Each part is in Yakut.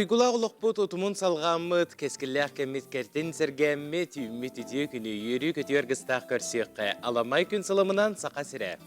Уйгулаах олохпут утумун салҕааммыт, кэскиллээх кэммит кэртин сэргээммит, үүммүт үтүө күнү үөрүү-көтүү аргыстаах көрсүөххэ. Аламай күн сыламынан Саха сирэ.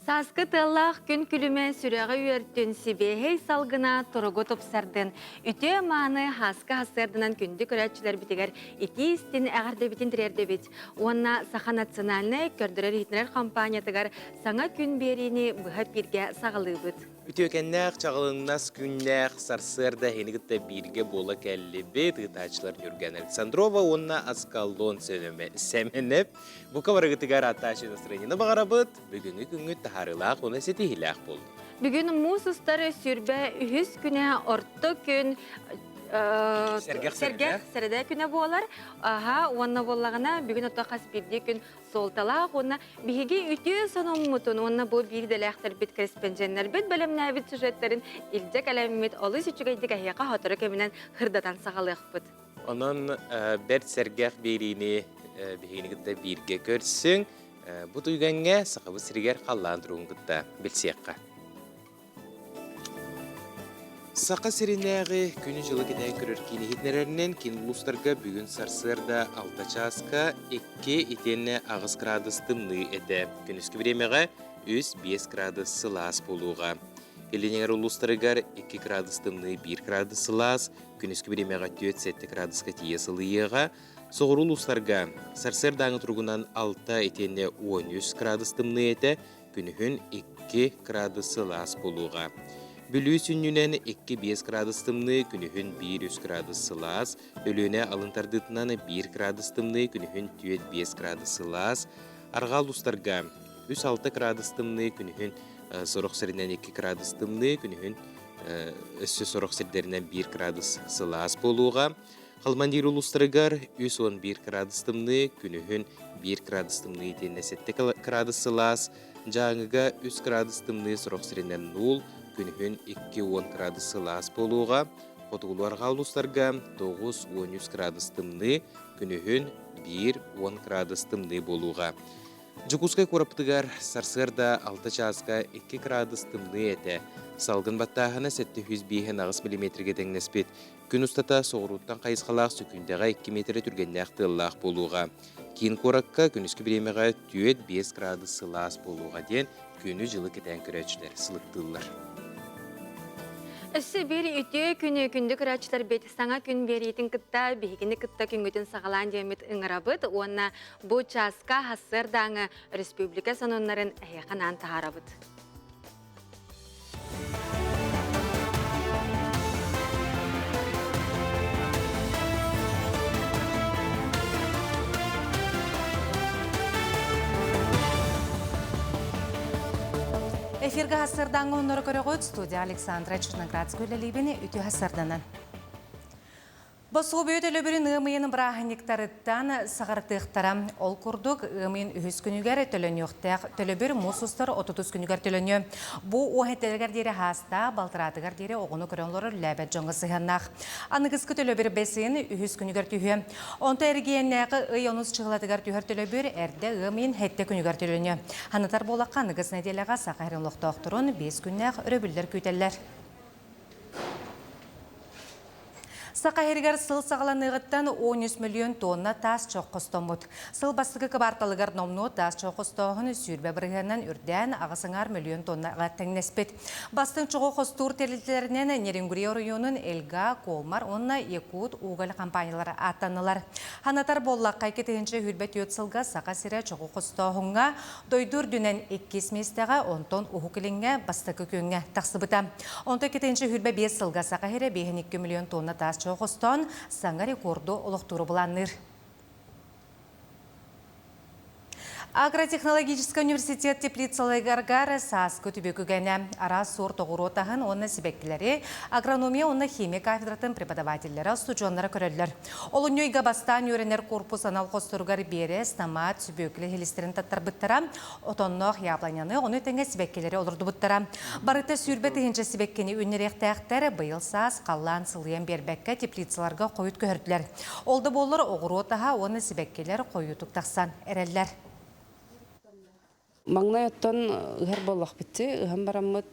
Сааскы тыаллаах күн күлүмэ сүрэҕи үөртүн, сибиэһэй салгына туругу тупсардын. Үтүө мааны һааска сарсыарданан күндү көрөөччүлэрбитигэр итии истин эҕэрдэбитин тириэрдэбит уонна Саха национальнай көрдөрөр-иһитиннэрэр компаниятыгар саҥа күн биэриини быһа эпииргэ саҕалыыбыт. Үтүөкэннээх, чаҕылыҥнас күннээх сарсыарда эһини кытта бииргэ буола кэллибит. Ыытааччылар Ньурган Александрова уонна Аскалон Сэмэнэп. Бука барыгытыгар аттааччы настроениены баҕарабыт. Бүгүҥҥү күҥҥүт таһаарыылаах уонна ситиһиилээх буоллун. Бүгүн муус устар 23 күнэ орто күн Сэргэх сэргэх сэрэдэ күнэ буолар. Аха, уонна буоллаҕына бүгүн ото хас биирдии күн суолталаах уонна биһиги үтүө сонуммутун уонна бу биир идэлээхтэрбит корреспонденнарбыт бэлэмнээбит сюжеттэрин илдьэ кэлэммит олус үчүгэйдик эһиэхэ сотору кэминэн сырдатан саҕалыахпыт. Онон бэрт сэргэх биэриини биһигини кытта бииргэ көрсүҥ. Бу түгэҥҥэ Сахабыт сиригэр халлаан туругун кытта билсиэххэ. Саха сиринээҕи күнү-дьылы кэтээн көрөр киин иһитиннэрэринэн киин улуустарга бүгүн сарсыарда 6 чааска 2 итиэннэ 8 градус тымныы этэ. Күнүскү бириэмэҕэ 3-5 градус сылаас буолуоҕа. Илин эҥэр улуустарыгар 2 градус тымныы 1 градус сылаас, күнүскү бириэмэҕэ 4-7 градуска тиийэ сылыйыаҕа. Соҕуруу улуустарга сарсыардааҥы туругунан 6 итиэннэ 13 градус тымныы этэ, күнүһүн 2 градус сылаас буолуоҕа. Бүлүү сүнньүнэн 2-5 градус тымныы, күнүһүн 1-3 градус сылаас, Өлүөнэ алын тардыытынан 1 градус тымныы, күнүһүн 4-5 градус сылаас, Арҕаа улуустарга 3-6 градус тымныы, күнүһүн сорох сиринэн 2 градус тымныы, күнүһүн өссө сорох сирдэринэн 1 градус сылаас буолуоҕа. Халмандир улуустарыгар 311 градус тымныы, күнүһүн 1 градус тымныы итиэннэ 7 градус сылаас, Дьааҥыга 3 градус тымныы сорох сиринэн нуул, күнүһүн 2-10 градус сылаас буолуоҕа. Хотугулуу-арҕаа улуустарга 9-13 градус тымныы, күнүһүн 1-10 градус тымныы буолуоҕа. Дьокуускай куораппытыгар сарсыарда 6 чааска 2 градус тымныы этэ. Салгын баттааһына 758 миллиметргэ тэҥнэспит. Күн устата соҕурууттан хайысхалаах сөкүүндэҕэ 2 миэтэрэ түргэннээх тыаллаах буолуоҕа. Киин куоракка күнүскү бириэмэҕэ 4-5 градус сылаас буолуоҕа диэн күнү-дьылы кэтээн көрөөччүлэр сылыктыыллар. Өссө биир үтүө күнү күндү көрөөччүлэрбит саҥа күн биэриитин кытта биһигини кытта күҥҥүтүн саҕалаан диэммит ыҥырабыт уонна бу чааска сарсыардааҥы республика сонуннарын эһиэхэ анаан таһаарабыт. Эфиргэ сарсыардааҥҥы оннору көрөҕүт студия Александра Черноградская үлэлиибин үтүө сарсыарданан. Босуобуйа төлөбүрүн ыам ыйын бырааһынньыктарыттан саҕартыахтара. Ол курдук, ыам ыйын үһүс күнүгэр төлөнүөхтээх төлөбүр муус устар отутус күнүгэр төлөнүө. Бу уоһэтэлигэр диэри хаастаах, балтараатыгар диэри оҕону көрөн олорор үлэлээбэт дьоҥҥо сыһыаннаах. Аныгыскы төлөбүр бэс ыйын үһүс күнүгэр түһүө. Онто эрэгийиэннээҕи ый онус чыһылатыгар түһэр төлөбүр эрдэ ыам ыйын сэттэ күнүгэр төлөнүө. Санатар буоллахха, аныгыс нэдиэлэҕэ Саха сирин олохтоохторун 5 күннээх өрөбүллэр күүтэллэр. Саха сиригэр сыл саҕаланыаҕыттан 13 мөлүйүөн тонна таас чох хостоммут. Сыл бастакы кыбаарталыгар номнуо таас чох хостооһун 20 бырыһыанынан үрдээн 8 мөлүйүөн тоннаҕа тэҥнэспит. Бастыҥ чоҕу хостуур тэрилтэлэринэн Нерюнгри оройуонун Элга, Колмар уонна Якут уголь компаниялара ааттаннылар. Санатар буоллахха, 2024 сылга Саха сирэ чоҕу хостооһуҥҥа Дойду үрдүнэн иккис миэстэҕэ, онтон Уһук Илиҥҥэ бастакы күөҥҥэ тахсыбыта. Онтон 2025 сылга Саха сирэ 5,2 миллион тонна таас чоҕу хостоон, саҥа рекорду олохтууру былаанныыр. Агротехнологическай университет теплицаларыгар сааскы түбүк үгэнэ. Араас суорт оҕуруот аһын уонна сибэккилэри агрономия уонна химия кафедратын преподавателлэрэ устудьуоннара көрөллөр. Олунньу ыйга бастаан үөрэнэр корпус анал хосторугар биэрэс, томат, сүбүөкүлэ иһилистэрин таттарбыттара, отонноох яблоняны, ону тэҥэ сибэккилэри олордубуттара. Барыта 20 тыһыынча сибэккини үүннэриэхтээхтэр, быйыл саас халлаан сылыйан биэрбэккэ теплицаларга хойут көһөрдүлэр. Ол да буоллар оҕуруот аһа уонна сибэккилэр хойуутук тахсан эрэллэр. Маҥнай оттон ыһар буоллахпытчы, ыһан бараммыт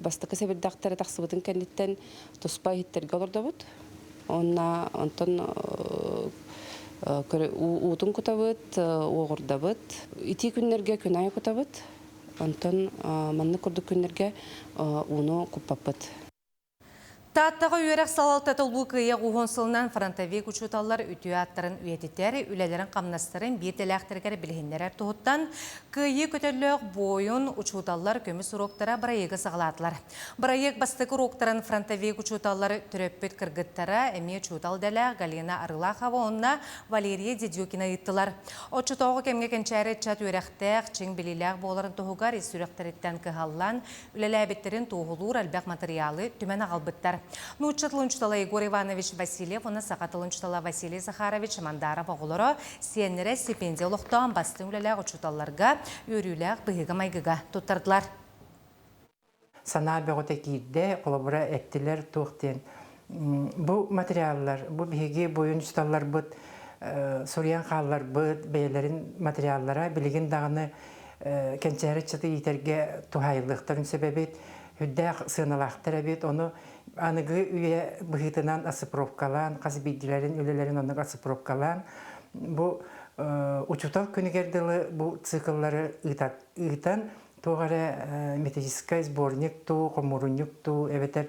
бастакы сэбирдэхтэрэ тахсыбытын кэнниттэн туспа иһиттэргэ олордобут. Уонна онтон уутун кутабыт, уоҕурдабыт. Итии күннэргэ күн аайы кутабыт. Онтон маннык курдук күннэргэ ууну куппаппыт. Тааттаҕа үөрэх салалтата Улуу Кыайыы уһун сылынан фронтовик учууталлар үтүө ааттарын үйэтитэр, үлэлэрин-хамнастарын биир дэлээхтэригэр билиһиннэрэр туһуттан Кыайыы көтөллөөх буойун учууталлар көмүс уруоктара бырайыагы саҕалаатылар. Бырайыак бастакы уруоктарын фронтовик учууталлар төрөппүт кыргыттара эмиэ учуутал идэлээх Галина Арылахова уонна Валерия Дедюкина ыыттылар. Оччотооҕу кэмҥэ кэнчээри ыччат үөрэхтээх, чиҥ билиилээх буоларын туһугар ис сүрэхтэриттэн кыһаллан, үлэлээбиттэрин туоһулуур элбэх матырыйаалы түмэн аҕалбыттар. Нуучча тылын учуутала Егор Иванович Васильев уонна саха тылын учуутала Василий Захарович Мандаров оҕолоро сиэннэрэ стипендия олохтоон бастыҥ үлэлээх учууталларга үөрүүлээх быһыыга-майгыга туттардылар. Санаа бөҕөтө киирдэ, холобура эттилэр туох диэн. Бу материаллар, бу биһиги буойун учууталларбыт суруйан хаалларбыт бэйэлэрин материаллара билигин даҕаны кэнчээри ыччаты иитэргэ туһаайыллыахтарын сөп эбит, үрдээх сыаналаахтар эбит. Ону аныгы үйэ быһыытынан оцифровкалаан, хас биирдиилэрин үлэлэрин оннук оцифровкалаан, бу учуутал күнүгэр дылы бу цикллары ыытан, туох эрэ методическай сборник дуу, хомуурунньук дуу, эбэтэр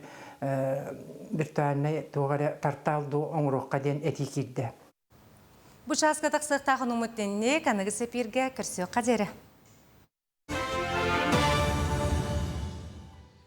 виртуальнай туох эрэ портал дуу оҥоруохха диэн этии киирдэ. Бу чааска тахсыахтаах онуммут тинник аныгы сэпииргэ көрсүөххэ диэри.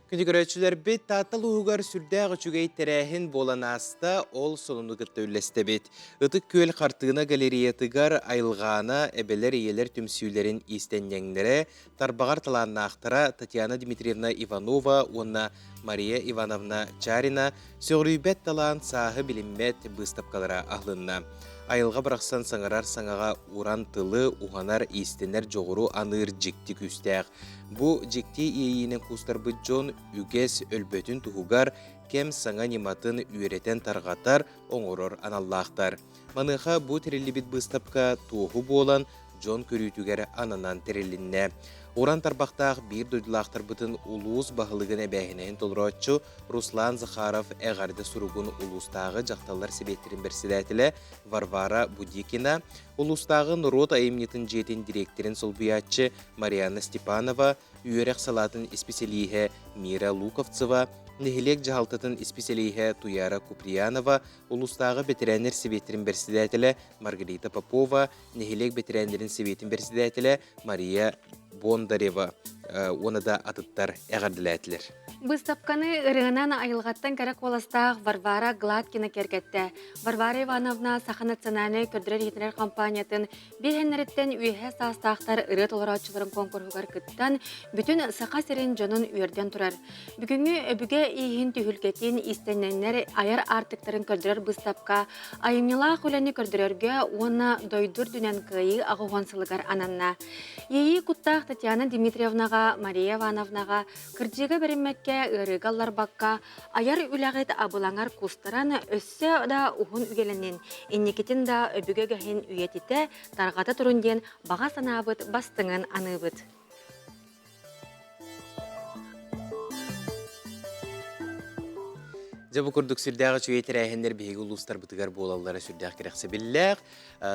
Күндү көрөөччүлэрбит, Таатта улууһугар сүрдээх үчүгэй тэрээһин буолан ааста, ол сонуну кытта үллэстэбит. Ытык Күөл хартыына галереятыгар айылҕаана эбэлэр ийэлэр түмсүүлэрин иистэнньэҥнэрэ, тарбаҕар талааннаахтара Татьяна Дмитриевна Иванова уонна Мария Ивановна Чарина Сөҕүрүйбэт талаан сааһы билиммэт быыстапкалара аһылынна. Айылҕа барахсан саҥарар саҥаҕа уран тылы уһанар, иистэнэр дьоҕуру аныыр дьикти күүстээх. Бу дьикти иэйиинэн куустарбыт дьон үгэс өлбөтүн туһугар кэм саҥа ньыматын үөрэтэн тарҕатар, оҥорор аналлаахтар. Маныаха бу тэриллибит быыстапка туоһу буолан, дьон көрүүтүгэр ананан тэрилиннэ. Уран тарбахтаах биир дойдулаахтарбытын улуус баһылыгын эбээһинэһин толорооччу Руслан Захаров эҕэрдэ суругун улуустааҕы дьахталлар сэбиэттэрин бэрэссэдээтэлэ Варвара Будикина, улуустааҕы норуот айымньытын дьиэтин дириэктэрин солбуйааччы Марианна Степанова, үөрэх салаатын исписэлииһэ Мира Луковцева, нэһилиэк дьаһалтатын исписэлииһэ Туяра Куприянова, улуустааҕы бэтэрээннэр сэбиэттэрин бэрэссэдээтэлэ Маргарита Попова, нэһилиэк бэтэрээннэрин сэбиэтин бэрэссэдээтэлэ Мария Бондарева уонна да атыттар эҕэрдэлээтилэр. Быыстапканы ырыанан айылҕаттан кэрэ куоластаах Варвара Гладкина киэргэттэ. Варвара Ивановна Саха национальнай көрдөрөр-иһитиннэрэр компаниятын биэһэннэриттэн үөһэ саастаахтар ырыа толорооччуларын куонкуруһугар кыттан, бүтүн Саха сирин дьонун үөрдэн турар. Бүгүҥҥү өбүгэ ииһин түһүлгэтин иистэнньэҥнэр айар аартыктарын көрдөрөр быыстапка айымньылаах үлэни көрдөрөргө уонна дойду үрдүнэн кыайыы аҕыһуон сылыгар ананна. Иэйии куттаах Татьяна Дмитриевнаҕа, Мария Ивановнаҕа кырдьыга бэриммэккэ, ыарыыга ылларбакка, айар үлэҕит абылаҥар кустаран өссө да уһун үйэлэнин, инникитин да өбүгэ үгэһин үйэтитэ, тарҕата турун диэн баҕа санаабыт бастыҥын аныыбыт. Дьэ бу курдук сүрдээх үчүгэй тэрээһиннэр биһиги улуустарбытыгар буолаллара сүрдээх кэрэхсэбиллээх.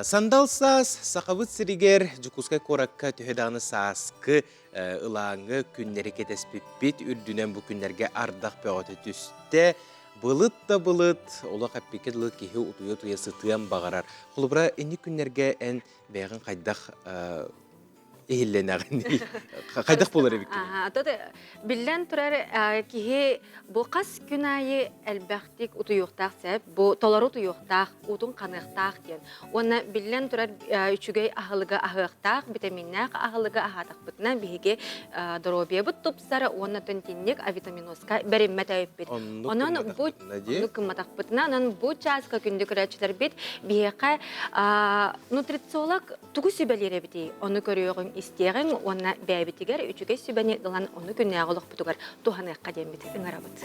Сандал саас Сахабыт сиригэр Дьокуускай куоракка төһө даҕаны сааскы ылааҥы күннэри кэтэспиппит үрдүнэн бу күннэргэ ардах бөҕөтө түстэ. Былыт да былыт, олох эппиккэ дылы киһи утуйа-утуйа сытыан баҕарар. Холобура, инник күннэргэ эн бэйэҕин хайдах иһиллэнэҕин хайдах буолар эбиккин биллэн турар киһи бу хас күн аайы элбэхтик утуйуохтаах сөп бу толору утуйуохтаах уутун ханыахтаах диэн уонна биллэн турар үчүгэй аһылыгы аһыахтаах витаминнээх аһылыгы аһаатахпытына биһиги доруобуйабыт тупсар уонна тинник авитаминозка бэриммэт эбиппит онон бу оннук гымматахпытына онон бу чааска күндү көрөөччүлэрбит биһиэхэ нутрициолог Тугу сүбэлиир эбитий? Ону көрүөҕүҥ, истиэҕиҥ уонна бэйэбитигэр үчүгэй сүбэни ылан ону күннээҕи олохпутугар туһаныахха диэммит ыҥырабыт.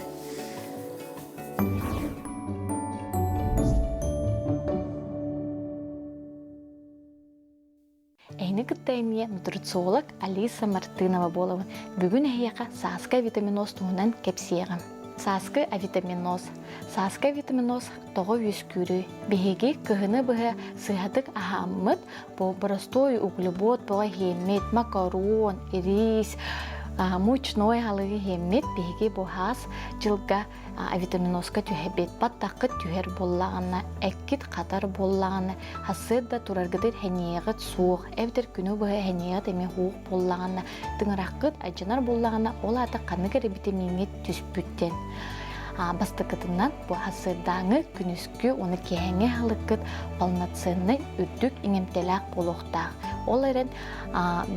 Эһини кытта эмиэ нутрициолог Алиса Мартынова буолабын. Бүгүн эһиэхэ сааскы авитаминоз туһунан кэпсиэҕим. Сааскы авитаминоз. Сааскы авитаминоз тоҕо үөскүүрүй? Биһиги кыһыны быһа сыыһатык аһааммыт, бу боростуой углевод бөҕө иһиэммит, макарон, рис, мучной аһылыгы иһиэммит, биһиги бу хаас дьылга авитаминозка түһэбит, баттаххыт түһэр буоллаҕына, эккит хатар буоллаҕына, сарсыарда тураргытыгар сэниэҕит суох, эбэтэр күнү быһа сэниэҕит эмиэ суох буоллаҕына, тыҥыраххыт алдьанар буоллаҕына, ол аата ханнык эрэ битэмииҥҥит түспүт диэн. Бастакытынан, бу сарсыардааҥы, күнүскү уонна киэһэҥҥи аһылыккыт полноценнай, үрдүк иҥэмтэлээх буолуохтаах. Ол эрэн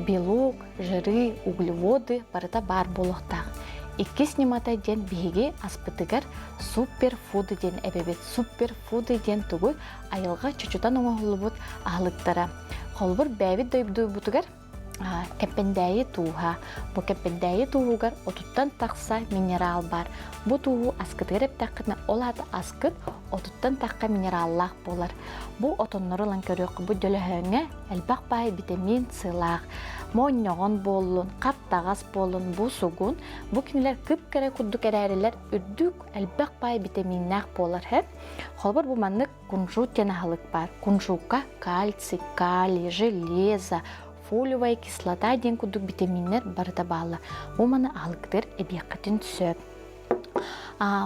белок, жиры, углеводы барыта баар буолуохтаах. Иккис ньымата диэн биһиги аспытыгар суперфуды диэн эбэбит. Суперфуды диэн тугуй? Айылҕа чочутан оҥоһуллубут аһылыктара. Холобур, бэйэбит дойдубутугар Кэппэндээйи тууһа. Бу кэппэндээйи тууһугар отуттан тахса минерал баар. Бу тууһу аскытыгар эптэххитинэ, ол аата аскыт отуттан тахха минераллаах буолар. Бу отоннору ылан көрүөххэ, бу дөлөһөөҥҥө элбэх баай витамин С-лаах. Моонньоҕон буоллун, хаптаҕас буоллун, бу сугун, бу кинилэр кып-кэрэ курдук эрээрилэр үрдүк элбэх баай витаминнээх буолар. Холобур, бу маннык кунжут диэн аһылык баар. Кунжукка кальций, калий, железо, фолиевая кислота диэн курдук витаминнэр барыта бааллар. Бу маны аһылыктар эбиэххитин сөп.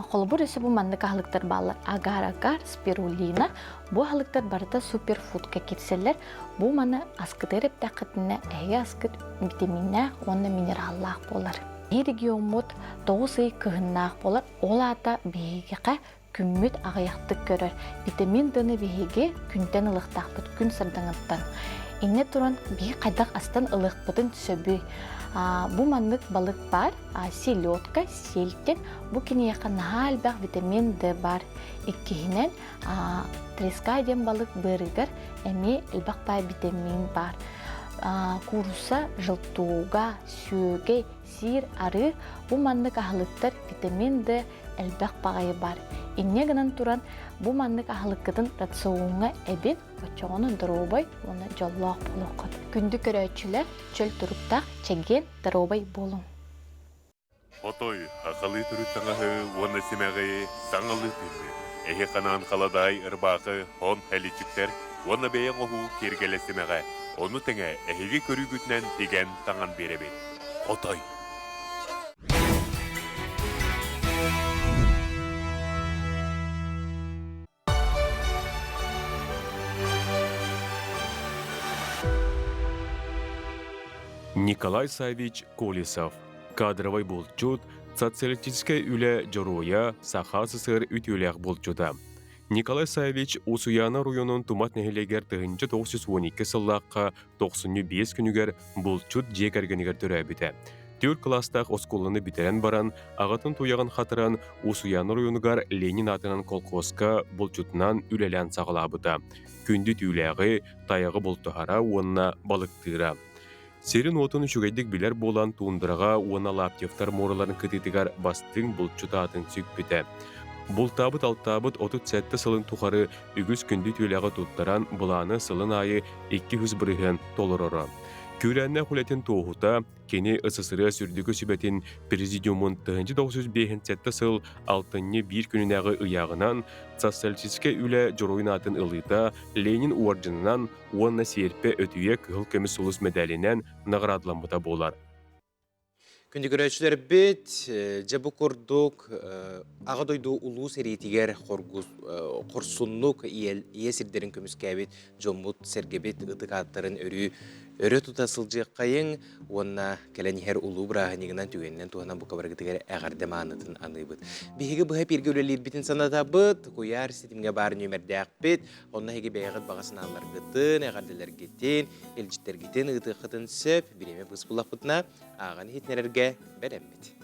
Холобур, өссө бу маннык аһылыктар бааллар. Агар-агар, спирулина. Бу аһылыктар барыта суперфудка кирсэллэр. Бу маны аскытыгар эптэххитинэ, эһиги аскыт витаминнээх уонна минераллаах буолар. Биһиги региоммут 9 ый кыһыннаах буолар. Ол аата биһигиэхэ күммүт аҕыйахтык көрөр. Витамин D-ны биһиги күнтэн ылыахтаахпыт, күн сардаҥыттан. Инньэ туран, биһи хайдах астан ылыахпытын сөбүй? Бу маннык балык баар, селедка, сельдь. Бу киниэхэ наһаа элбэх витамин D баар. Иккиһинэн, треска диэн балык быарыгар эмиэ элбэх баай витамин баар. Куурусса желтуга, сүөгэй, сиир арыы бу маннык аһылыктар витамин D элбэх баҕайы бар. Инньэ гынан туран, бу маннык аһылыккытын рациоҥҥа эбин, оччоҕуна доруобай уонна дьоллоох буолуоххут. Күндү көрөөччүлэр, чөл туруктаах, чэгиэн, доруобай буолуҥ! Хотой, сахалыы төрүт таҥаһы уонна симэҕи саҥалыы тыыныы, эһи ханаан халадаай ырбаахы, хон хэличиктэр уонна бэйэ оҥоһуу киэргэлэ симэҕэ, ону тэҥэ эһиги көрүүгүтүнэн тигэн таҥан биэрэбит. Хотой! Николай Савич Колесов, кадровай булчут, социалистическай үлэ дьоруойа, Саха СССР үтүөлээх булчута. Николай Савич Усуйаана оройуонун Тумат нэһилиэгэр 1912 сыллаахха тохсунньу биэс күнүгэр булчут дьиэ кэргэнигэр төрөөбүтэ. Түөрт кылаастаах оскуоланы бүтэрэн баран, аҕатын туйаҕын хатаран, Усуйаана оройуонугар Ленин аатынан колхозка булчутунан үлэлээн саҕалаабыта. Күндү түүлээҕи, тайаҕы бултаһара уонна балыктыыра. Сирин-уотун үчүгэйдик билэр буолан, туундараҕа уонна Лаптевтар муораларын кытыытыгар бастыҥ булчут аатын сүкпүтэ. Бултаабыт-алтаабыт 37 сылын тухары үгүс күндү түүлээҕи туттаран, былааны сылын аайы 200% толороро. Күүрээннээх үлэтин туоһута, кини СССР Үрдүкү Сүбэтин Президиумун 1957 сыл алтынньы биир күнүнээҕи ыйааҕынан социалистическай үлэ дьоруойун аатын ылыыта Ленин уордьанынан уонна сиэрпэ өтүйэ кыһыл көмүс сулус мэдээлинэн наҕараадаламмыта буолар. Күндү көрөөччүлэрбит, дьэ бу курдук Аҕа дойду улуу сэриитигэр хорсуннук ийэ сирдэрин көмүскээбит дьоммут, сэргэбит ытык ааттарын өрүү өрө тута сылдьыаххайыҥ уонна кэлэн иһэр улуу бырааһынньыгынан түгэнинэн туһанан бука барыгытыгар эҕэрдэ маанытын аныыбыт. Биһиги быһа эпииргэ үлэлиирбитин санатабыт, куйаар ситимҥэ баар нүөмэрдээхпит, онно эһиги бэйэҕит баҕа санааларгытын, эҕэрдэлэргитин, илдьиттэргитин ыытыаххытын сөп. Бириэмэ быс буллахпытына, ааҕан иһитинэрэргэ бэлэммит.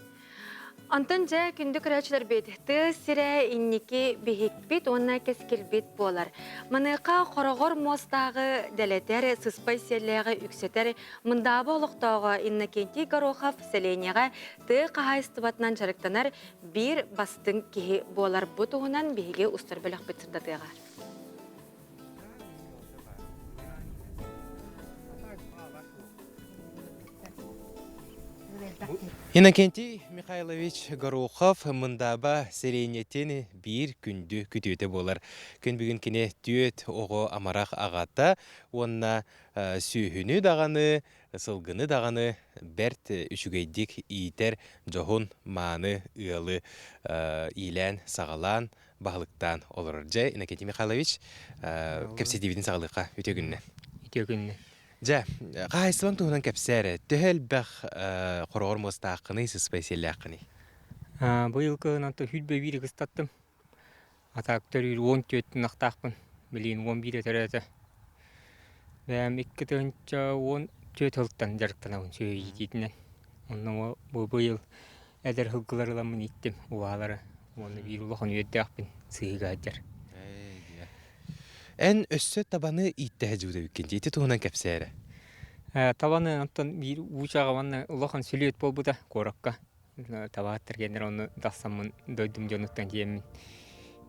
Онтон дьэ күндү көрөөччүлэрбит, тыа сирэ инники биһикпит уонна кэскилбит буолар. Маныаха хороҕор муостааҕы дэлэтэр, сыспай сиэллээҕи үксэтэр Мындааба олохтооҕо Иннокентий Горохов сэлиэнньэҕэ тыа хаһаайыстыбатынан дьарыктанар биир бастыҥ киһи буолар. Бу туһунан биһиги устар бөлөхпүт сырдатыаҕа. Иннокентий Михайлович Горохов Мындааба сэлиэнньэтин биир күндү күтүөтэ буолар. Күн бүгүн кини түөрт оҕо амарах аҕата уонна сүөһүнү даҕаны, сылгыны даҕаны бэрт үчүгэйдик иитэр дьоһун мааны ыалы иилээн-саҕалаан, баһылыктаан олорор. Дьэ, Иннокентий Михайлович, кэпсэтиибитин саҕалыахха үтүө күнүнэн. Үтүө күнүнэн. Дьэ, хаһаайыстыбаҥ туһунан кэпсээ эрэ. Төһө элбэх хороҕор муостааххыный, сыспай сиэллээххиний? Быйыл кыһын онто сүүрбэ биири кыстаттым. Атаак төрүүр 14 ынахтаахпын. Билигин 11 төрөөтө. Бэйэм 2014 сылтан дьарыктанабын сүөһү иитиитинэн. Онно бу быйыл эдэр сылгылары ыламмын ииттим убаһалары. Уонна биир улахан үөрдээхпин сыһыыга сылдьар. Эн өссө табаны ииттэһэ дьуута эбиккин дии. Ити туһунан кэпсээ эрэ. Табаны онтон биир уучаҕа уонна улахан сүлүөт буолбута куоракка. Табаһыттар кэлэннэр онно тахсаммын дойдум дьонуттан тиийэммин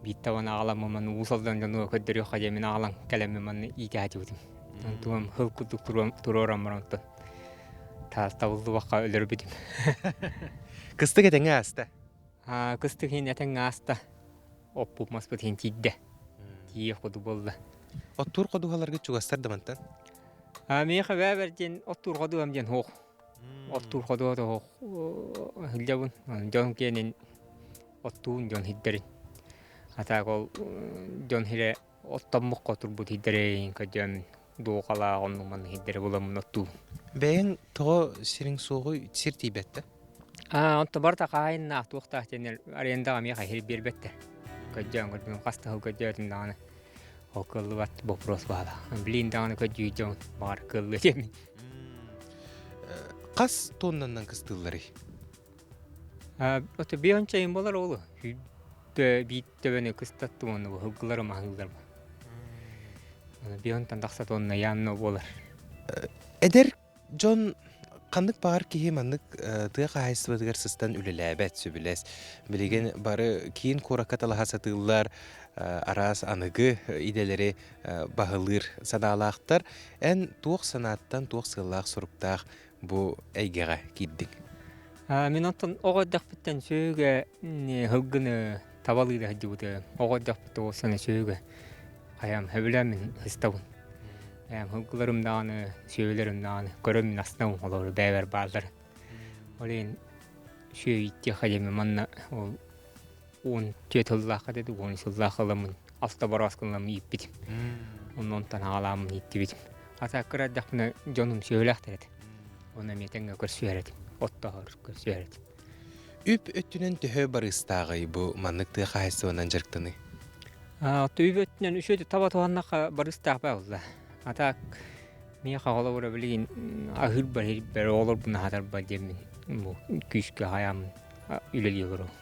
биир табаны аҕаламмын манна Уус Алдан дьонугар көрдөрүөххэ диэммин аҕалан кэлэммин манна иитэ сылдьыбытым. Онтугам хыл курдук туруоран баран онтон табыллыбакка өлөрбүтүм. Кыстык этэҥҥэ ааста. Кыстык иһин этэҥҥэ ааста. Оппут маспыт иһин тиийдэ. Тиийиэх курдук буолла. Оттуур ходуһаларга чугастар да мантан? Миэхэ бэбэр диэн оттуур ходуһам диэн суох. Оттуур ходуһа суох сылдьабын. Дьон киэнин оттуун дьон сирдэрин. А так ол дьон сирэ оттоммукка турбут сирдэрин көрдөөн дуоҕалаах оннук маннык сирдэри буламмын оттуубун. Бэйэҥ тоҕо сириҥ суоҕуй сир тиийбэт да? Аа, онто барыта хаһаайыннаах туохтаах диэннэр арендаҕа миэхэ сир биэрбэттэр. Көрдөөн көрдүм, хас да сыл көрдөөтүм даҕаны ол кыаллыбат вопрос баала. Билигин даҕаны көрдүү дьон баҕар кыаллыа диэммин. Хас тоннаннан кыстыылларый? Ото биончайын болар оолу. Биир төбөнү кыстаттым уонна бу сылгыларым аһыыллар. Бионтан тахса тонна явно буолар. Эдэр Дьон ханнык баҕар киһи маннык тыа хаһаайыстыбатыгар сыстан үлэлээбэт, сөбүлэс. Билигин бары киин куоракка талаһа сатыыллар, араас аныгы идэлэри баһылыыр санаалаахтар. Эн туох санааттан, туох сыаллаах-соруктаах бу эйгэҕэ киирдиҥ? Мин оттон оҕо эрдэхпиттэн сүөһүгэ сылгыны табалыы да сылдьыбытым. Оҕо эрдэхпиттэн ол сана сүөһүгэ хайаам сөбүлээн мин сыстабын. Бэйэм сылгыларым даҕаны, сүөһүлэрим даҕаны көрөммүн астынабын олору бэйэбэр бааллар. Ол иһин сүөһү ииттиэххэ диэммин манна ол 14 сыллаахха деді, 10 сыллаах ыламмын алта борооскун ыламмын ииппитим. Оннонтон аҕалааммын ииттибитим. Ата кыра эрдэхпинэ дьонум сүөһүлээхтэр этэ. Оны эмиэ тэҥҥэ көрсүһэр этим, оттоһор көрсүһэр этим. Үп өттүнэн төһө барыыстааҕый бу маннык тыа хаһаайыстыбанан дьарыктаныы? Үп өттүнэн үчүгэй таба туһаннахха барыстаах буолла. А так миэхэ холобура билигин аһыырбар иһирбэр оҕолорбун аһатарбар диэммин бу күүскэ хайааммын үлэлии олоробун.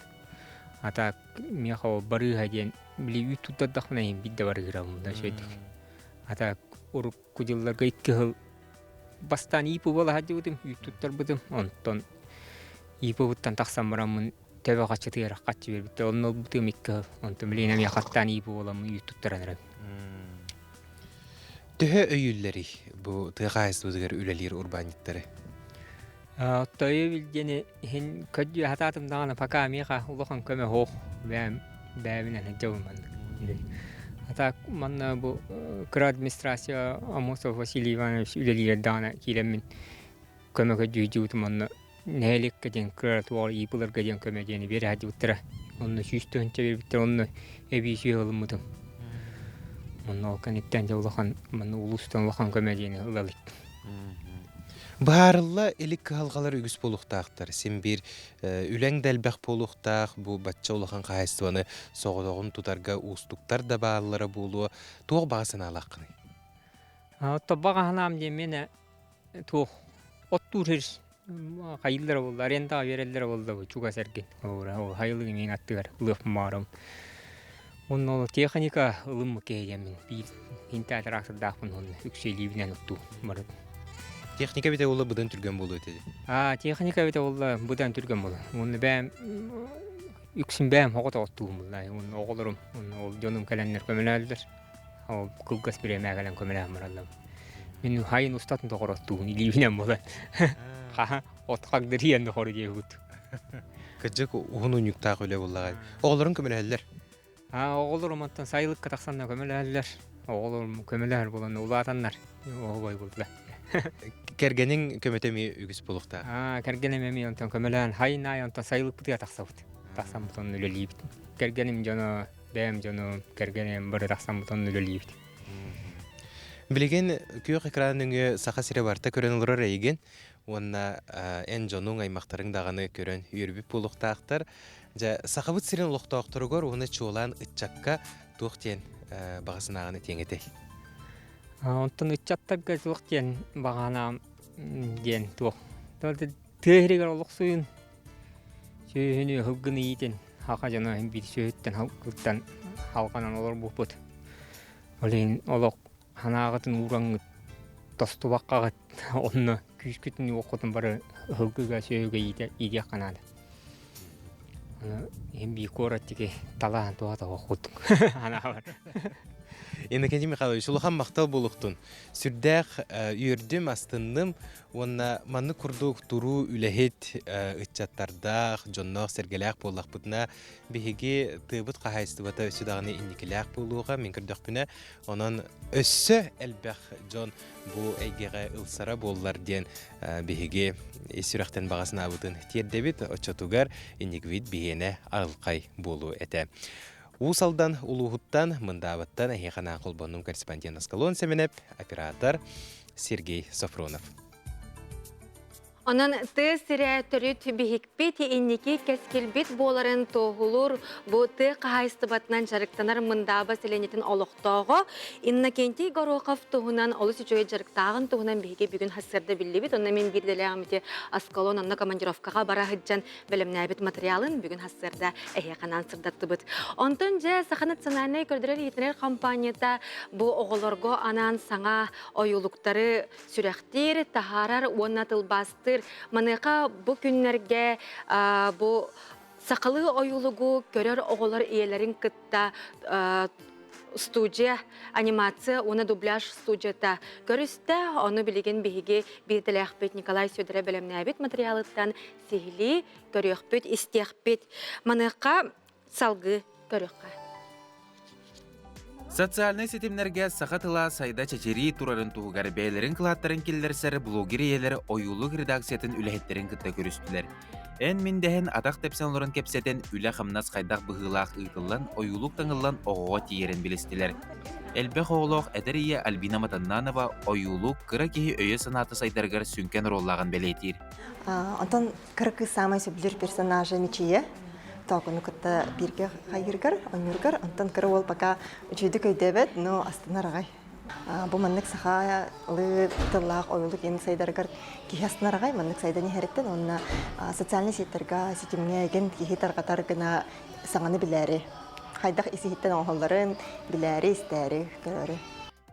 А так миэхэ ол барыыһа диэн били үүт туттардахпына иһин биирдэ барыыһырабын да үчүгэйдик. А так урукку дьылларга икки сыл Бастаан ИП-буола сылдьыбытым, үүт туттарбытым. Онтон ИП-буттан тахсан бараммын төбө хаччытыгар хаччы биэрбиттэр. Онно ылбытым икки сыл. Онтон билигин эмиэ хаттаан ИП буоламмын үүт туттаран эрэбин. Төһө өйүүллэрий бу тыа хаһаайыстыбатыгар үлэлиир урбаанньыттары? Оттойу диэни иһин көрдүү сатаатым даҕаны пока миэхэ улахан көмө суох. Бэйэм бэйэбинэн сылдьабын маннык. А так манна бу кыра администрация Амосов Василий Иванович үлэлиир даҕаны киирэммин көмө көрдүү манна нэһилиэккэ диэн кыра туох иипыларга диэн көмө диэни биэрэ сылдьыбыттара. Онно 100 тыһыынча биэрбиттэр, онно эбии сүөһү ылыммытым. Онно ол кэнниттэн дьэ улахан манна улуустан улахан көмө диэни ыла иликпин. Быһаарылла илик кыһалҕалар үгүс буолуохтаахтар. Син биир үлэҥ да элбэх буолуохтаах, бу бачча улахан хаһаайыстыбаны соҕотоҕун тутарга уустуктар да бааллара буолуо. Туох баҕа санаалааххыный? Оттон баҕа санаам диэн миэнэ туох оттуур сир хайыыллара буолла, арендаҕа биэрэллэрэ буолла бу чугас эргин. Ол хайылыгы миин аттыгар ылыахпын баҕарабын. Онно ол техника ылыммыт киһи диэммин биир хинтээ трактордаахпын уонна үксэ илиибинэн оттуу барытын. Техника эбитэ буолла быдан түргэн буолуо этэ. Аа, техника эбитэ буолла быдан түргэн буолла. Уонна бэйэм үксүн бэйэм оҕото оттуум буолла. Уонна оҕолорум, уонна ол дьонум кэлэннэр көмөлөөллөр. Ол кылгас бириэмэ кэлэн көмөлөөн бараллар. Мин хайын устатын тоҕор оттуун илиибинэн буолан. Хаха. От хагдырыйан да хору диэбит. Кырдьык уһун унньуктаах үлэ буоллаҕай. Оҕолорун көмөлөһөллөр. А оҕолорум онтон сайылыкка тахсанна көмөлөһөллөр. Оҕолорум көмөлөһөр буолан улаатаннар. Оҕобой булла. Кэргэниҥ көмөтө эмиэ үгүс буолуохтаах. Аа, кэргэним эмиэ онтон көмөлөөн хайнаай онтон сайылыкпытыгар тахсабыт. Тахсаммыт онно үлэлиибит. Кэргэним дьоно, бэйэм дьонум, кэргэним бары тахсаммыт онно үлэлиибит. Билигин күөх экран нөҥүө Саха сирэ барыта көрөн олорор эйигин уонна эн дьонуҥ, аймахтарыҥ даҕаны көрөн үөрбүт буолуохтаахтар. Дьэ, Сахабыт сирин олохтоохторугар уонна чуолаан ыччакка туох диэн баҕа санааҕын этиэҥ этэй? Онтон ыччаттарга туох диэн баҕанаам диэн туох. Тыа иһигэр олохсуйун сүөһүнү һылгын иитин хаха дьоно биир сүөһүттэн һылгыттан халҕанан олорбуппут. Ол иһин олох санааҕытын уураҥҥыт тостубаккаҕыт онно күүскүтүн уоххутун бары һылгыга сүөһүгэ иитиэххэ наада. Иһин биир куорат тики талаан туһата курдук анаабар. Иннокентий Михайлович, улахан махтал буолуохтун. Сүрдээх үөрдүм, астынным уонна маннык курдук туруу үлэһит ыччаттардаах, дьонноох-сэргэлээх буоллахпытына, биһиги тыабыт хаһаайыстыбата өссө даҕаны инникилээх буолуоҕа, мин көрдөхпүнэ. Онон өссө элбэх дьон бу эйгэҕэ ылсара буоллар диэн биһиги ис сүрэхтэн баҕа санаабытын тиэрдэбит. Оччотугар инникибит биһиэнэ арылхай буолуо этэ. Уус Алдан улууһуттан, Мындаабаттан эһиэхэ анаан холбоннум корреспондент Аскалон Сэмэнэп, оператор Сергей Софронов. Онон тыа сирэ төрүт биһикпит инники кэскилбит буоларын туоһулуур бу тыа хаһаайыстыбатынан дьарыктанар Мындааба сэлиэнньэтин олохтооҕо Иннокентий Горохов туһунан олус үчүгэй дьарыктааҕын туһунан биһиги бүгүн сарсыарда биллибит. Онно мин биирдэлээҕим ити Аскалон онно командировкаҕа бара сылдьан бэлэмнээбит материалын бүгүн сарсыарда эһиэхэ анаан сырдаттыбыт. Онтон дьэ Саха национальнай көрдөрөр-иһитиннэрэр компанията бу оҕолорго анаан саҥа ойуулуктары сүрэхтиир, таһаарар уонна тылбаастыыр. Маныаха бу күннэргэ бу сахалыы ойуулугу көрөр оҕолор ийэлэрин кытта студия, анимация уонна дубляж студията көрүстэ. Ону билигин биһиги биирдэлээхпит Николай Сүөдэрэ бэлэмнээбит материалыттан сиһилии көрүөхпүт, истиэхпит. Маныаха салгыы көрүөххэ. Социальнай ситимнэргэ саха тыла сайда чэчирии турарын туһугар бэйэлэрин кылааттарын киллэрсэр блогер ийэлэр ойуулук редакциятын үлэһиттэрин кытта көрүстүлэр. Эн-мин дэһэн атах тэпсэн олорон кэпсэтэн үлэ-хамнас хайдах быһыылаах ыытыллан, ойуулук таҥыллан оҕоҕо тиийэрин билистилэр. Элбэх оҕолоох эдэр ийэ Альбина Матаннанова ойуулук кыра киһи өйө-санаата сайдарыгар сүҥкэн оруоллааҕын бэлиэтиир. Онтон кыра кыыс саамай сөбүлүүр персонажа Мичийэ. Тоокуну кытта бииргэ хайыыргар, оонньуургар. Онтон кыра уол пока үчүгэйдик өйдөөбөт, но астынар аҕай. Бу маннык сахалыы тыллаах ойуулук иэн сайдарыгар киһи астынар аҕай, маннык сайдан иһэриттэн уонна социальнай сетьтэргэ ситимҥэ эгин киһи тарҕатар гына саҥаны билээри, хайдах ис-иһиттэн оҥоһулларын билээри, истээри, көрөөрү.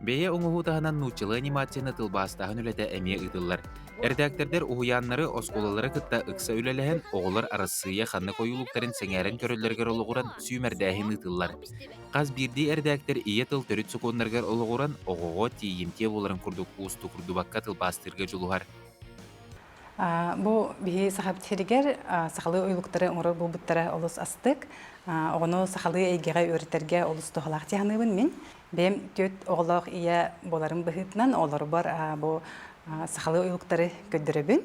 Бэйэ оҥоһуу таһынан нууччалыы анимацияны тылбаастааһын үлэтэ эмиэ ыытыллар. Эрэдээктэрдэр уһуйааннары, оскуолалары кытта ыкса үлэлэһэн, оҕолор Арассыыйа ханнык ойуулуктарын сэҥээрэн көрөллөрүгэр олоҕуран сүүмэрдээһин ыытыллар. Хас биирдии эрэдээктэр ийэ тыл төрүт сокуоннарыгар олоҕуран, оҕоҕо тиийимтиэ буоларын курдук уустугурдубакка тылбаастыырга дьулуһар. Бу биһи Сахабыт сиригэр сахалыы ойуулуктары оҥорор буолбуттара олус астык. Оҕону сахалыы эйгэҕэ үөрэтэргэ олус туһалаах дии саныыбын мин. Бэйэм түөрт оҕолоох ийэ буоларым быһыытынан оҕолорбор бу сахалыы ойуулуктары көрдөрөбүн.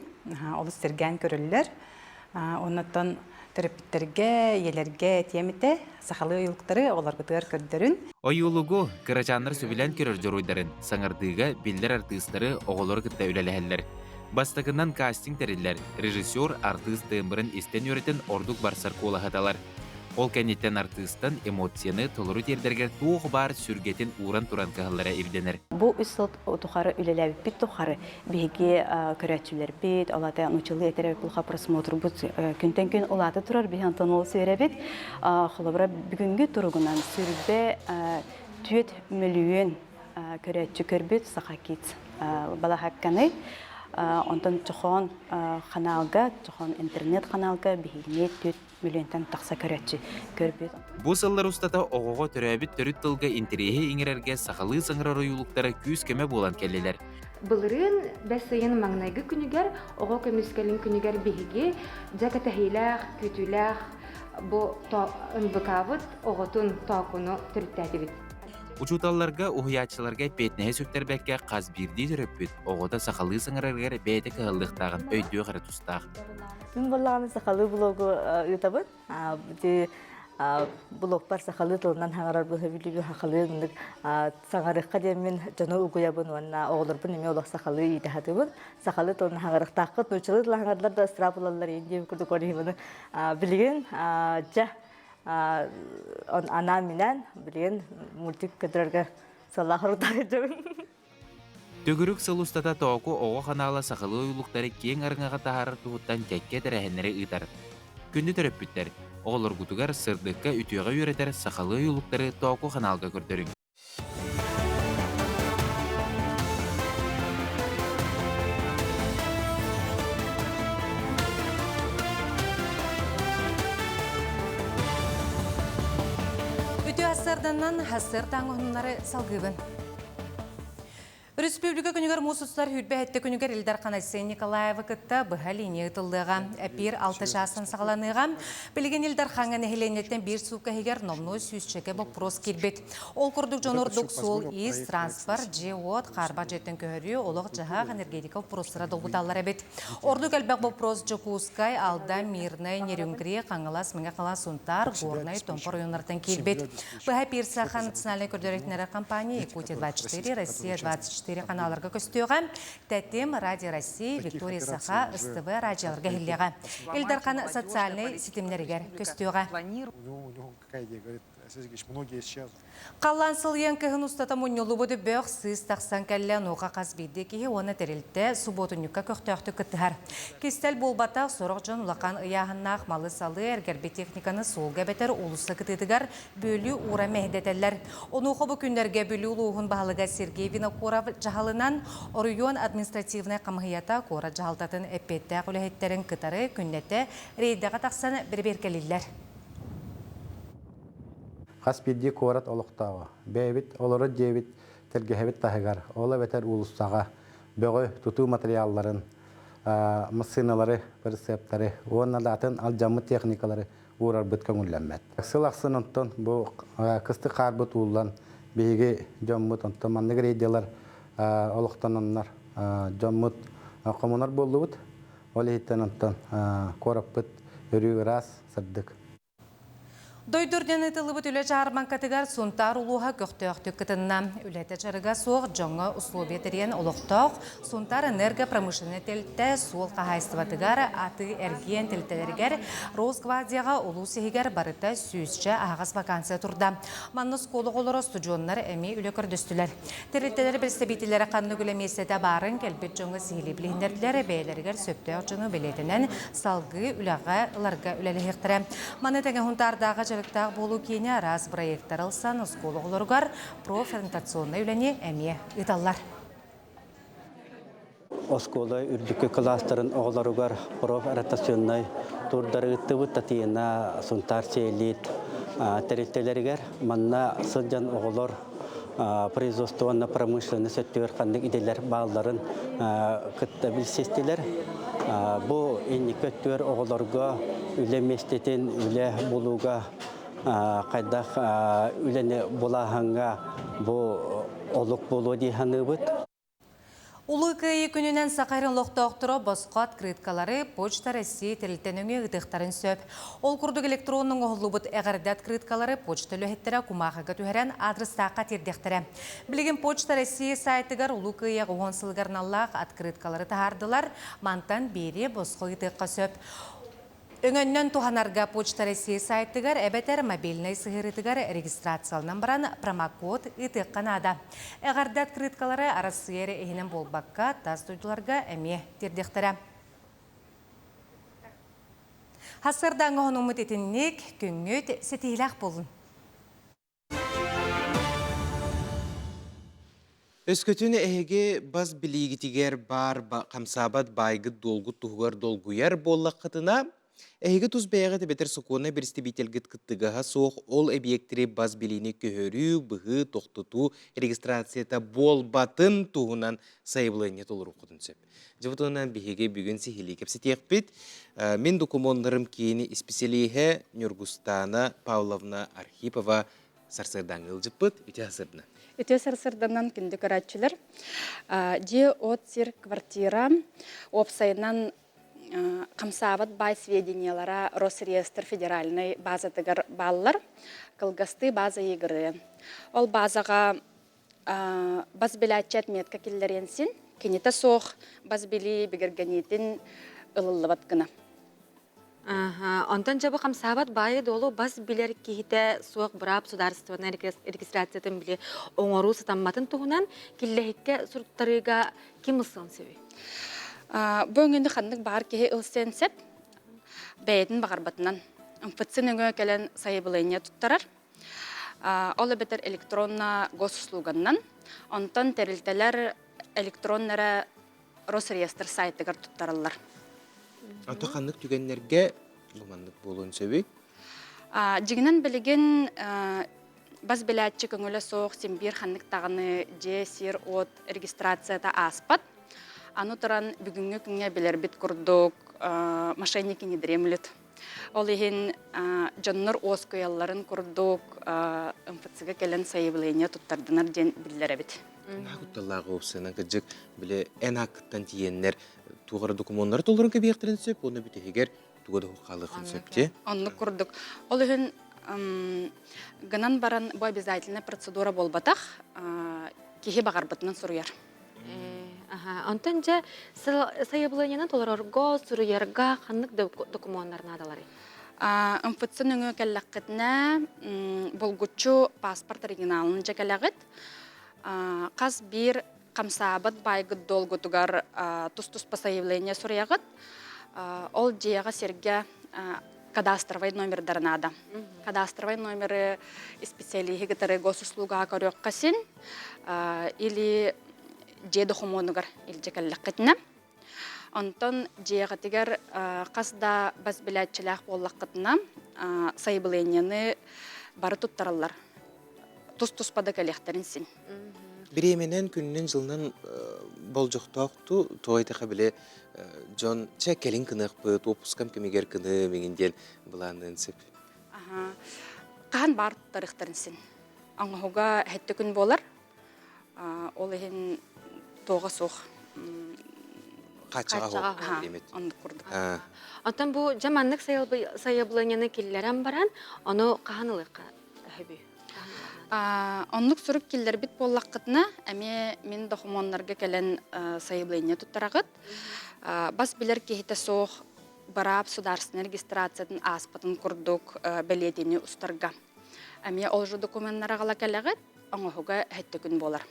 Олус сэргээн көрөллөр. Оннуттан төрөппүттэргэ, ийэлэргэ этиэм этэ, сахалыы ойуулуктары оҕолоргутугар көрдөрүн. Ойуулугу кырачааннар сөбүлээн көрөр дьоруойдарын саҥардыыга биллэр артыыстары оҕолору кытта үлэлэһэллэр. Бастакынан кастинг тэриллэр, режиссер артыыс тембрын истэн үөрэтэн ордук барсар куолаһы талар. Ол кэнниттэн артыыстан эмоцияны толору тиэрдэргэр туох баар сүргэтин ууран туран кыһаллара ирдэнэр. Бу үс сыл тухары үлэлээбиппит тухары биһиги көрөөччүлэрбит, ол аата нууччалыы этэр эбит просмотрбут күнтэн күн улаата турар, биһи онтон ол сүөрэбит. Холобура, бүгүҥҥү туругунан сүрбэ түөрт мөлүйүөн көрөөччү көрбүт Саха Kids балаһакканы. Онтон Чохоон ханаалга, Чохоон интернет-ханаалга биһигини түөрт миллионтан тахса көрөөччү көрбүт. Бу сыллар устата оҕоҕо төрөөбүт төрүт тылга интэриэһи иҥэрэргэ сахалыы саҥарар ойуулуктара күүс-көмө буолан кэллилэр. Былырыын бэс ыйын маҥнайгы күнүгэр оҕо көмүскэлин күнүгэр биһиги дьэ кэтэһиилээх, күүтүүлээх бу НВК-быт оҕотун тоокуну төрүттээтибит. Учууталларга, уһуйааччыларга эппиэтинэһи сүктэрбэккэ хас биирдии төрөппүт оҕото сахалыы саҥарарыгар бэйэтэ кыһаллыахтааҕын өйдүөх эрэ тустаах. Мин буоллаҕына сахалыы блогу ыытабын. Ити блогпар сахалыы тылынан саҥарар быһа сахалыы ыннык саҥарыахха диэммин дьону угуйабын уонна оҕолорбун эмиэ олох сахалыы иитэ сатыыбын. Сахалыы тылынан саҥарыахтааххыт, нууччалыы тылынан саҥардылар да ыстыраап ылаллар иин диэн курдук ориһымыны билигин дьэ анаан-минээн билигин мультик көрдөрөргө сыллаах оруктаах дьабын. Төгүрүк сыл устата Тооку оҕо ханаала сахалыы ойуулуктары киэҥ арыҥаҕа таһаарар туһуттан кэккэ тэрээһиннэри ыытар. Күндү төрөппүттэр, оҕолоргутугар сырдыкка үтүөҕэ үөрэтэр сахалыы ойуулуктары Тооку ханаалга көрдөрүҥ. Үтүө ассарданан хассыр таҥоһуннары салгыыбын. Республика күнүгэр муус устар хүрбэһэтте күнүгэр Ил Дархан Айсен Николаевы кытта быһа линия ытыллыаҕа. Эпир алта чаастан саҕаланыаҕа. Билигин Ил Дархаҥҥа нэһилиэнньэттэн биир суукка иһигэр номнуо сүүсчэкэ боппуруос киирбит. Ол курдук дьон ордук суол-иис, транспорт, дьиэ-уот, хаарбах дьиэттэн көһөрүү, олох-дьаһах, энергетика боппуруостара долгуталлар эбит. Ордук элбэх боппуруос Дьокуускай, Алдан, Мирнэй, Нерюнгри, Хаҥалас, Мэҥэ Хаҥалас, Сунтаар, Горнай, Томпо оройуоннарыттан киирбит. Быһа Пир Саха национальнай көрдөрөр компания Якутия-24, Россия-24 каналларга көстүөҕэ. Тэтим, Радио России, Виктория Саха, СТВ радиоларга иһиллиэҕэ. Ил Дархан социальнай ситимнэригэр көстүөҕэ. Халлаан сылыйан кыһын устата мунньуллубут бөх сыыс тахсан кэллэ, онуоха хас биирдии киһи уонна тэрилтэ субуотунньукка көхтөөхтүк кыттыһар. Кистэл буолбатах, сорох дьон улахан ыйааһыннаах малы-салы, эргэрбит техниканы суолга эбэтэр уулусса кытыытыгар бүөлүү уура мэһэйдэтэллэр. Онуоха бу күннэргэ Бүлүү улууһун баһылыга Сергей Винокуров дьаһалынан оройуон административнай хамыһыйата куорат дьаһалтатын эппиэттээх үлэһиттэрин кытары күннэтэ рейдэҕэ тахсан бэрэбиэркэлииллэр. Хас биирдии куорат олохтооҕо бэйэбит олорор дьиэбит тэлгэһэбит таһыгар, ол эбэтэр уулуссаҕа бөҕү тутуу матырыйаалларын, массыыналары, прицептары уонна да атын алдьаммыт техникалары уурарбыт көҥүллэммэт. Сыл ахсын онтон бу кыстык хаарбыт ууллан биһиги дьоммут онтон маннык рейдэлэр олохтононнор дьоммут хомунар буоллубут. Ол иһиттэн онтон куораппыт өрүү ыраас, сырдык. Дойду үрдүнэн ыытыллыбыт үлэ дьаарбаҥкатыгар Сунтаар улууһа көхтөөхтүк кытынна. Үлэтэ дьарыга суох дьоҥҥо условия тэрийэн олохтоох Сунтаар энергопромышленнай тэрилтэ суол хаһаайыстыбатыгар, атыы-эргиэн тэрилтэлэригэр, Росгвардияҕа улуус иһигэр барыта сүүсчэ аһаҕас вакансия турда. Манна оскуола оҕолоро, устудьуоннар эмиэ үлэ көрдөстүлэр. Тэрилтэлэр бэрэстэбиитэллэрэ ханнык үлэ миэстэтэ баарын кэлбит дьоҥҥо сиһилии билиһиннэрдилэр, бэйэлэригэр сөптөөх дьону бэлиэтэнэн салгыы үлэҕэ ыларга үлэлэһиэхтэрэ. Маны тэҥэ Сунтаардааҕы дьарыктаах буолуу киинэ араас бырайыактары ылсан оскуола оҕолоругар профориентационнай үлэни эмиэ ыыталлар. Оскуола үрдүкү кылаастарын оҕолоругар профориентационнай туурдары ыыттыбыт Татьяна Сунтаар Элит тэрилтэлэригэр. Манна сылдьан оҕолор производство уонна промышленность өттүгэр ханнык идэлэр баалларын кытта билсистилэр. Бу инники өттүгэр оҕолорго үлэ миэстэтин, үлэ булууга хайдах үлэни булааһыҥҥа бу олук буолуо дии саныыбыт. Улуу Кыайыы күнүнэн Саха сирин олохтоохторо босхо открыткалары Почта России тэрилтэ нөҥүө ыытыахтарын сөп. Ол курдук электронно оҥоһуллубут эҕэрдэ открыткалары почта үлэһиттэрэ кумааҕыга түһэрэн аадырыстаахха тиэрдиэхтэрэ. Билигин Почта России сайтыгар Улуу Кыайыы 10 сылыгар аналлаах открыткалары таһаардылар. Мантан биири босхо ыытыахха сөп. Өҥөннөн туһанарга Почта России сайтыгар эбэтэр мобильнай сыһыарыытыгар регистрацияланан баран промокод ыытыахха наада. Эҕэрдэ открыткалары Арассыыйа эрэ иһинэн буолбакка, тас дойдуларга эмиэ тиэрдиэхтэрэ. Сарсыардааҥҥы хонууммут итинник, күҥҥүт ситиһиилээх буоллун! Өскөтүн эһиги бас билиигитигэр баар хамсаабат баайгыт-дуолгут туһугар долгуйар буоллаххытына, Эһиги тус бэйэҕит эбэтэр сокуоннай бэрэстэбиитэлгит кыттыгаһа суох ол эбийиэктэри бас билиини көһөрүү, быһыы, тохтотуу регистрацията буолбатын туһунан сайабылыанньа толоруоххутун сөп. Дьэ бу туһунан биһиги бүгүн сиһилии кэпсэтиэхпит. Мин докумуоннарым киини исписэлииһэ Ньургустаана Павловна Архипова сарсыардааҥҥы ыалдьыппыт. Үтүө сарсыарданан. Үтүө сарсыарданан күндү көрөөччүлэр. Дьиэ, от, сир, квартира уопсайынан хамсаабат баай сведениялара Росреестр федеральнай базатыгар бааллар. Кылгастыы база ЕГРН. Ол базаҕа бас билээччи отметка киллэриэн син, кинитэ суох бас билии бигэргэниитин ылыллыбат гына. Онтон дьэ бу хамсаабат баайы-дуолу бас билэр киһитэ суох быраап судаарыстыбаннай регистрациятын били оҥоруу сатамматын туһунан киллэһиккэ суруттарыыга ким ылсыан сөбүй? Бу өҥөнү ханнык баар киһи ылсыан сөп, бэйэтин баҕарбатынан. МФЦ нөҥүө кэлэн сайабылыанньа туттарар. Ол эбэтэр электронно госуслуганнан. Онтон тэрилтэлэр электроннара Росреестр сайтыгар туттараллар. Ато ханнык түгэннэргэ бу маннык буолуон сөбүй? Дьиҥинэн билигин бас билээччи көҥүлэ суох син биир ханнык даҕаны дьиэ, сир, уот регистрацията ааспат. Аны туран бүгүҥҥү күҥҥэ билэрбит курдук мошенники не дремлют. Ол иһин дьоннор уоскуйалларын курдук МФЦ-га кэлэн сайабылыанньа туттардынар диэн биллэрэбит. Наһаа кутталлаах уопсайынан кырдьык били эн ааккыттан тиийэннэр туох эрэ докумуоннары толорон кэбиһиэхтэрин сөп уонна бүтэһигэр туга да хаалыаххын сөп дии. Оннук курдук. Ол иһин гынан баран бу обязательная процедура буолбатах, киһи баҕарбытынан суруйар. Онтон дьэ сайабылыанньаны толорорго, суруйарга ханнык докумуоннар наадаларый? МФЦ нөҥүө кэллэххитинэ булгуччу паспорт оригиналын дьэ кэлэҕит. Хас биир хамсаабыт баайгыт долгутугар тус-туспа заявление суруйаҕыт. Ол дьиэҕэ сиргэ кадастровай номердары наада. Кадастровай номеры специалиһи кытары госуслугаҕа көрүөххэ син или дьиэ докумуонугар илдьэ кэллэххитинэ. Онтон дьиэҕитигэр хас да бас билээччилээх буоллаххытына сайабылыанньаны бары туттараллар. Тус-туспа да кэлиэхтэрин син. Бириэмэнэн күнүнэн-дьылынан болдьохтоохту тоҕо этэхэ били дьон чэ кэлин кыныахпыт, уоппускам кэмигэр кыныым иҥин диэн былаанныан сөп. Хаһан баар туттарыахтарын син. Оҥоһуга сэттэ күн буолар. Ол иһин туоҕа суох Хааччаҕа суох Оннук курдук. Оттон бу дьэ маннык сайабылыанньаны киллэрэн баран, ону хаһан ылыахха сөбүй? Оннук сурук киллэрбит буоллаххытына, эмиэ мин докумуоннарга кэлэн сайабылыанньа туттараҕыт. Бас билэр киһитэ суох быраап судаарственнай регистрациятын ааспытын курдук бэлиэтиини устарга. Эмиэ ол же докуменнары аҕала кэлэҕит, оҥоһуга сэттэ күн буолар.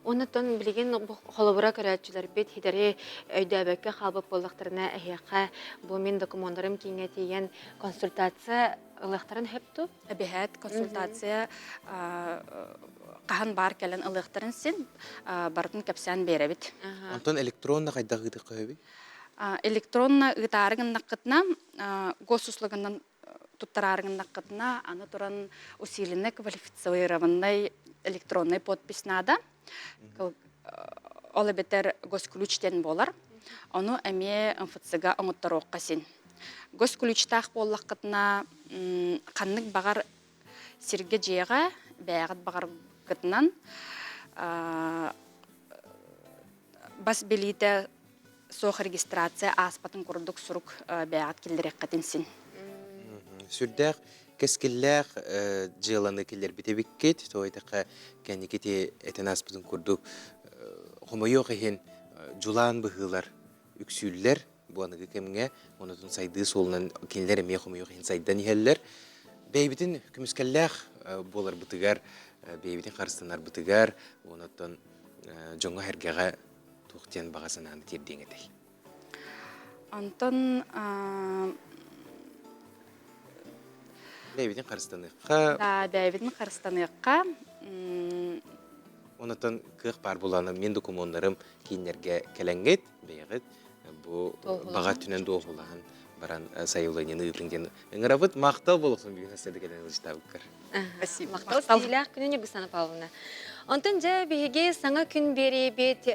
Оннуттан билигин холобура көрөөччүлэрбит хитэри өйдөөбөккө хаалбыт буоллахтарына эһиэхэ бу мин докумуоннарым кииҥҥэ тиийэн консультация ылыахтарын сөп дуу? Эбэһээт консультация хаһан баар кэлэн ылыахтарын син барытын кэпсээн биэрэбит. Онтон электронно хайдах ыытыахха сөбүй? Электронно ыытаары гыннаххытына госуслуганан туттараары гыннаххытына аны туран усиленный квалифицированный электронный подпись наада. Ол эбэтэр госключ диэн буолар. Ону эмиэ МФЦ-га оҥотторуохха син. Госключтаах буоллаххытына ханнык баҕар сиргэ дьиэҕэ бэйэҕит баҕаргытынан бас билиитэ суох регистрация ааспатын курдук сурук бэйэҕит киллэриэххитин син. Сүрдээх кэскиллээх дьыаланы киллэрбит эбиккит. Тоҕо диэтэххэ, кэнники этэн ааспытын курдук хомойуох иһин дьулаан быһыылар үксүүллэр бу аныгы кэмҥэ онотун сайдыы суолунан кинилэр эмиэ хомойуох иһин сайдан иһэллэр. Бэйэбитин көмүскэллээх буоларбытыгар, бэйэбитин харыстанарбытыгар, онотон дьоҥҥо-сэргэҕэ туох диэн баҕа санааны тиэрдиэҥ этэй? Онтон бэйэбитин харыстаныахха. Да, бэйэбитин харыстаныахха. Онотон кыах баар буолаана мин докумуоннарым кииннэргэ кэлэҥҥит, бэйэҕит бу баҕа өттүнэн дуоһулаһан. баран сайылыанньаны ыытын диэн ыҥырабыт. Махтал буолуохсун бүгүн сарсыарда кэлэн ыалдьытаабыккар. Спасибо. Махтал сиилээх күнүн Ньургустана Павловна. Онтон дьэ биһиги саҥа күн биэриибит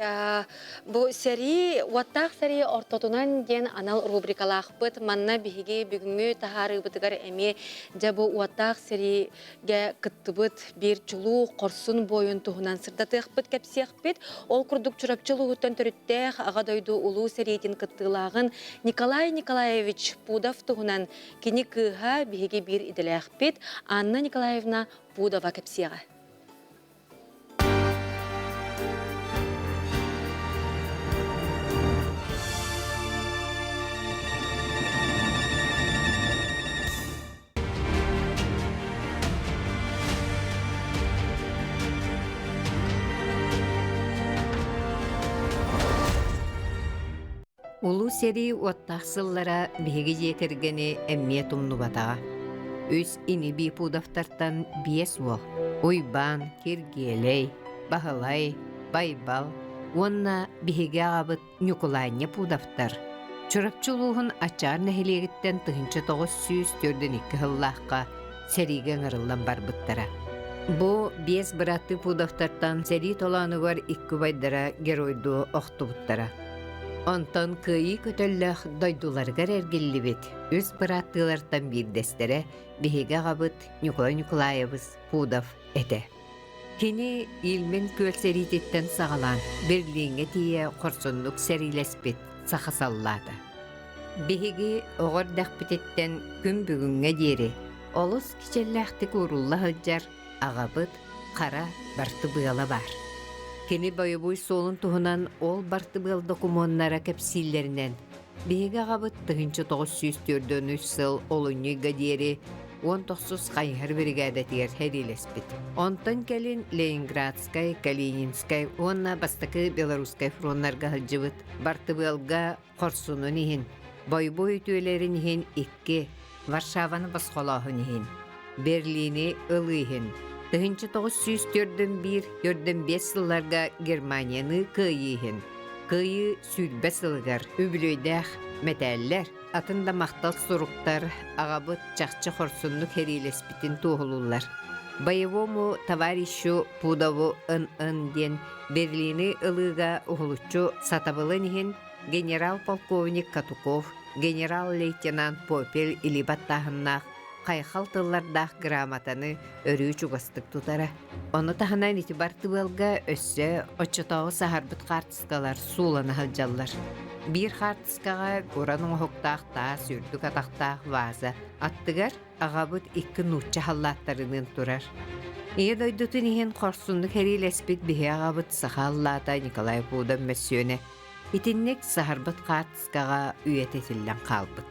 бу сэрии, уоттаах сэрии ортотунан диэн анал рубрикалаахпыт. Манна биһиги бүгүҥҥү таһаарыыбытыгар эмиэ дьэ бу уоттаах сэриигэ кыттыбыт биир чулуу хорсун буойун туһунан сырдатыахпыт, кэпсиэхпит. Ол курдук Чурапчы улууһуттан төрүттээх Аҕа дойду улуу сэриитин кыттыылааҕын Николай Николаевич Пудов туһунан Кини кыыһа биһиги биир идэлээхпит Анна Николаевна Пудова кэпсиэҕэ. Улуу сэрии уоттаах сыллара биһиги дьиэ кэргэни эмиэ тумнубатаҕа. Үс ини-бии Пудовтартан биэс уол Уйбаан, Киргиэлэй, Баһылай, Байбал уонна биһиги аҕабыт Ньукулаанньа Пудовтар Чурапчы улууһун Ачаар нэһилиэгиттэн 1942 сыллаахха сэриигэ ыҥырыллан барбыттара. Бу биэс бырааттыы Пудовтартан сэрии толоонугар икки убайдара геройдуу охтубуттара. Онтон кыайыы көтөллөөх дойдуларыгар эргиллибит үс бырааттыылартан биирдэстэрэ биһиги аҕабыт Ньукулай Ньукулаайабыс Пудов этэ. Кини Ильмень күөл сэриититтэн саҕалаан Берлиҥҥэ тиийэ хорсуннук сэриилэспит саха саллаата. Биһиги оҕо эрдэхпититтэн күн бүгүҥҥэ диэри олус кичэллээхтик уурулла сылдьар аҕабыт хара бартыбыала баар. Кини бойобуой суолун туһунан ол бартыбыал докумуоннара кэпсииллэринэн, биһиги аҕабыт 1943 сыл олунньуйга диэри 19 хайыһар биригээдэтигэр сэриилэспит. Онтон кэлин Ленинградскай, Калининскай уонна Бастакы Белорусскай фроннарга сылдьыбыт. Бартыбыалга хорсунун иһин, бойобуой үтүөлэрин иһин икки, Варшаваны босхолооһун иһин, Берлини ылыы иһин, 1941-45 сылларга Германияны кыайыы иһин, Кыайыы 20 сылыгар үбүлүөйдээх мэтээллэр, атын да махтал суруктар аҕабыт чахчы хорсуннук сэриилэспитин туоһулууллар. Боевому товарищу Пудову НН диэн Берлини ылыыга уһулуччу сатабылын иһин генерал-полковник Катуков, генерал-лейтенант Попель илии баттааһыннаах хайхал тыллардаах грамотаны өрүү чугастык тутара. Ону таһынан ити бартыбыалга өссө оччотооҕу саһарбыт хаартыскалар суулана сылдьаллар. Биир хаартыскаҕа уран оҥоһуктаах таас үрдүк атахтаах ваза аттыгар аҕабыт икки нуучча халлааттарыныын турар. Ийэ дойдутун иһин хорсуннук сэриилэспит биһи аҕабыт саха аллаата Николай Пудов мөссүөнэ итинник саһарбыт хаартыскаҕа үйэтитиллэн хаалбыт.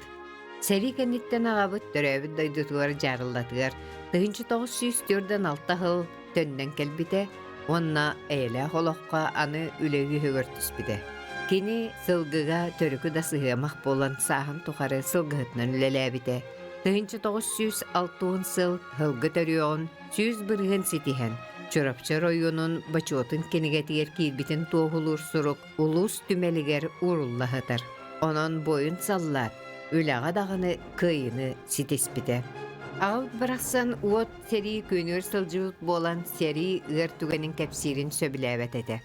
Сэрии кэнниттэн аҕабыт төрөөбүт дойдутугар Дьаарыллатыгар 1946 сыл төннөн кэлбитэ уонна эйэлээх олоххо аны үлэ үөһүгэр түспүтэ. Кини сылгыга төрүкү да сыһыамах буолан сааһын тухары сылгыһытынан үлэлээбитэ. 1960 сыл сылгы төрүөҕүн 100% ситиһэн, Чурапчы оройуонун Бочуотун кинигэтигэр киирбитин туоһулуур сурук улуус түмэлигэр уурулла сытар. Онон буойун саллаат үлэҕэ даҕаны кыайыыны ситиспитэ. Аҕабыт барахсан уот сэрии күөнүгэр сылдьыбыт буолан сэрии ыар түгэнин кэпсиирин сөбүлээбэт этэ.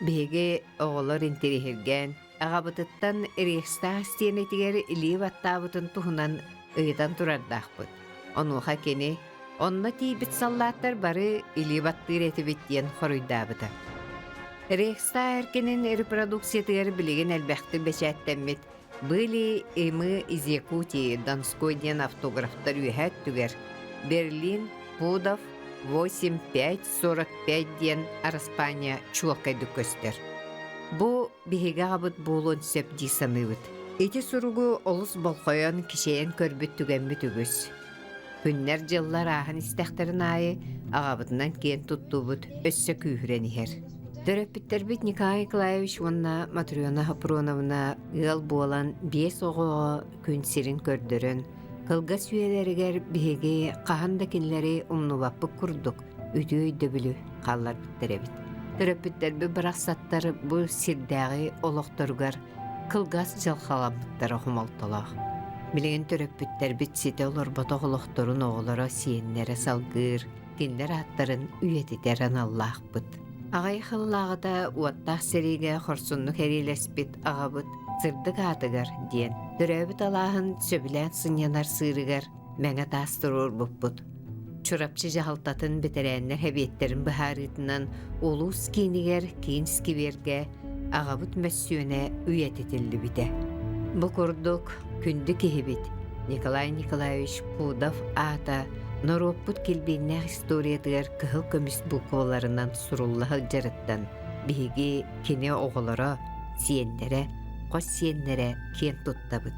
Биһиги оҕолор интириэһиргээн аҕабытыттан Рейхстаг истиэнэтигэр илии баттаабытын туһунан ыйытан турардаахпыт. Онуоха кини онно тиийбит саллааттар бары илии баттыыр этибит диэн хоруйдаабыта. Рейхстаг эркинин репродукциятыгар билигин элбэхтик бэчээттэммит «Были и мы из Якутии» Донской диэн автографтар үөһээ өттүгэр Берлин, Пудов, 8-5-45 диэн араспаанньа чуолкайдык көстөр. Бу биһиги аҕабыт буолуон сөп дии саныыбыт. Ити суругу олус болҕойон, кичэйэн көрбүт түгэммит үгүс. Күннэр-дьыллар ааһан истэхтэрин аайы аҕабытынан киэн туттуубут өссө күүһүрэн иһэр. Төрөппүттэрбит Николай Николаевич уонна Матрена Хопроновна ыал буолан биэс оҕоҕо күн сирин көрдөрөн, кылгас үйэлэригэр биһиги хаһан да кинилэри умнубаппыт курдук үтүө өйдөбүлү хаалларбыттар эбит. Төрөппүттэрбит барахсаттар бу сирдээҕи олохторугар кылгас дьылҕаламмыттара хомолтолоох. Билигин төрөппүттэрбит ситэ олорботох олохторун оҕолоро сиэннэрэ салгыыр, кинилэр ааттарын үйэтитэр аналлаахпыт. Аҕай хыллааҕыта уоттаах сэриигэ хорсуннук эриилэспит аҕабыт сырдык аатыгар диэн төрөөбүт алааһын сөбүлээн сынньанар сыырыгар мэҥэ таас туруорбуппут. Чурапчы дьаһалтатын бэтэрээннэр эбиэттэрин быһаарыытынан улуус киинигэр киин сквергэ аҕабыт мөссүөнэ үйэтитиллибитэ. Бу курдук күндү киһибит Николай Николаевич Пудов аата норуоппут килбиэннээх историятыгар кыһыл көмүс букваларынан сурулла сылдьарыттан биһиги кини оҕолоро, сиэннэрэ, хос сиэннэрэ киэн туттабыт.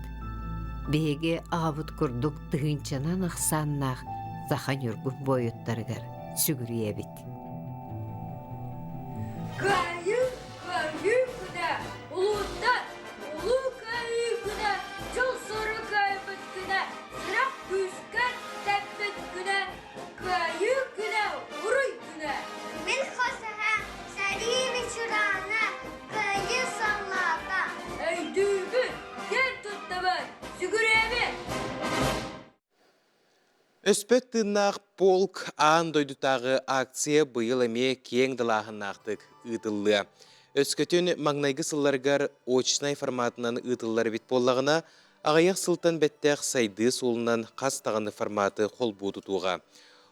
Биһиги аҕабыт курдук тыһыынчанан ахсааннаах саха ньургун буойуттарыгар сүгүрүйэбит. Кыайыы, кыайыы күнэ, улууттан улуу кыайыы күнэ, дьол-сору кыайбыт күнэ, сүрэх күүскэ тэппит күнэ, кыайыы күнэ, уруй күнэ! Мин хос эһэм сэрии ветерана, кыайыы саллаата. Өйдүүбүт, киэн туттабыт, сүгүрүйэбит! Өспөт тыыннаах полк аан дойдутааҕы акция быйыл эмиэ киэҥ далааһыннаахтык ыытыллыа. Өскөтүн маҥнайгы сылларыгар очнай форматынан ыытыллар эбит буоллаҕына, аҕыйах сылтан бэттэх сайдыы суолунан хас даҕаны форматы холбуу тутуоҕа.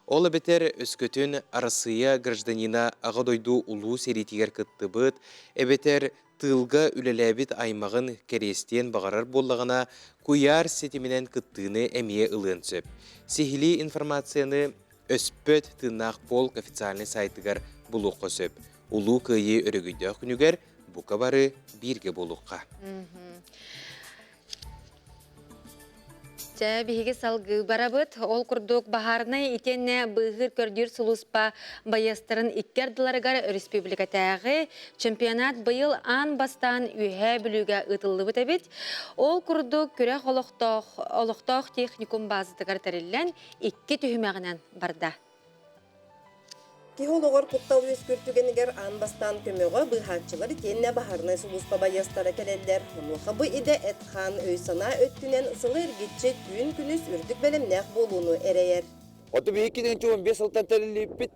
Ол эбэтэр өскөтүн Арассыыйа гражданина Аҕа дойду Улуу сэриитигэр кыттыбыт, эбэтэр тыылга үлэлээбит аймаҕын кэриэстиэн баҕарар буоллаҕына, куйаар ситиминэн кыттыыны эмиэ ылыан сөп. Сиһилии информацияны Өспөт тыыннаах полк официальнай сайтыгар булуохха сөп. Улуу Кыайыы өрөгөйдөөх күнүгэр бука бары бииргэ буолуохха. Чэ, биһиги салгыы барабыт. Ол курдук баһаарынай итиэннэ быыһыыр көрдүүр сулууспа байыастарын икки ардыларыгар өрөспүүбүлүкэтээҕи чемпионат быйыл аан бастаан Үөһээ Бүлүүгэ ыытыллыбыт эбит. Ол курдук күрэх олохтоох, олохтоох техникум баазатыгар тэриллэн икки түһүмэҕинэн барда. Киһи олоҕор куттал үөскүүр түгэнигэр аан бастаан көмөҕө быыһааччылар итиэннэ баһаарынай сулууспа байыастара кэлэллэр. Онуоха бу идэ эт-хаан, өй-санаа өттүнэн сылы эргиччи түүн-күнүс үрдүк бэлэмнээх буолууну эрэйэр. Оту биһикки 15 сылтан тэриллибиппит.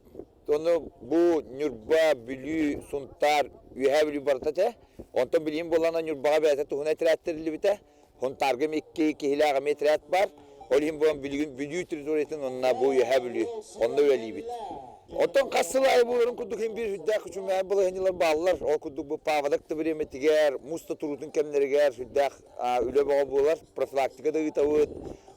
Ону бу Ньурба, Бүлүү, Сунтаар, Үөһээ Бүлүү барыта этэ. Онтон билигин буоллаҕына Ньурбаҕа бэйэтэ туһунан этэрээт тэриллибитэ. Хонтаарга икки киһилээх эмиэ отряд баар. Ол иһин буолан билигин Бүлүү территориятын онно бу Үөһээ Бүлүү онно үлэлиибит. Оттон хас сыл аайы буоларын курдук иһин биир сүрдээх күчүмэҕэй балаһыанньалар бааллар. Ол курдук бу паводок да бириэмэтигэр, муус да туруутун кэмнэригэр сүрдээх үлэ бөҕө буолар. Профилактика да ыытабыт.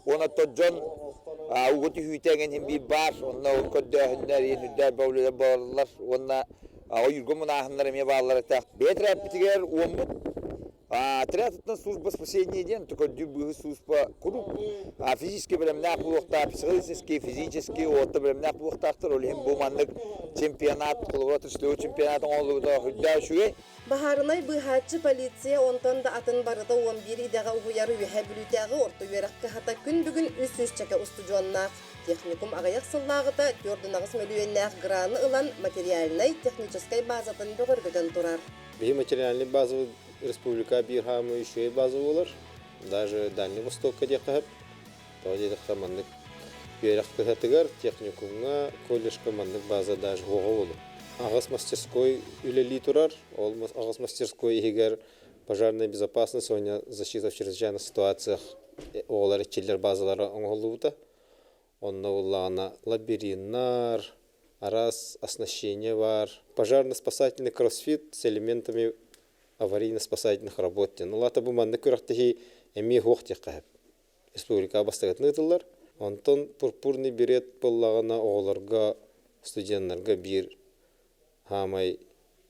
Уонна оттон дьон ууга түһүүтэ эҥин иһин биир баар. Онно ол көрдөөһүннэр, иһин үрдээх бөҕө үлэлэр буолаллар. Уонна ойуурга мунааһыннар эмиэ бааллар этэ. Бэйэ тирээппитигэр уоммут Отрядтан служба спасения диэн көрдүүр быыһы служба куруук физически бэлэмнээх буолуохтаах, психологически, физически уотта бэлэмнээх буолуохтаахтар. Ол иһин бу маннык чемпионат, холобура тустуу чемпионат оҥоһуллубута үрдээх үчүгэй. Баһаарынай быыһааччы полиция онтон да атын барыта 11 идэҕэ уһуйар Үөһээ Бүлүүтээҕи орто үөрэх кыһата күн бүгүн 300 чэкэ устудьуоннаах. Техникум аҕыйах сыллааҕыта 4,8 мөлүйүөннээх граны ылан материальнай, техническэй базатын бөҕөргөтөн турар. Биһи материальный базабыт республика биир хаамыы үчүгэй база буолар. Даже Дальний Востокка диэххэ сөп. Тоҕо диэтэххэ маннык үөрэх кыһатыгар, техникумҥа, колледжка маннык база даже суоҕа буолуо. Аҕыс мастерской үлэлии турар. Ол аҕыс мастерской иһигэр пожарная безопасность уонна защита в чрезвычайных ситуациях оҕолор иччилэр базалара оҥоһуллубута. Онно буллаҕына лабириннар, араас оснащение баар. Пожарно-спасательный кроссфит с элементами аварийно-спасательных работ диэн. Ол аата бу маннык күрэхтэһии эмиэ суох диэххэ сөп. Республика бастакытын ыытыллар. Онтон пурпурный берет буоллаҕына оҕолорго, студеннарга биир хаамай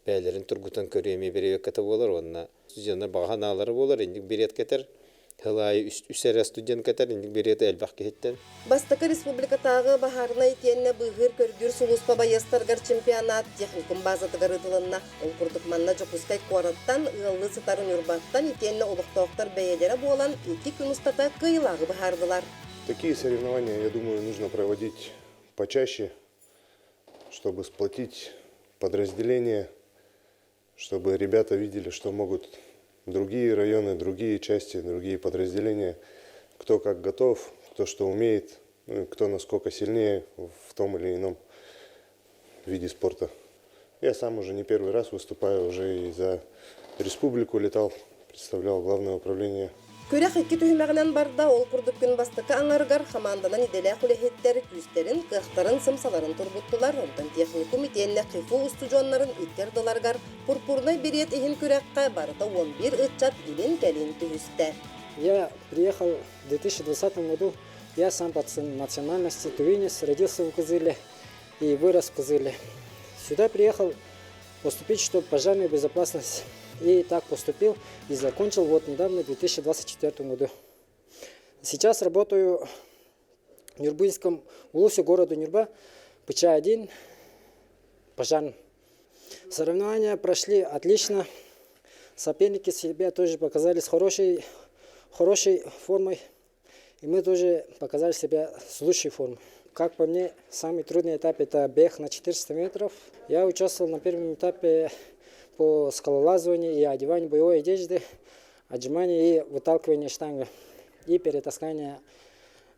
бэйэлэрин тургутан көрүү эмиэ бэрэбиэркэтэ буолар уонна студеннар баҕа санаалара буолар инник билиэт кэтэр сыл аайы үс эрэ студент кэтэр инник билиэти элбэх киһиттэн Бастакы республикатааҕы баһаарынай итиэннэ быыһыыр-көрдүүр сулууспа байыастарыгар чемпионат техникум базатыгар ыытылынна. Ол курдук манна Дьокуускай куораттан, ыаллыы сытар Ньурбаттан итиэннэ олохтоохтор бэйэлэрэ буолан икки күн устата кыайыылааҕы быһаардылар. Такие соревнования, я думаю, нужно проводить почаще, чтобы сплотить подразделения, чтобы ребята видели, что могут другие районы, другие части, другие подразделения. кто как готов, кто что умеет, ну, кто насколько сильнее в том или ином виде спорта. Я сам уже не первый раз выступаю, уже и за республику летал, представлял главное управление. Күрэх икки түһүмэҕинэн барда, ол курдук күн бастакы аҥарыгар хамаанданан идэлээх үлэһиттэр күүстэрин, кыахтарын, сымсаларын тургуттулар, онтон техникум итиэннэ ХИФУ устудьуоннарын икки ардыларыгар пурпурнай берет иһин күрэххэ барыта 11 ыччат илин-кэлин түһүстэ. Я приехал в 2020 году. Я сам по национальности тувинец, родился в Кызыле и вырос в Кызыле. Сюда приехал поступить, чтобы пожарную безопасность. И так поступил и закончил вот недавно, в 2024 году. Сейчас работаю в Нюрбинском улусе города Нюрба, ПЧ-1, пожарным. Соревнования прошли отлично. Соперники себя тоже показали с хорошей, хорошей формой. И мы тоже показали себя с лучшей формой. Как по мне, самый трудный этап – это бег на 400 метров. Я участвовал на первом этапе по скалолазанию и одеванию боевой одежды, отжиманию и выталкиванию штанги и перетаскание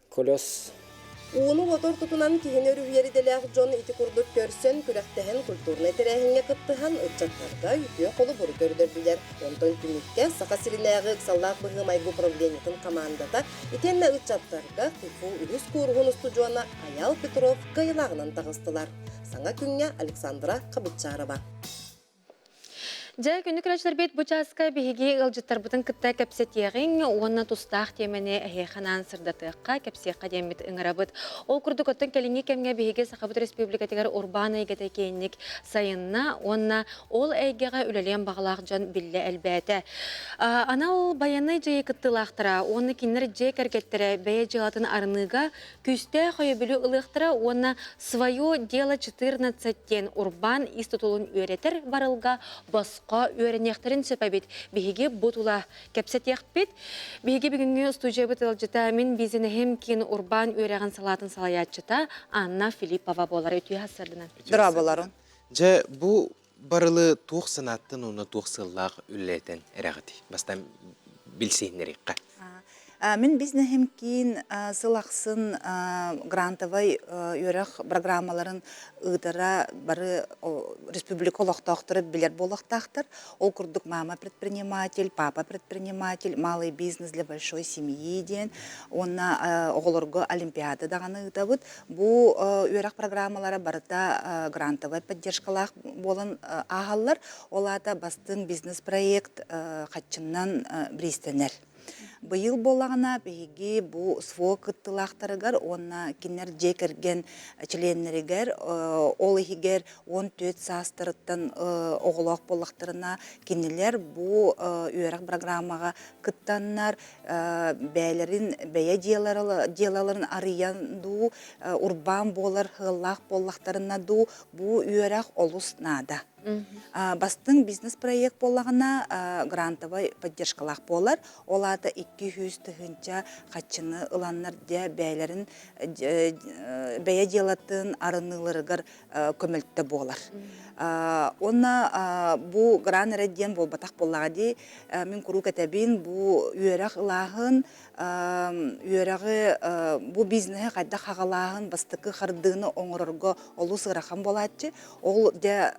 колес. Ууну уоту ортотунан киһини өрүһүйэр идэлээх дьон ити курдук көрсөн, күрэхтэһэн, культурнай тэрээһиҥҥэ кыттыһан, ыччаттарга үтүө холобуру көрдөрдүлэр. Онтон түмүккэ Саха сиринээҕи ыксаллаах быһыы-майгы управлениетын хамаандата итиэннэ ыччаттарга ХИФУ үһүс кууруһун устудьуона Айаал Петров кыайыылааҕынан таҕыстылар. Саҥа күҥҥэ Александра Хабытчарова. Дьэ, күндү көрөөччүлэрбит, бу чааска биһиги ыалдьыттарбытын кытта кэпсэтиэҕиҥ уонна тустаах тиэмэни эһиэхэ анаан сырдатыахха, кэпсиэххэ диэммит ыҥырабыт. Ол курдук, оттон кэлиҥҥи кэмҥэ биһиги Сахабыт Республикатыгар урбаан эйгэтэ киэҥник сайынна уонна ол эйгэҕэ үлэлиэн баҕалаах дьон биллэ элбээтэ. Анал байыаннай дьайыы кыттыылаахтара уонна кинилэр дьиэ кэргэттэрэ бэйэ дьыалатын арыныыга күүстээх өйөбүлү ылыахтара уонна «Свое дело 14» диэн урбаан ис тутулун үөрэтэр барылга босхо үөрэниэхтэрин сөп эбит. Биһиги бу тула кэпсэтиэхпит. Биһиги бүгүҥҥү устуудьуйабыт ыалдьыта мин бизнеһим киин урбаан үөрэҕин салаатын салайааччыта Анна Филиппова буолар. Үтүө сарсыарданан. Здраволарын. Дьэ, бу барылы туох санааттан уонна туох сыаллаах үлэлэтэн эрэҕитий? Бастаан билсиһиннэриэххэ. Мин бизнеһим киин сыл ахсын грантовай үөрэх программаларын ыытара бары республика олохтоохторо билэр буолуохтаахтар. Ол курдук мама предприниматель, папа предприниматель, малый бизнес для большой семьи диэн уонна оҕолорго олимпиада даҕаны ыытабыт. Бу үөрэх программалара барыта грантовай поддержкалаах буолан ааһаллар. Ол аата бастыҥ бизнес-проект хаччыннан бириистэнэр. Быйыл буоллаҕына биһиги бу СВО кыттыылаахтарыгар уонна кинилэр дьиэ кэргэн чилиэннэригэр ол иһигэр 14 саастарыттан оҕолоох буоллахтарына кинилэр бу үөрэх программаҕа кыттаннар бэйэлэрин бэйэ дьыалаларын арыйан дуу урбаан буолар сыаллаах буоллахтарына дуу бу үөрэх олус наада. Бастыҥ бизнес-проект буоллаҕына грантовай поддержкалаах буолар. Ол аата 200 тыһыынча хаччыны ыланнар дьэ бэйэлэрин бэйэ дьыалатын арыныыларыгар көмөлтө буолар. Уонна бу грант эрэ диэн буолбатах буоллаҕа дии. Мин куруук этэбин, бу үөрэх ылааһын үөрэҕи бу бизнеһи хайдах хаҕалааһын бастакы хардыыны оҥорорго олус ыарахан буолааччы. Ол дьэ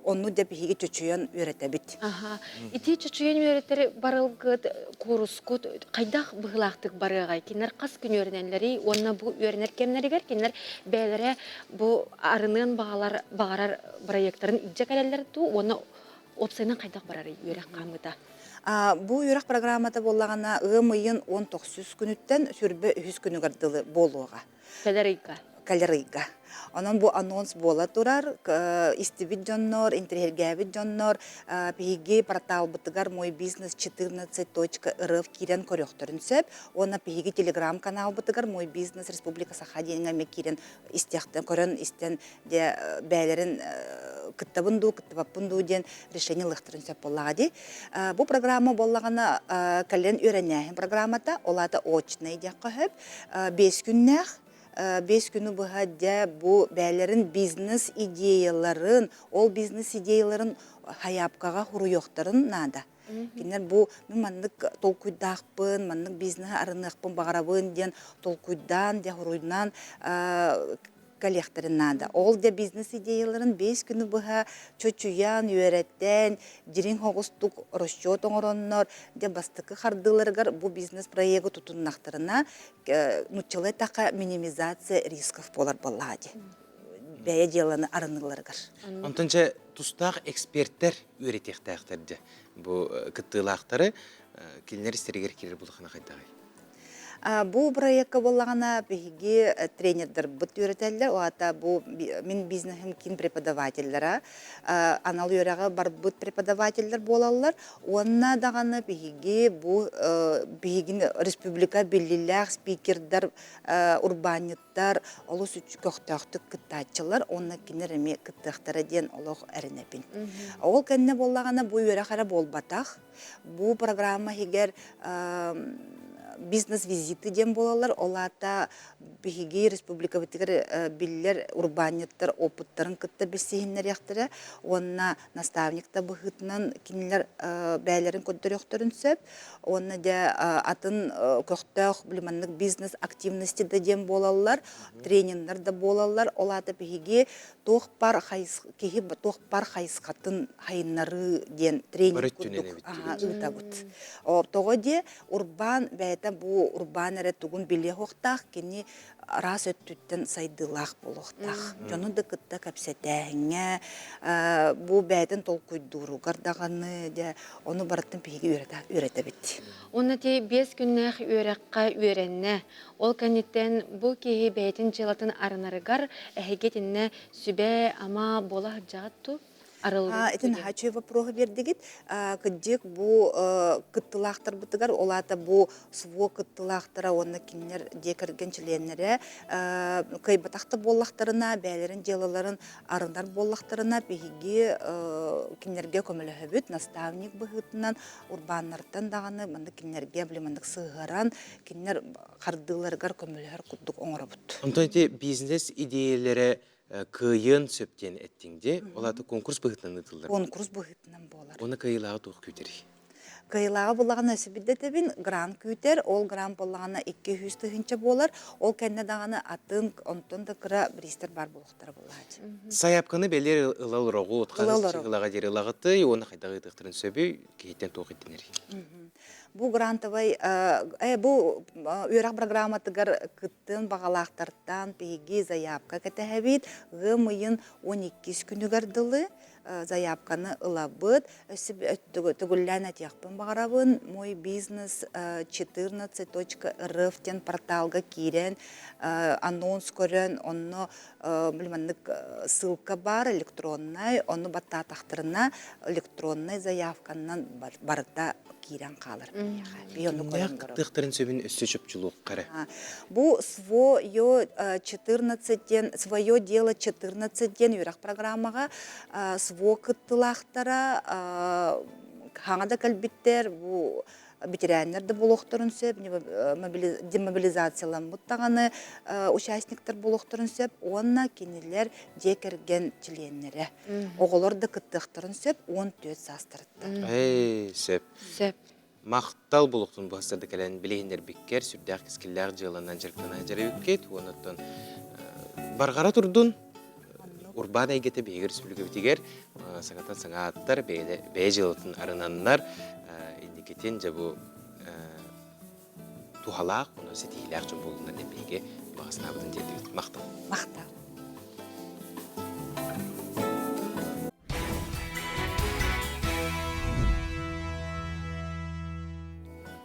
онну дьэ биһиги чочуйан үөрэтэбит. Аха. Ити чочуйан үөрэтэр барылгыт, куурускут хайдах быһыылаахтык барыаҕай? Кинилэр хас күн үөрэнэллэрий уонна бу үөрэнэр кэмнэригэр кинилэр бэйэлэрэ бу арыныан баҕалар баҕарар проектарын илдьэ кэлэллэр дуу уонна уопсайынан хайдах барарый үөрэх хаамыыта? Бу үөрэх программата буоллаҕына ыам ыйын 19 күнүттэн сүрбэ үһүс күнүгэр дылы буолуоҕа. Кэлэр ыйга. Кэлэр ыйга. Онон бу анонс буола турар. Истибит дьоннор, интэриэһиргээбит дьоннор биһиги порталбытыгар мой бизнес 14.рф киирэн көрүөхтэрин сөп. Уонна биһиги телеграм-каналбытыгар мой бизнес Республика Саха диэҥҥэ эмиэ киирэн истиэхтэн, көрөн истэн дьэ бэйэлэрин кыттабын дуу, кыттыбаппын дуу диэн решение ылыахтарын сөп буоллаҕа дии. Бу программа буоллаҕына кэлин үөрэнээһин программата, ол аата очный диэххэ сөп. Биэс күннээх. 5 күнү быһа дьэ бу бээлэрин бизнес идеяларын, ол бизнес идеяларын хайаапкаҕа хуруйуохтарын наада. Кинилэр бу мин маннык толкуйдаахпын, маннык бизнеһи арыныахпын баҕарабын диэн толкуйдаан, дьэ хоруйнаан кэлиэхтэрин наада. Ол дьэ бизнес идеяларын 5 күнү быһа чочуйан, үөрэтэн, дириҥ соҕустук расчет оҥороннор, дьэ бастакы хардыыларыгар бу бизнес-проегы тутуннахтарына, нуччалыы эттэххэ, минимизация рисков буолар буоллаҕа дии. Бэйэ дьыаланы арыныыларыгар. Онтон дьэ тустаах эксперттэр үөрэтиэхтээхтэр дьэ бу кыттыылаахтары кинилэр истэригэр киирэр булахана хайдаҕый? Бу проекка буоллаҕына биһиги тренердарбыт үөрэтэллэр. Ол аата бу мин бизнеһим киин преподавателлара анал үөрэҕи барбыт преподавателлэр буолаллар. Уонна даҕаны биһиги бу биһигин республика биллиилээх спикердар, урбаанньыттар олус көхтөөхтүк кыттааччылар уонна кинилэр эмиэ кыттыахтара диэн олох эрэнэбин. Ол кэннэ буоллаҕына бу үөрэх эрэ буолбатах. Бу программа иһигэр бизнес-визиты диэн буолаллар. Ол аата биһиги республикабытыгар биллэр урбаанньыттар опыттарын кытта билсиһиннэриэхтэрэ уонна наставникта быһыытынан кинилэр бэйэлэрин көрдөрүөхтэрин сөп. Уонна дьэ атын көхтөөх маннык бизнес активности да диэн буолаллар, трениннэр да буолаллар. Ол аата биһиги туох бар киһи туох бар хайысхатын хайыннарыы диэн тренинг курдук ыытабыт. Тоҕо диэ урбаан бэйэтэ бу урбаан эрэ тугун билиэ суохтаах, кини араас өттүттэн сайдыылаах буолуохтаах. Дьону да кытта кэпсэтээһиҥҥэ, бу бэйэтин толкуйдууругар даҕаны дьэ ону барытын биһиги үөрэтэбит. Уонна ти 5 күннээх үөрэххэ үөрэннэ. Ол кэнниттэн бу киһи бэйэтин дьыалатын арынарыгар эһиги итиннэ сүбэ-ама буола сылдьаҕыт дуу? Итин хачы вопроһу биэрдигит. Кыдьык бу кыттылаахтарбытыгар, ол аата бу СВО кыттылаахтара уонна кинилэр дьиэ кэргэн чилиэннэрэ кыайбатах да буоллахтарына, бэйэлэрин дьыалаларын арынар буоллахтарына, биһиги кинилэргэ көмөлөһөбүт, наставник быһыытынан урбааннартан даҕаны маннык кинилэргэ били маннык сыһыаран, кинилэр хардыыларыгар көмөлөһөр курдук оҥоробут. Онтон ити бизнес идиэйэлэрэ кыайыан сөп диэн эттиҥ дии. Ол аата конкурс быһыытынан ыытыллар. Конкурс быһыытынан буолар. Уонна кыайыылааҕы туох күүтэрий? Кыайыылааҕы буллаҕына өссө биирдэ грант күүтэр. Ол грант буоллаҕына 200 тыһыынча буолар. Ол кэннэ даҕаны атын онтон да кыра бириистэр баар буолуохтара буолааччы. Сайаапканы бэлиэр ыла олороҕут, хаһыс ылаҕа диэри ылаҕытый уонна хайдах ыытыахтарын сөбүй, киһиттэн туох ирдэнэрий? Бу грантовай бу үөрэх программатыгар кыттыан баҕалаахтартан биһиги заявка кэтэһэбит. Ыам ыйын 12 күнүгэр дылы заявканы ылабыт. Өссө төгүллээн этиэхпин баҕарабын. Мой бизнес 14.рф диэн порталга киирэн анонс көрөн, онно маннык ссылка баар электроннай, ону баттаатахтарына электроннай заявканан барыта киирэн хаалар биһиэхэ. Кыттыахтарын сөбүн өссө чопчулуохха эрэ. Бу свое 14 диэн свое дело 14 диэн үөрэх программаҕа СВО кыттылаахтара хаҥа да кэлбиттэр бу ветераннар да буолуохтарын сөп, демобилизацияламмыт даҕаны участниктар буолуохтарын сөп уонна кинилэр дьиэ кэргэн чилиэннэрэ. Оҕолор да кыттыахтарын сөп 14 саастарыттан. Эй, сөп. Сөп. Махтал булуктун быһастарды кэлэн билиһиннэрбиккэр, сүрдээх кэскиллээх дьыаланан дьарыктана дьарыйбыккит, уоннаттан барҕара турдун. Урбаан эйгэтэ биһиги республикабытыгар саҥатан саҥа ааттар, бэйэ дьыалатын арынаннар, инникитин дьэ бу туһалаах, онон ситиһиилээх дьон буоллуннар диэн биһиги баҕа санаабытын тиэрдибит. Махтал. Махтал.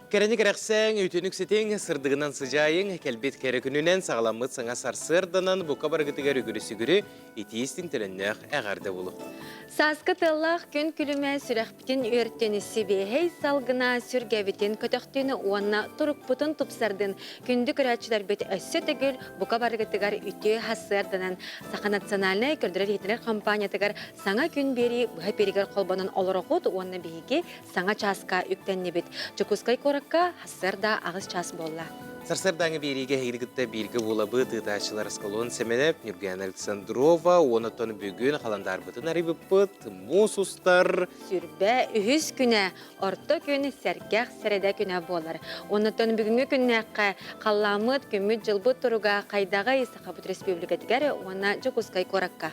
Кэрэни кэрэхсээҥ, үтүнүк ситиҥ, сырдыгынан сыдьаайыҥ, кэлбит кэрэ күнүнэн саҕаламмыт саҥа сарсыарданан бука барыгытыгар үгүрү-сүгүрү итии истиҥ төлөннөөх эҕэрдэ булух. Сааскы тыаллаах күн күлүмэ сүрэхпитин үөртүн, сибиэһэй салгына сүргэбитин көтөхтүн уонна турукпутун тупсардын. Күндү көрөөччүлэрбит өссө төгүл бука барыгытыгар үтүө сарсыарданан Саха национальнай көрдөрөр-иһитинэр компаниятыгар саҥа күн биэрии быһа эпииригэр холбонон олороҕут уонна биһиги саҥа чааска үктэннибит. Дьокуускай куорат. куоракка сарсыарда 8 час буолла. Сарсыардааҥы биэриигэ эһигини кытта бииргэ буолабыт ыытааччылар Аскалон Сэмэнэп, Ньургуяна Александрова уонна оттон бүгүн халандаарбытын арыйбыппыт муус устар 23 күнэ орто күн сэргэх сэрэдэ күнэ буолар. Оннуттан бүгүҥҥү күннээххэ халлааммыт, күммүт-дьылбыт туруга хайдаҕый Сахабыт Республикатыгар уонна Дьокуускай куоракка?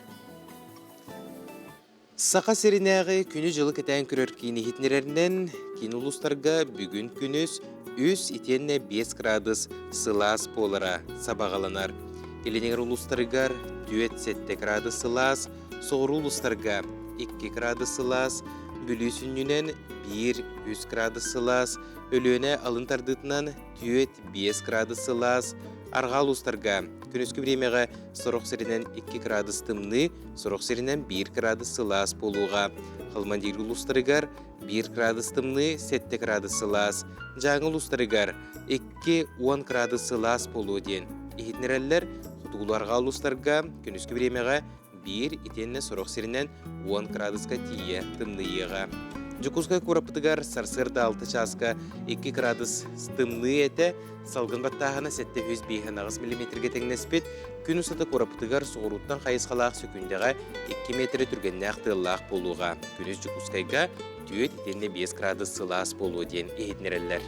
Саха сиринээҕи күнү-дьылы кэтээн көрөр киин иһитиннэрэринэн, киин улуустарга бүгүн күнүс 3 итиэннэ 5 градус сылаас буолара сабаҕаланар. Илиниҥэр улуустарыгар 4-7 градус сылаас, соҕуруу улуустарга 2 градус сылаас, Бүлүү сүнньүнэн 1-3 градус сылаас, Өлүөнэ алын тардыытынан 4-5 градус сылаас, арҕаа улуустарга күнүскү бириэмэҕэ сорох сиринэн 2 градус тымныы, сорох сиринэн 1 градус сылаас буолуоҕа. Халмандиир улуустарыгар 1 градус тымныы, 7 градус сылаас, Дьааҥы улуустарыгар 2-10 градус сылаас буолуо диэн иһитиннэрэллэр. Хотугулуу-арҕаа улуустарга күнүскү бириэмэҕэ биир итиэннэ сорох сиринэн 10 градуска тиийэ тымныйыаҕа. Дьокуускай куораппытыгар сарсыарда 6 чааска 2 градус тымныы этэ, салгын баттааһына 758 миллиметргэ тэҥнэспит. Күн устата куораппытыгар соҕурууттан хайысхалаах сөкүүндэҕэ 2 метрэ түргэннээх тыаллаах буолуоҕа. Күнүс Дьокуускайга 4 итиэннэ 5 градус сылаас буолуо диэн иһитиннэрэллэр.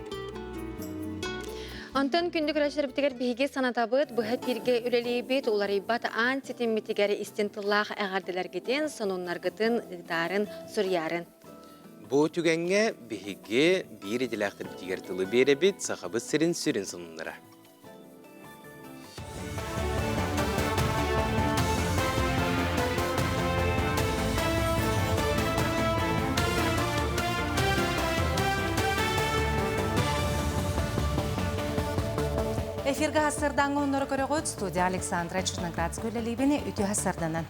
Онтон күндү көрөөччүлэрбитигэр биһиги санатабыт, быһа эфиргэ үлэлиибит, уларыйбат аан ситиммитигэр истин тыллаах эҕэрдэлэргитин, сонуннаргытын ыытаарын, суруйаарын. Бу түгэҥҥэ биһиги биир идэлээхтэрбитигэр тылы биэрэбит, Сахабыт сирин сүрүн сонуннара. Эфиргэ хасырдаҥҥа оннору көрөҕүт студия Александра Черноградская үлэлиибин үтүө хасырданан.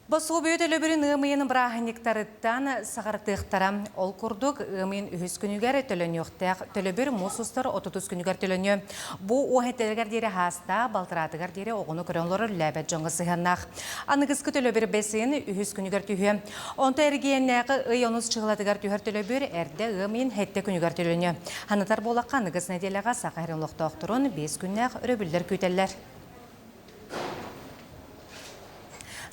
Босуобуйа төлөбүрүн ыам ыйын бырааһынньыктарыттан саҕартыахтара. Ол курдук, ыам ыйын үһүс күнүгэр төлөнүөхтээх төлөбүр муус устар 30 күнүгэр төлөнүө. Бу уоһэтэлигэр диэри хаастаах, балтараатыгар диэри оҕону көрөн олорор үлэлээбэт дьоҥҥо сыһыаннаах. Аныгыскы төлөбүр бэс ыйын үһүс күнүгэр түһүө. Онто эрэгийиэннээҕи ый онус чыһылатыгар түһэр төлөбүр эрдэ ыам ыйын сэттэ күнүгэр төлөнүө. Санатар буоллахха, аныгыс нэдиэлэҕэ Саха сирин олохтоохторун 5 күннээх өрөбүллэр күүтэллэр.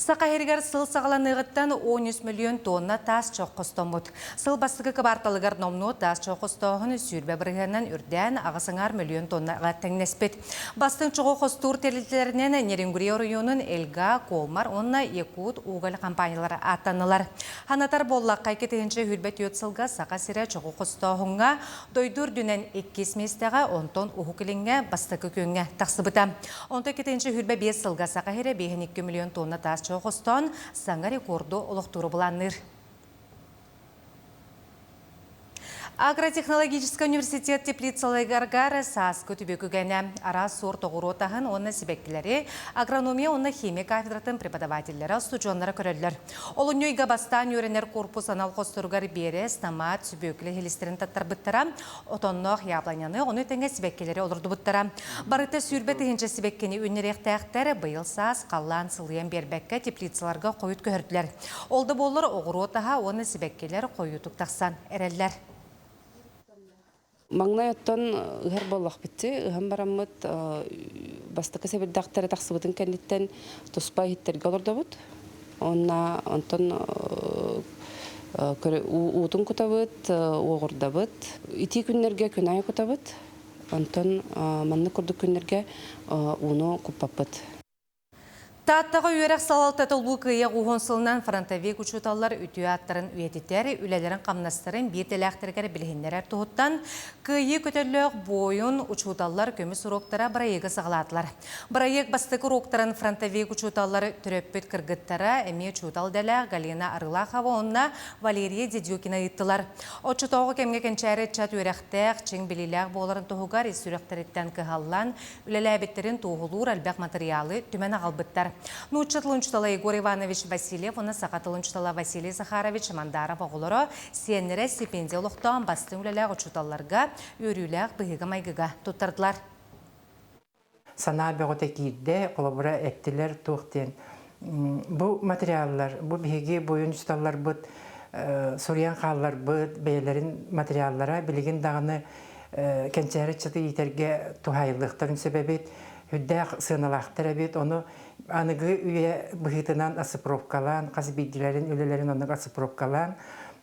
Саха сиригэр сыл саҕаланыаҕыттан 13 мөлүйүөн тонна таас чох хостоммут. Сыл бастакы кыбаарталыгар номнуо таас чох хостооһун 20 бырыһыанынан үрдээн 8,5 мөлүйүөн тоннаҕа тэҥнэспит. Бастыҥ чоҕу хостуур тэрилтэлэринэн Нерюнгри оройуонун Элга, Колмар уонна Якут уголь компаниялара ааттаннылар. Санатар буоллахха, 2024 сылга Саха сирэ чоҕу хостооһуҥҥа Дойду үрдүнэн иккис миэстэҕэ, онтон Уһук Илиҥҥэ бастакы күөҥҥэ тахсыбыта. Онтон 2025 сылга Саха сирэ 5,2 миллион тонна таас чоҕу хостоон, саҥа рекорду олохтууру былаанныыр. Агротехнологическай университет теплицаларыгар сааскы түбүк үгэнэ. Араас суорт оҕуруот аһын уонна сибэккилэри агрономия уонна химия кафедратын преподавателлэрэ, устудьуоннара көрөллөр. Олунньу ыйга бастаан үөрэнэр корпус анал хосторугар биэрэс, томат, сүбүөкүлэ иһилистэрин таттарбыттара, отонноох яблоняны, ону тэҥэ сибэккилэри олордубуттара. Барыта 20 000 сибэккини үүннэриэхтээхтэр, быйыл саас халлаан сылыйан биэрбэккэ теплицаларга хойут көһөрдүлэр. Ол да буоллар оҕуруот аһа уонна сибэккилэр хойуутук тахсан эрэллэр. Маҥнай оттон ыһар буоллахпытчы, ыһан бараммыт бастакы сэбирдэхтэрэ тахсыбытын кэнниттэн туспа иһиттэргэ олордобут. Уонна онтон уутун кутабыт, уоҕурдабыт. Итии күннэргэ күн аайы кутабыт. Онтон маннык курдук күннэргэ ууну куппаппыт. Тааттаҕа үөрэх салалтата Улуу Кыайыы уһун сылынан фронтовик учууталлар үтүө ааттарын үйэтитэр, үлэлэрин-хамнастарын биир дэлээхтэригэр билиһиннэрэр туһуттан Кыайыы көтөллөөх буойун учууталлар көмүс уруоктара бырайыагы саҕалаатылар. Бырайыак бастакы уруоктарын фронтовик учууталлар төрөппүт кыргыттара эмиэ учуутал идэлээх Галина Арылахова уонна Валерия Дедюкина ыыттылар. Оччотооҕу кэмҥэ кэнчээри ыччат үөрэхтээх, чиҥ билиилээх буоларын туһугар ис сүрэхтэриттэн кыһаллан, үлэлээбиттэрин туоһулуур элбэх матырыйаалы түмэн аҕалбыттар. Нуучча тылын учуутала Егор Иванович Васильев уонна саха тылын учуутала Василий Захарович Мандаров оҕолоро, сиэннэрэ стипендия олохтоон бастыҥ үлэлээх учууталларга үөрүүлээх быһыыга-майгыга туттардылар. Санаа бөҕөтө киирдэ, холобура эттилэр туох диэн. Бу материаллар, бу биһиги буойун учууталларбыт суруйан хаалларбыт бэйэлэрин материаллара билигин даҕаны кэнчээри ыччаты иитэргэ туһаайыллыахтарын сөп эбит, үрдээх сыаналаахтар эбит. Ону аныгы үйэ быһыытынан оцифровкалаан, хас биирдиилэрин үлэлэрин оннук оцифровкалаан,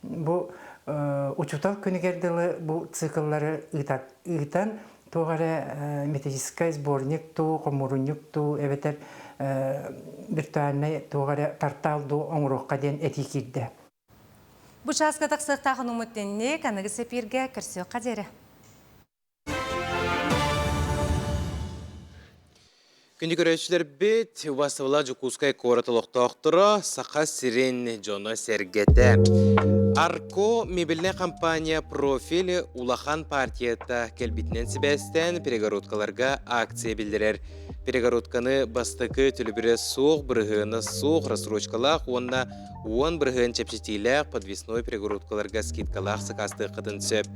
бу учуутал күнүгэр дылы бу цикллары ыытан туох эрэ методическай сборник дуу, хомуурунньук дуу, эбэтэр виртуальнай туох эрэ портал дуу оҥоруохха диэн этии киирдэ. Бу чааска тахсыахтаах онуммут тинник аныгы сэпииргэ көрсүөххэ диэри. Күндү көрөөччүлэрбит, убастабыла Дьокуускай куорат олохтоохторо, Саха сирин дьоно-сэргэтэ. Арко мебельнай компания «Профиль» улахан партията кэлбитинэн сибээстээн перегородкаларга акция биллэрэр. Перегородканы бастакы төлөбүрэ суох, бырыһыана суох, рассрочкалаах уонна 10% чэпчэтиилээх подвесной перегородкаларга скидкалаах сакаастыаххытын сөп.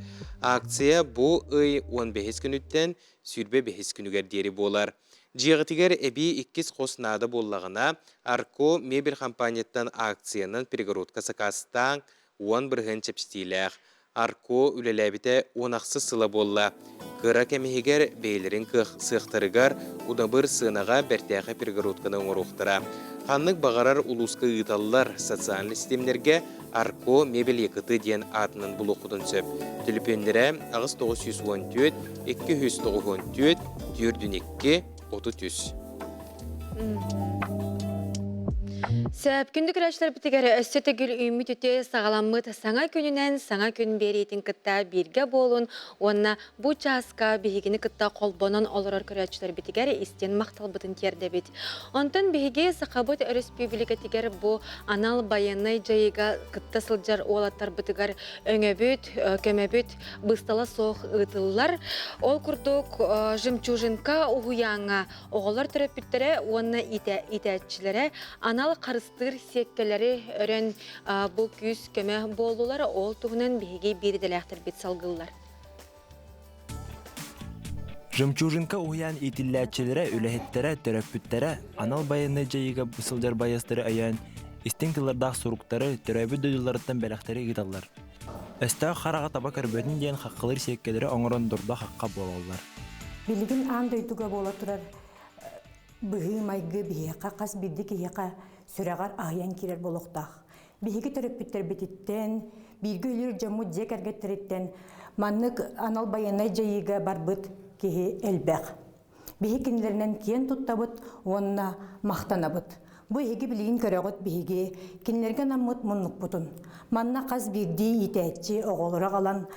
Акция бу ый 15 күнүттэн 25 күнүгэр диэри буолар. Дьиэҕитигэр эбии иккис хос наада буоллаҕына, Арко мебель компанияттан акциянан перегородка сакаастааҥ, 10% чэпчэтиилээх. Арко үлэлээбитэ уон ахсыс сыла буолла. Кыра кэм иһигэр бэйэлэрин кыах сыахтарыгар удамыр сыанаҕа бэртээхэй перегородканы оҥоруохтара. Ханнык баҕарар улууска ыыталлар социальнай ситимнэргэ Арко мебель Якыты диэн аатынан булуоххутун сөп. Төлөпүөннэрэ 8914 294 42 33. Сөп күндү көрөөччүлэрбитигэр өссө төгүл үүммүт үтүө саҕаламмыт саҥа күнүнэн саҥа күн биэриитин кытта бииргэ буолун уонна бу чааска биһигини кытта холбонон олорор көрөөччүлэрбитигэр истиэн махталбытын тиэрдэбит. Онтон биһиги Сахабыт Өрөспүүбүлүкэтигэр бу анал байыаннай дьайыыга кытта сылдьар уолаттарбытыгар өҥөбүт, көмөбүт быыстала суох ыытыллар. Ол курдук Жемчужинка уһуйааҥҥа оҕолор төрөппүттэрэ уонна иитээччилэрэ анал харыстыыр сиэккэлэри өрөн бу күүс-көмө буоллулар. Ол туһунан биһиги биир идэлээхтэрбит салгыыллар. Жемчужинка уһуйаан иитиллээччилэрэ, үлэһиттэрэ, төрөппүттэрэ анал байыаннай дьайыыга сылдьар байыастары өйөөн, истиҥ тыллардаах суруктары, төрөөбүт дойдуларыттан бэлэхтэри ыыталлар. Өстөөх хараҕа таба көрбөтүн диэн хаххалыыр сиэккэлэри оҥорон дурда-хахха буолаллар. Билигин аан дойдуга буола турар быһыы-майгы биһиэхэ хас биирдии киһиэхэ сүрэҕэр аһыйан киирэр буолуохтаах. Биһиги төрөппүттэрбититтэн, бииргэ үлэлиир дьоммут дьиэ кэргэттэриттэн маннык анал байыаннай дьайыыга барбыт киһи элбэх. Биһи кинилэринэн киэн туттабыт уонна махтанабыт. Бу эһиги билигин көрөҕүт биһиги кинилэргэ анаммыт муннукпутун. Манна хас биирдии иитээччи оҕолоро аҕалан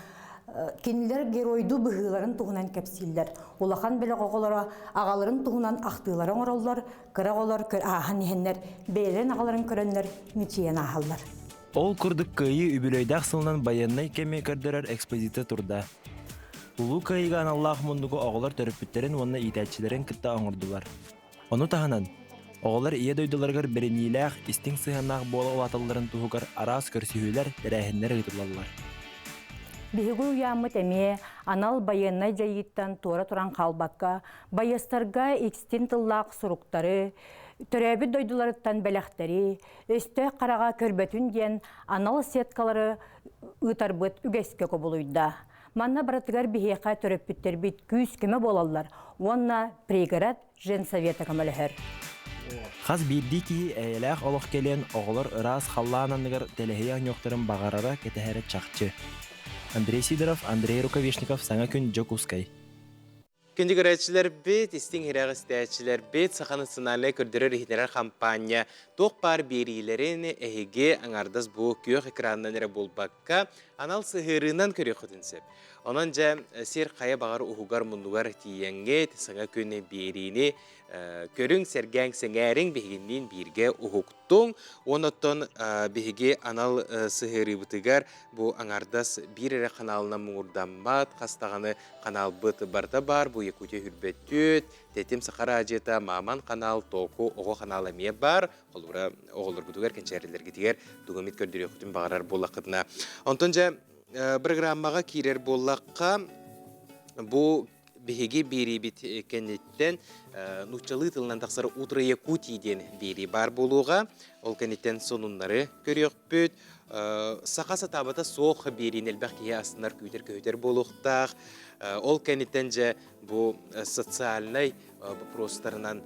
кинилэр геройдуу быһыыларын туһунан кэпсииллэр. Улахан бөлөх оҕолоро аҕаларын туһунан ахтыылары оҥороллор, кыра оҕолор ааһан иһэннэр бэйэлэрин аҕаларын көрөннөр мичийэн ааһаллар. Ол курдук Кыайыы үбүлүөйдээх сылынан байыаннай кэми көрдөрөр экспозиция турда. Улуу Кыайыыга аналлаах муннугу оҕолор төрөппүттэрин уонна иитээччилэрин кытта оҥордулар. Ону таһынан, оҕолор ийэ дойдуларыгар бэриниилээх, истиҥ сыһыаннаах буола улааталларын туһугар араас көрсүһүүлэр, тэрээһиннэр ыытыллаллар. Биһиги уйааммыт эмиэ анал байыаннай дьайыыттан туора туран хаалбакка, байыастарга истин тыллаах суруктары, төрөөбүт дойдуларыттан бэлэхтэри, өстөөх хараҕа көрбөтүн диэн анал сеткалары ыытарбыт үгэскэ кубулуйда. Манна барытыгар биһиэхэ төрөппүттэрбит күүс-көмө буолаллар уонна пригород женсовета көмөлөһөр. Хас биирдии киһи эйэлээх олох кэлиэн оҕолор ыраас халлаан анныгар тэлэһийэ оонньуохтарын баҕарара кэтэһэрэ чахчы. Андрей Сидоров, Андрей Рукавишников Саҥа күн Дьокуускай. Күндү көрөөччүлэрбит, истиҥ иһирэх истээччилэрбит, Саха национальнай көрдөрөр-иһитиннэрэр хампаанньа туох баар биэриилэрин эһиги аҥаардас бу күөх экранынан эрэ буолбакка, анал сыһыарыынан көрүөххүтүн сөп. Онон дьэ, сир хайа баҕар уһугар-муннугар тиийэҥҥит, саҥа күн биэриини көрүҥ, сэргээҥ, сэҥээриҥ, биһигинниин бииргэ уһуктуҥ. Уонна оттон биһиги анал сыһыарыыбытыгар бу аҥаардас биир эрэ ханаалынан муҥурдаммат, хас даҕаны Ханаалбыт барыта баар, бу Якутия Хүрбөттүт, Тэтим Саха араадьыйата, Мааман ханаал, Току оҕо ханаала эмиэ баар. Холобура, оҕолоргутугар, кэнчээрилэргитигэр тугу эмит көрдөрүөххүтүн баҕарар буоллаххытына. Онтон дьэ, программаҕа киирэр буоллахха, бу Биһиги биэриибит кэнниттэн нууччалыы тылынан тахсар «Утро Якутии» диэн биэрии баар буолуоҕа. Ол кэнниттэн сонуннары көрүөхпүт. Саха сатаабата суох биэриини элбэх киһи астынар, күүтэр-көһүтэр буолуохтаах. Ол кэнниттэн дьэ бу социальнай боппуруостарынан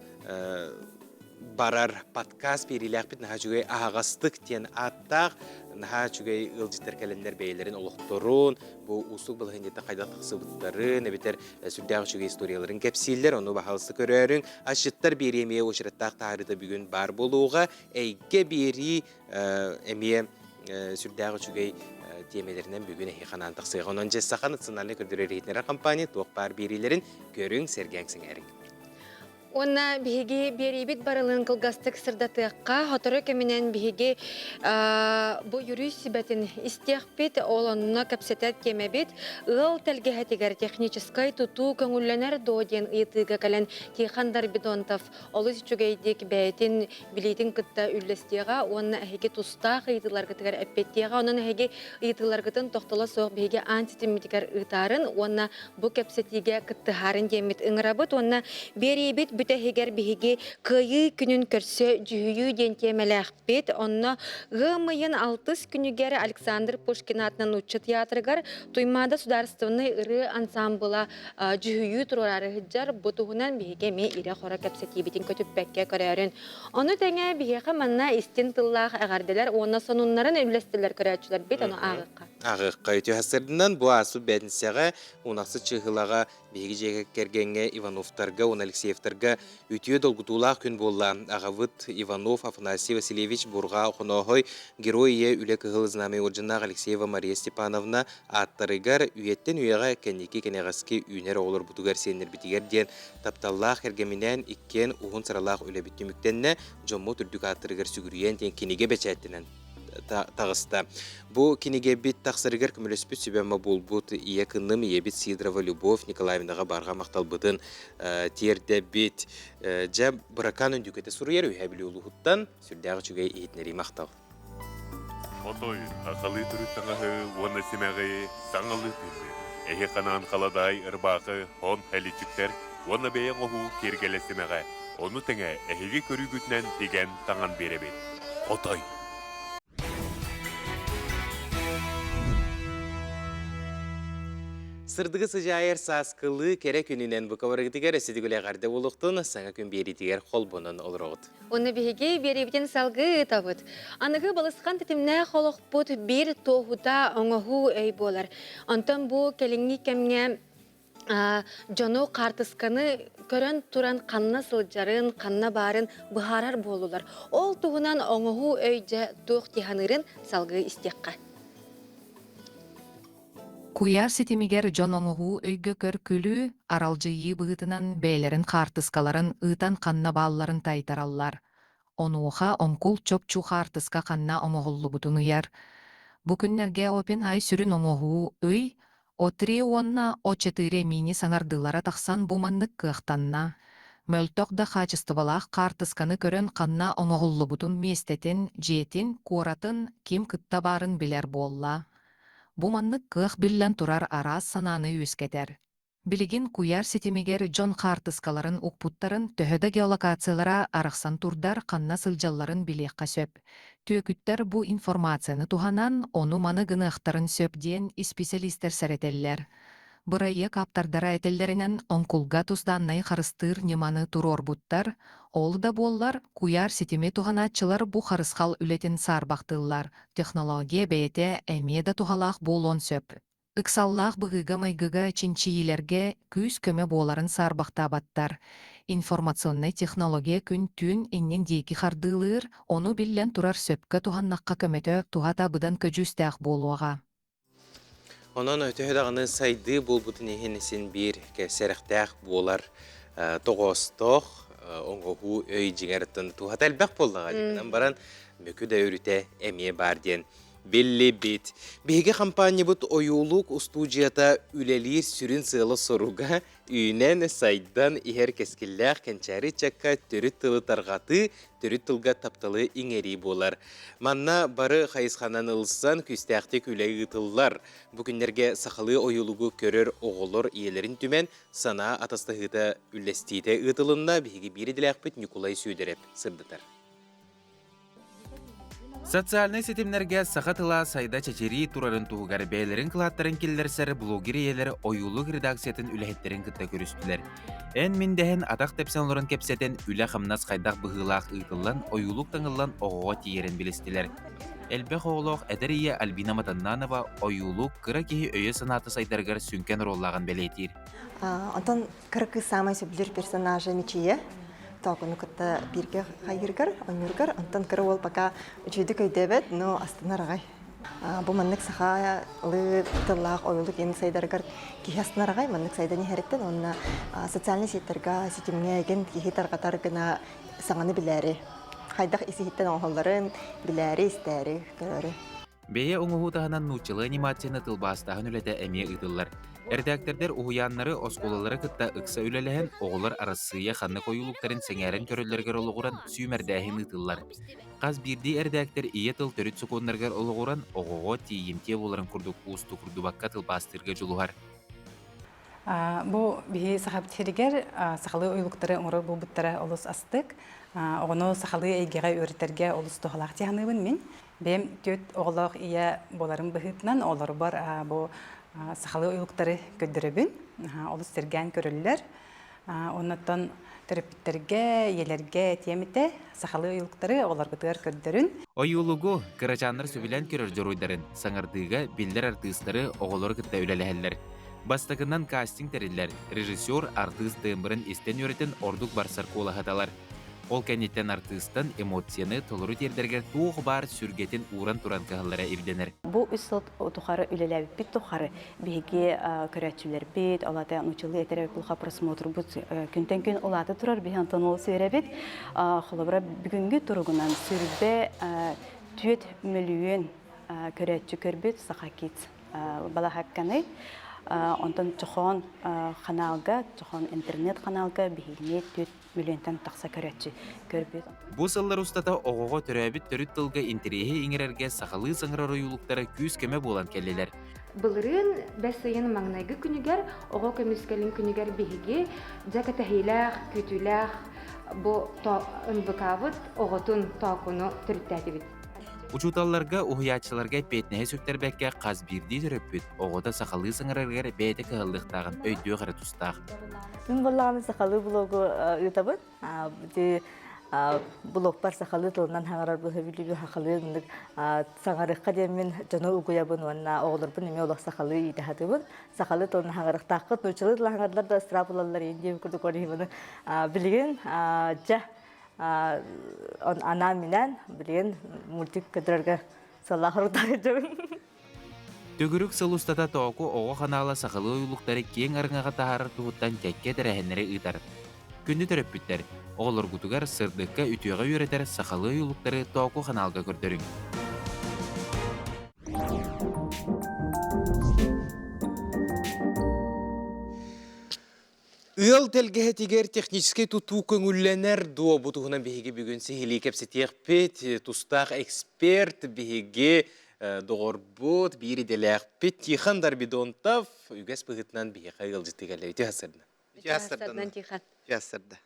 барар подкаст биэриилээхпит наһаа үчүгэй аһаҕастык диэн ааттаах наһаа үчүгэй ыалдьыттар кэлэннэр бэйэлэрин олохторун бу уустук балаһыанньаттан хайдах тахсыбыттарын эбэтэр сүрдээх үчүгэй историяларын кэпсииллэр ону баһаалыста көрөөрүҥ асчыттар биэрии эмиэ уочараттаах таһаарыыта бүгүн баар буолуоҕа эйгэ биэрии эмиэ сүрдээх үчүгэй тиэмэлэринэн бүгүн эһиэхэ анаан тахсыаҕа. Онон дьэ Саха национальнай көрдөрөр иһитиннэрэр компания туох баар биэриилэрин көрүҥ, сэргээҥ, сэҥээриҥ. Уонна биһиги биэриибит барылын кылгастык сырдатыахха, сотору кэминэн биһиги бу юрист сүбэтин истиэхпит, ол онно кэпсэтэр тиэмэбит ыал тэлгэһэтигэр техническай тутуу көҥүллэнэр дуо диэн ыйытыыга кэлэн Тихон Дарбидонтов олус үчүгэйдик бэйэтин билиитин кытта үллэстиэҕэ уонна эһиги тустаах ыйытыыларгытыгар эппиэттиэҕэ. Онон эһиги ыйытыыларгытын тохтоло суох биһиги аан ситиммитигэр ыытаарын уонна бу кэпсэтиигэ кыттыһаарын диэммит ыҥырабыт уонна биэриибит бүтэһигэр биһиги Кыайыы күнүн көрсө дьүһүйүү диэн тиэмэлээхпит. Онно ыам ыйын алтыс күнүгэр Александр Пушкин аатынан нуучча театрыгар Туймаада судаарыстыбаннай ырыа ансаамбыла дьүһүйүү туруораары сылдьар. Бу туһунан биһиги эмиэ ирэ-хоро кэпсэтиибитин көтүппэккэ көрөөрүн. Ону тэҥэ биһиэхэ манна истин тыллаах эҕэрдэлэр уонна сонуннарын үллэстэллэр көрөөччүлэрбит, ону ааҕыахха. Ааҕыахха үтүө сырдынан бу ааспыт бээтинсэҕэ Унахсыт Чыыһылаҕа биһиги дьиэ кэргэҥҥэ Ивановтарга уонна Алексеевтарга үтүө долгутуулаах күн буолла. Аҕабыт Иванов Афанасий Васильевич Бурҕаа Охонооһой Герой Ийэ Үлэ Кыһыл Знамя уордьаннаах Алексеева Мария Степановна ааттарыгар үйэттэн үйэҕэ кэнники кэнэҕэски үүнэр оҕолорбутугар сиэннэрбитигэр диэн тапталлаах кэргэминээн иккиэн уһун сыралаах үлэбит түмүктэннэ, дьоммут үрдүк ааттарыгар сүгүрүйэн диэн кинигэ бэчээттэнэн таҕыста. Бу кинигэбит тахсарыгар көмөлөспүт сүбэ-ама буолбут ийэ кынным ийэбит Сидорова Любовь Николаевнаҕа барҕа махталбытын тиэрдэбит. Дьэ, Быракаан Үндүкэтэ суруйар Үһээ Бүлүү улууһуттан сүрдээх үчүгэй иһитиннэрии махтал. Хотой, сахалыы төрүт таҥаһы уонна симэҕи саҥалыы тыыныы, эһи ханаан халадаай ырбаахы, хон хэличиктэр уонна бэйэ оҥоһуу киэргэлэ симэҕэ, ону тэҥэ эһиги көрүүгүтүнэн тигэн таҥан биэрэбит. Хотой! Сырдыгы сыдьаайар сааскылыы кэрэ күнүнэн букабарыгытыгар өссө эҕэрдэ буолуохтун саҥа күн биэриитигэр холбонон олороҕут. Уонна биһиги биэриибитин салгыы ыытабыт. Аныгы балысхан тэтимнээх олохпут биир туоһута оҥоһуу өй буолар. Онтон бу кэлиҥҥи кэмҥэ дьону хаартысканы көрөн туран ханна сылдьарын, ханна баарын быһаарар буоллулар. Ол туһунан оҥоһуу өй дьэ туох дии саныырын салгыы истиэххэ. Куйаар ситимигэр дьон оҥоһуу өйгө көр-күлүү, аралдьыйыы быһыытынан бэйэлэрин хаартыскаларын ыытан ханна баалларын таайтараллар. Онуоха оҥкул чопчу хаартыска ханна оҥоһуллубутун ыйар. Бу күннэргэ OpenAI сүрүн оҥоһуу ый О3 уонна О4 мини саҥардыылара тахсан бу маннык кыахтанна. Мөлтөх да хаачыстыбалаах хаартысканы көрөн ханна оҥоһуллубутун миэстэтин, дьиэтин, куоратын, ким кытта баарын билэр буолла. Бу маннык кыах биллэн турар араас санааны үөскэтэр. Билигин куйаар ситимигэр дьон хаартыскаларын укпуттарын төһө да геолокациялара арахсан турдар ханна сылдьалларын билиэххэ сөп. Түөкүттэр бу информацияны туһанан ону-маны гыныахтарын сөп диэн исписэлиистэр сэрэтэллэр. Бырайыак ааптардара этэллэринэн, оҥкулга тус дааннайы харыстыыр ньыманы туруорбуттар, ол да буоллар, куйаар ситими туһанааччылар бу харысхал үлэтин саарбахтыыллар, технология бэйэтэ эмиэ да туһалаах буолуон сөп. Ыксаллаах быһыыга-майгыга чинчийиилэргэ күүс-көмө буоларын саарбахтаабаттар. Информационнай технология күн-түүн иннин диэки хардыылыыр, ону биллэн турар сөпкө туһаннахха көмөтө туһата быдан көдьүүстээх буолуоҕа. Онон төһө даҕаны сайдыы буолбутун иһин син биир сэрэхтээх буолар тоҕоостоох оҥоһуу өй дьиҥэр туһата элбэх буоллаҕа дии. Гынан баран мөкү да өрүтэ эмиэ баар диэн. биллибит. Биһиги хампаанньабыт ойуулук устуудьуйата үлэлиир сүрүн сыала-соруга үүнэн, сайдан иһэр кэскиллээх кэнчээри ыччакка төрүт тылы тарҕатыы, төрүт тылга тапталы иҥэрии буолар. Манна бары хайысханан ылсан күүстээхтик үлэ ыытыллар. Бу күннэргэ сахалыы ойуулугу көрөр оҕолор ийэлэрин түмэн санаа атастаһыыта үллэстиитэ ыытылынна. Биһиги биир идэлээхпит Ньукулай Сүөдэрэп сырдатар. Социальнай ситимнэргэ саха тыла сайда чэчирии турарын туһугар бэйэлэрин кылааттарын киллэрсэр блогер ийэлэр ойуулук редакциятын үлэһиттэрин кытта көрүстүлэр. Эн мин дэһэн атах тэпсэн олорон кэпсэтэн үлэ-хамнас хайдах быһыылаах ыытыллан ойуулук таҥыллан оҕоҕо тиийэрин билистилэр. Элбэх оҕолоох эдэр ийэ Альбина Матаннанова ойуулук кыра киһи өйө-санаата сайдарыгар сүҥкэн оруоллааҕын бэлиэтиир. Онтон кыра кыыс саамай сөбүлүүр персонажа Мичийэ. Тоокуну кытта бииргэ хайыыргар, оонньуургар. Онтон кыра уол пока үчүгэйдик өйдөөбөт, но астынар аҕай. Бу маннык сахалыы тыллаах ойуулук иэн сайдарыгар киһи астынар аҕай, маннык сайдан иһэриттэн уонна социальнай сетьтэргэ ситимҥэ эгин киһи тарҕатар гына саҥаны билээри, хайдах ис-иһиттэн оҥоһулларын билээри, истээри, көрөөрү. Бэйэ оҥоһуу таһынан нууччалыы анимацияны тылбаастааһын үлэтэ эмиэ ыытыллар. Эрэдээктэрдэр уһуйааннары, оскуолалары кытта ыкса үлэлэһэн, оҕолор Арассыыйа ханнык ойуулуктарын сэҥээрэн көрөллөрүгэр олоҕуран сүүмэрдээһин ыытыллар. Хас биирдии эрэдээктэр ийэ тыл төрүт сокуоннарыгар олоҕуран, оҕоҕо тиийимтиэ буоларын курдук уустугурдубакка тылбаастыырга дьулуһар. Бу биһи сахабыт сиригэр сахалыы ойуулуктары оҥорор буолбуттара олус астык. Оҕону сахалыы эйгэҕэ үөрэтэргэ олус туһалаах дии саныыбын мин. Бэйэм түөрт оҕолоох ийэ буоларым быһыытынан оҕолорбор бу сахалыы ойуулуктары көрдөрөбүн. Олус сэргээн көрөллөр. Оннуттан төрөппүттэргэ, ийэлэргэ этиэм этэ, сахалыы ойуулуктары оҕолоргутугар көрдөрүн. Ойуулугу кырачааннар сөбүлээн көрөр дьоруойдарын саҥардыыга биллэр артыыстары оҕолору кытта үлэлэһэллэр. Бастакынан кастинг тэриллэр, режиссер артыыс тембрын истэн үөрэтэн ордук барсар куолаһы талар. Ол кэнниттэн артыыстан эмоцияны толору тиэрдэргэр туох баар сүргэтин ууран туран кыһаллара ирдэнэр. Бу үс сыл тухары үлэлээбиппит тухары биһиги көрөөччүлэрбит, ол аата нууччалыы этэр эбит просмотрбут күнтэн күн улаата турар, биһи онтон ол сүөрэбит. Холобура, бүгүҥҥү туругунан сүрбэ түөрт мөлүйүөн көрөөччү көрбүт Саха Kids балаһакканы. Онтон Чохоон ханаалга, Чохоон интернет-ханаалга биһигини түөрт мөлүйүөнтэн тахса көрөөччү көрбүт. Бу сыллар устата оҕоҕо төрөөбүт төрүт тылга интэриэһи иҥэрэргэ сахалыы саҥарар ойуулуктара күүс-көмө буолан кэллилэр. Былырыын бэс ыйын маҥнайгы күнүгэр оҕо көмүскэлин күнүгэр биһиги дьэ кэтэһиилээх, күүтүүлээх бу НВК-быт оҕотун тоокуну төрүттээтибит. Учууталларга, уһуйааччыларга эппиэтинэһи сүктэрбэккэ хас биирдии төрөппүт оҕото сахалыы саҥарарыгар бэйэтэ кыһаллыахтааҕын өйдүөх эрэ тустаах. Мин буоллаҕына сахалыы блогу ыытабын. Ити блогпар сахалыы тылынан саҥарар быһа сахалыы ыннык саҥарыахха диэммин дьону угуйабын уонна оҕолорбун эмиэ олох сахалыы иитэ сатыыбын. Сахалыы тылынан саҥарыахтааххыт, нууччалыы тылынан саҥардар да ыстыраап ылаллар иин диэн курдук ориһиманы билигин дьэ анаан-минээн билигин мультик көрдөрөргө сыллаах орутаах дьабын. Төгүрүк сыл устата Тооку оҕо ханаала сахалыы ойуулуктары киэҥ арыҥаҕа таһаарар туһуттан кэккэ тэрээһиннэри ыытар. Күндү төрөппүттэр, оҕолоргутугар сырдыкка үтүөҕэ үөрэтэр сахалыы ойуулуктары Тооку ханаалга көрдөрүҥ. Ыал тэлгэһэтигэр техническэй тутуу көҥүллэнэр дуо? Бу туһунан биһиги бүгүн сиһилии кэпсэтиэхпит. Тустаах эксперт биһиги доҕорбут, биир идэлээхпит Тихон Дарбидонтов үгэс быһыытынан биһиэхэ ыалдьыттыы кэллэ. Үтүө сарсыарда. Үтүө сарсыарда. Тихон. Үтүө сарсыарда.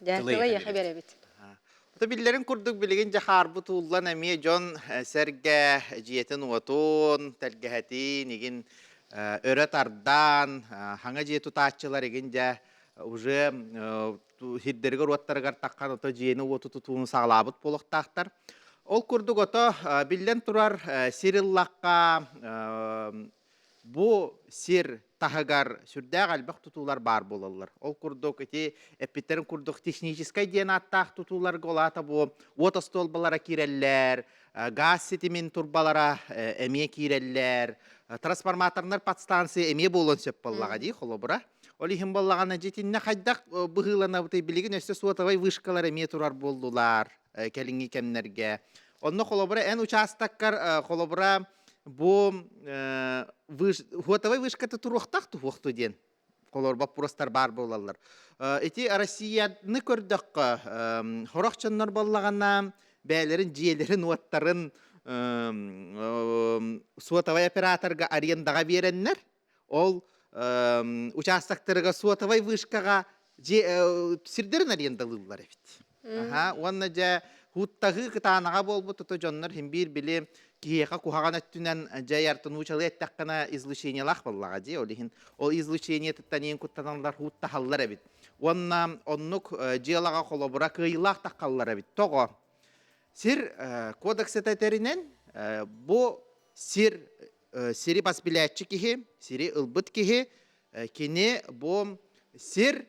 Дьэ, тыла эйиэхэ биэрэбит. Ото биллэрин курдук билигин дьахаарбыт ууллан эмиэ дьон сэргэ дьиэтин уотун, тэлгэһэтин игин өрө тардан, хаҥа дьиэ тутааччылар игин дьэ уже сирдэригэр уоттарыгар таххан ото дьиэни уоту тутууну саҕалаабыт буолуохтаахтар. Ол курдук ото биллэн турар сир ыллахха Бу сир таһыгар сүрдээх элбэх тутуулар баар буолаллар. Ол курдук ити эппиттэрин курдук техническэй диэн ааттаах тутууларга ол аата бу уот остуолбалара киирэллэр, газ ситимин турбалара эмиэ киирэллэр, трансформаторнар подстанция эмиэ буолуон сөп буоллаҕа дии холобура. Ол иһин буоллаҕына дьитиннэ хайдах быһыыланабытый билигин өссө суотабай вышкалар эмиэ турар буоллулар кэлиҥҥи кэмнэргэ. Онно холобура эн учаастаккар холобура бу хуотовай вышката туруохтаах туһуохту диэн холор боппуруостар баар буолаллар. Ити Россияны көрдөххө, хорох дьоннор буоллаҕына бэйэлэрин дьиэлэрин-уоттарын суотовай операторга арендаҕа биэрэннэр, ол участоктарыгар суотовай вышкаҕа дьиэ сирдэрин арендалыыллар эбит. Аха, уонна дьэ һууттаһыы кытаанаҕа буолбут ото дьоннор син биир били киһиэхэ куһаҕан өттүнэн дьайар нуучалыы эттэххинэ излучениелаах буоллаҕа дии ол иһин ол излучениетыттан иин куттаналлар һууттаһаллар эбит уонна оннук дьыалаҕа холобура кыайыылаах таххаллар эбит тоҕо сир кодексата этэринэн бу сир сири бас билээччи киһи сири ылбыт киһи кини бу сир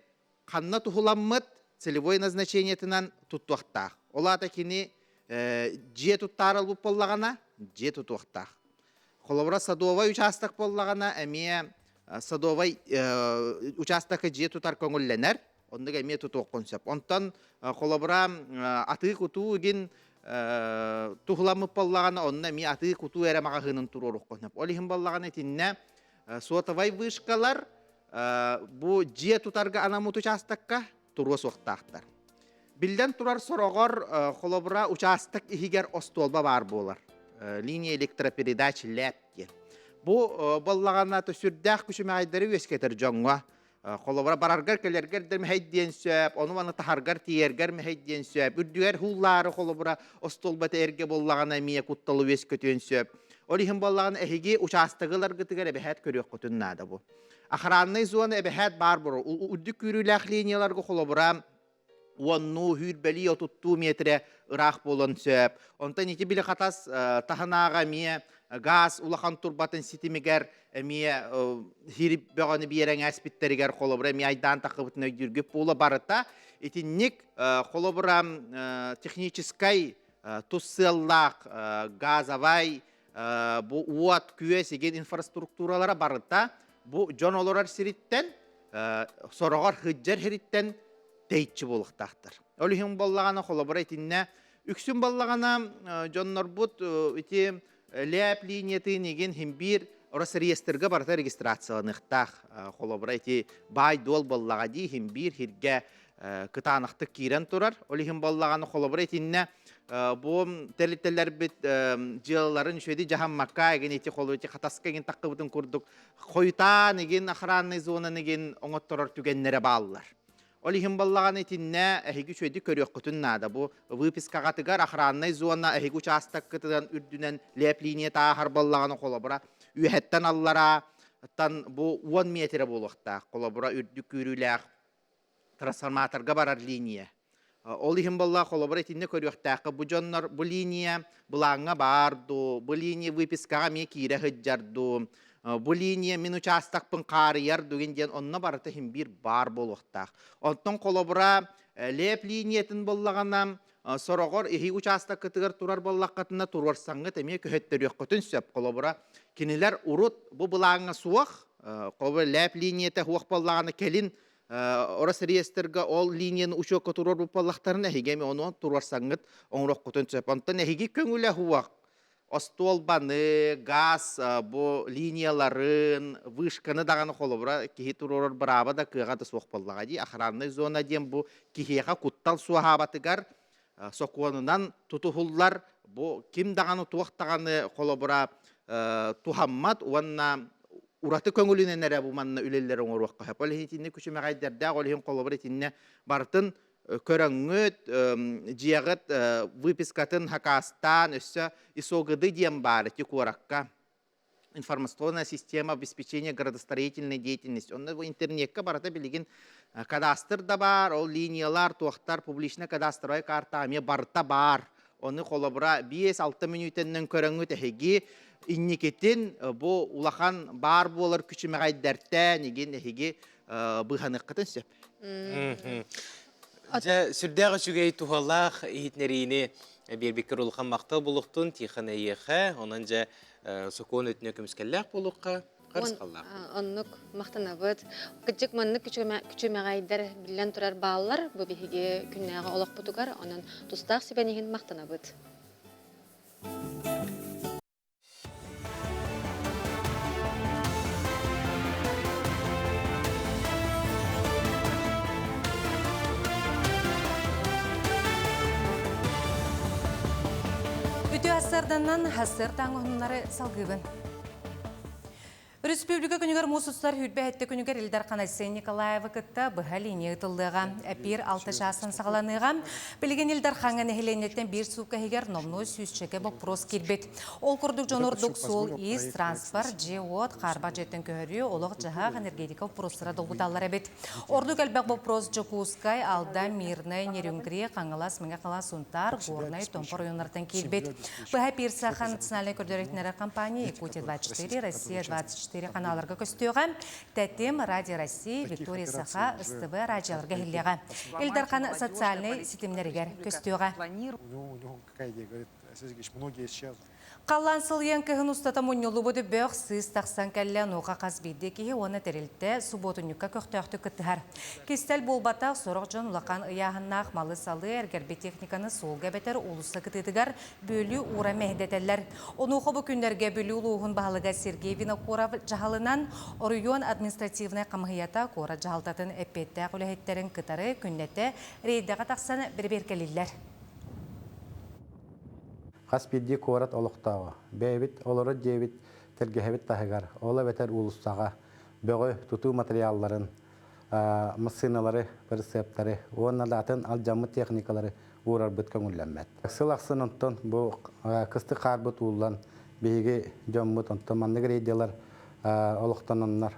ханна туһуламмыт целевой назначениетынан туттуохтаах. Ол аата кини дьиэ туттаары ылбыт буоллаҕына, дьиэ тутуохтаах. Холобура, садовай учаастак буоллаҕына, эмиэ садовай учаастакка дьиэ тутар көҥүллэнэр, оннук эмиэ тутуоххун сөп. Онтон холобура, атыы-кутуу игин туһуламмыт буоллаҕына, онно эмиэ атыы-кутуу эрэ маҕаһыынын туруоруоххун сөп. Ол иһин буоллаҕына итиннэ сотовай вышкалар бу дьиэ тутарга анаммыт учаастакка туруо суохтаахтар. Биллэн турар сороҕор холобура учаастак иһигэр остуолба баар буолар. Линия электропередач ЛЭП диэн. Бу боллаҕана сүрдээх күчүмэҕэйдэри үөскэтэр дьоҥҥо. Холобура бараргар кэлэргэр да мэһэйдиэн сөп, ону маны таһаргар тиийэргэр мэһэйдиэн сөп, үрдүгэр һууллаары холобура остуолбата эргэ буоллаҕына эмиэ кутталы үөскөтүөн сөп. Ол иһин буоллаҕына эһиги учаастагы ыларгытыгар эбэһээт көрүөххүтүн наада бу. Охраннай зона эбэһээт баар буолар. Үрдүк күүрүүлээх линияларга холобура уоннуу, сүүрбэлии, отуттуу метрэ ыраах буолуон сөп. Онтон ити били хатас таһынааҕа эмиэ газ улахан турбатын ситимигэр эмиэ хирип бөҕөнү биэрэн ээспиттэригэр холобура эмиэ айдаан тахыбытын өйдүүргүт буола барыта итинник холобура техническай тус сыаллаах газовай бу уот күөс игин инфраструктуралара барыта бу дьон олорор сириттэн сороҕор сылдьар сириттэн тэйиччи буолуохтаахтар. Ол иһин буоллаҕына холобура итиннэ үксүн буоллаҕына дьоннорбут ити ЛЭП линиятын игин хин биир Росреестрга барыта регистрацияланыахтаах. Холобура ити баай-дуол буоллаҕа дии хин биир хиргэ кытаанахтык киирэн турар. Ол иһин буоллаҕына холобура итиннэ бу тэрилтэлэрбит дьыалаларын үчүгэйдик дьаһаммакка игин ити холу ити хатаска игин таххыбытын курдук хойутаан игин охранный зонаны игин оҥотторор түгэннэрэ бааллар. Ол иһин баллаҕан итиннэ эһиги үчүгэйдик көрүөххүтүн наада. Бу выпискаҕатыгар охранный зона эһиги учаастаккытынан үрдүнэн лэп линия тааһар баллаҕаны холобура үөһэттэн аллараа тан бу 10 метрэ буолуохтаах. Холобура үрдүк күүрүүлээх трансформаторга барар линия. Ол иһин буолла холобура итиннэ көрүөхтээххэ бу дьоннор бу линия былааҥҥа баар дуу, бу линия выпискаҕа эмиэ киирэ сылдьар дуу, бу линия мин учаастакпын хаарыйар дугин диэн онно барыта иһин биир баар буолуохтаах. Онтон холобура лэп линиятын буоллаҕына сороҕор иһи учаастаккытыгар турар буоллаххытына туруорсаҥҥыт эмиэ көһөттөрүөххүтүн сөп. Холобура кинилэр урут бу былааҥҥа суох, холобура лэп линията суох буоллаҕына кэлин Росреестрга ол линияны учуокка туруорбут буоллахтарына эһиги эми ону туруорсаҥҥыт оҥоруоххутун сөп. Онтон эһиги көҥүлэ суох остуолбаны, газ бу линияларын, вышканы даҕаны холобура киһи туруорар бырааба да кыаҕа да суох буоллаҕа дии. Охранный зона диэн бу киһиэхэ куттал суоһаабатыгар сокуонунан тутуһуллар бу ким даҕаны туох даҕаны холобура туһаммат уонна ураты көҥүлүнэн эрэ бу манна үлэлэри оҥоруохха сөп. Ол иһин итинник күчүмэҕэйдэрдээх, ол иһин холобура итиннэ барытын көрөҥҥүт, дьиэҕит выпискатын хакаастаан, өссө ИСОГД диэн баар ити куоракка информационная система обеспечения градостроительной деятельности. Онно бу интернекка барыта билигин кадастр да баар, ол линиялар, туохтар, публичная кадастровая карта эмиэ барыта баар. Ону холобура 5-6 мүнүүтэннэн көрөҥҥүт эһиги инникитин бу улахан баар буолар күчүмэҕэйдэртэн игин эһиги быыһаныаххытын сөп. Дьэ, сүрдээх үчүгэй туһалаах иһитинэриини биэрбиккэр улахан махтал булуохтун Тихон эйиэхэ. Онон дьэ сокуон өтүнэ көмүскэллээх буолуохха, харысхаллаах. Оннук махтанабыт. Кырдьык маннык күчүмэҕэйдэр биллэн турар бааллар бу биһиги күннээҕи олохпутугар. Онон тустаах сүбэни иһин махтанабыт. Үтүө ассыарданан ассыар тааҥ салгыыбын. Республика күнүгэр муус устар хүрбэ күнүгэр Ил Дархан Айсен Николаевы кытта быһа линия ытыллыаҕа. Эпир 6 чаастан саҕаланыаҕа. Билигин Ил Дархаҥҥа нэһилиэнньэттэн биир суукка иһигэр номнуо сүүсчэкэ боппуруос киирбит. Ол курдук дьон ордук суол-иис, транспорт, дьиэ-уот, хаарбах дьиэттэн көһөрүү, олох-дьаһах, энергетика боппуруостара долгуталлар эбит. Ордук элбэх боппуруос Дьокуускай, Алдан, Мирнэй, Нерюнгри, Хаҥалас, Мэҥэ Хаҥалас, Сунтаар, Горнай, Томпо оройуоннарыттан киирбит. Быһа эпир Саха национальнай көрдөрүүтүнэрэ компания Якутия-24, Россия-24 каналларга көстүөҕэ. Тэтим, Радио России, Виктория Саха, СТВ радиоларга иһиллиэҕэ. Ил Дархан социальнай ситимнэригэр көстүөҕэ. Халлаан сылыйан кыһын устата мунньуллубут бөх сыыс тахсан кэллэ, онуоха хас биирдии киһи уонна тэрилтэ субуотунньукка көхтөөхтүк кыттыһар. Кистэл буолбатах, сорох дьон улахан ыйааһыннаах малы-салы, эргэрбит техниканы суолга эбэтэр уулусса кытыытыгар бүөлүү уура мэһэйдэтэллэр. Онуоха бу күннэргэ Бүлүү улууһун баһылыга Сергей Винокуров дьаһалынан оройуон административнай хамыһыйата куорат дьаһалтатын эппиэттээх үлэһиттэрин кытары күннэтэ рейдэҕэ тахсан бэрэбиэркэлииллэр. Хас биирдии куорат олохтооҕо, бэйэбит олорор дьиэбит тэлгэһэбит таһыгар, ол эбэтэр уулуссаҕа бөҕү, тутуу матырыйаалларын, массыыналары, прицептары уонна да атын алдьаммыт техникалары уурарбыт көҥүллэммэт. Сыл ахсын онтон бу кыстык хаарбыт ууллан биһиги дьоммут онтон маннык рейдэлэр олохтононнор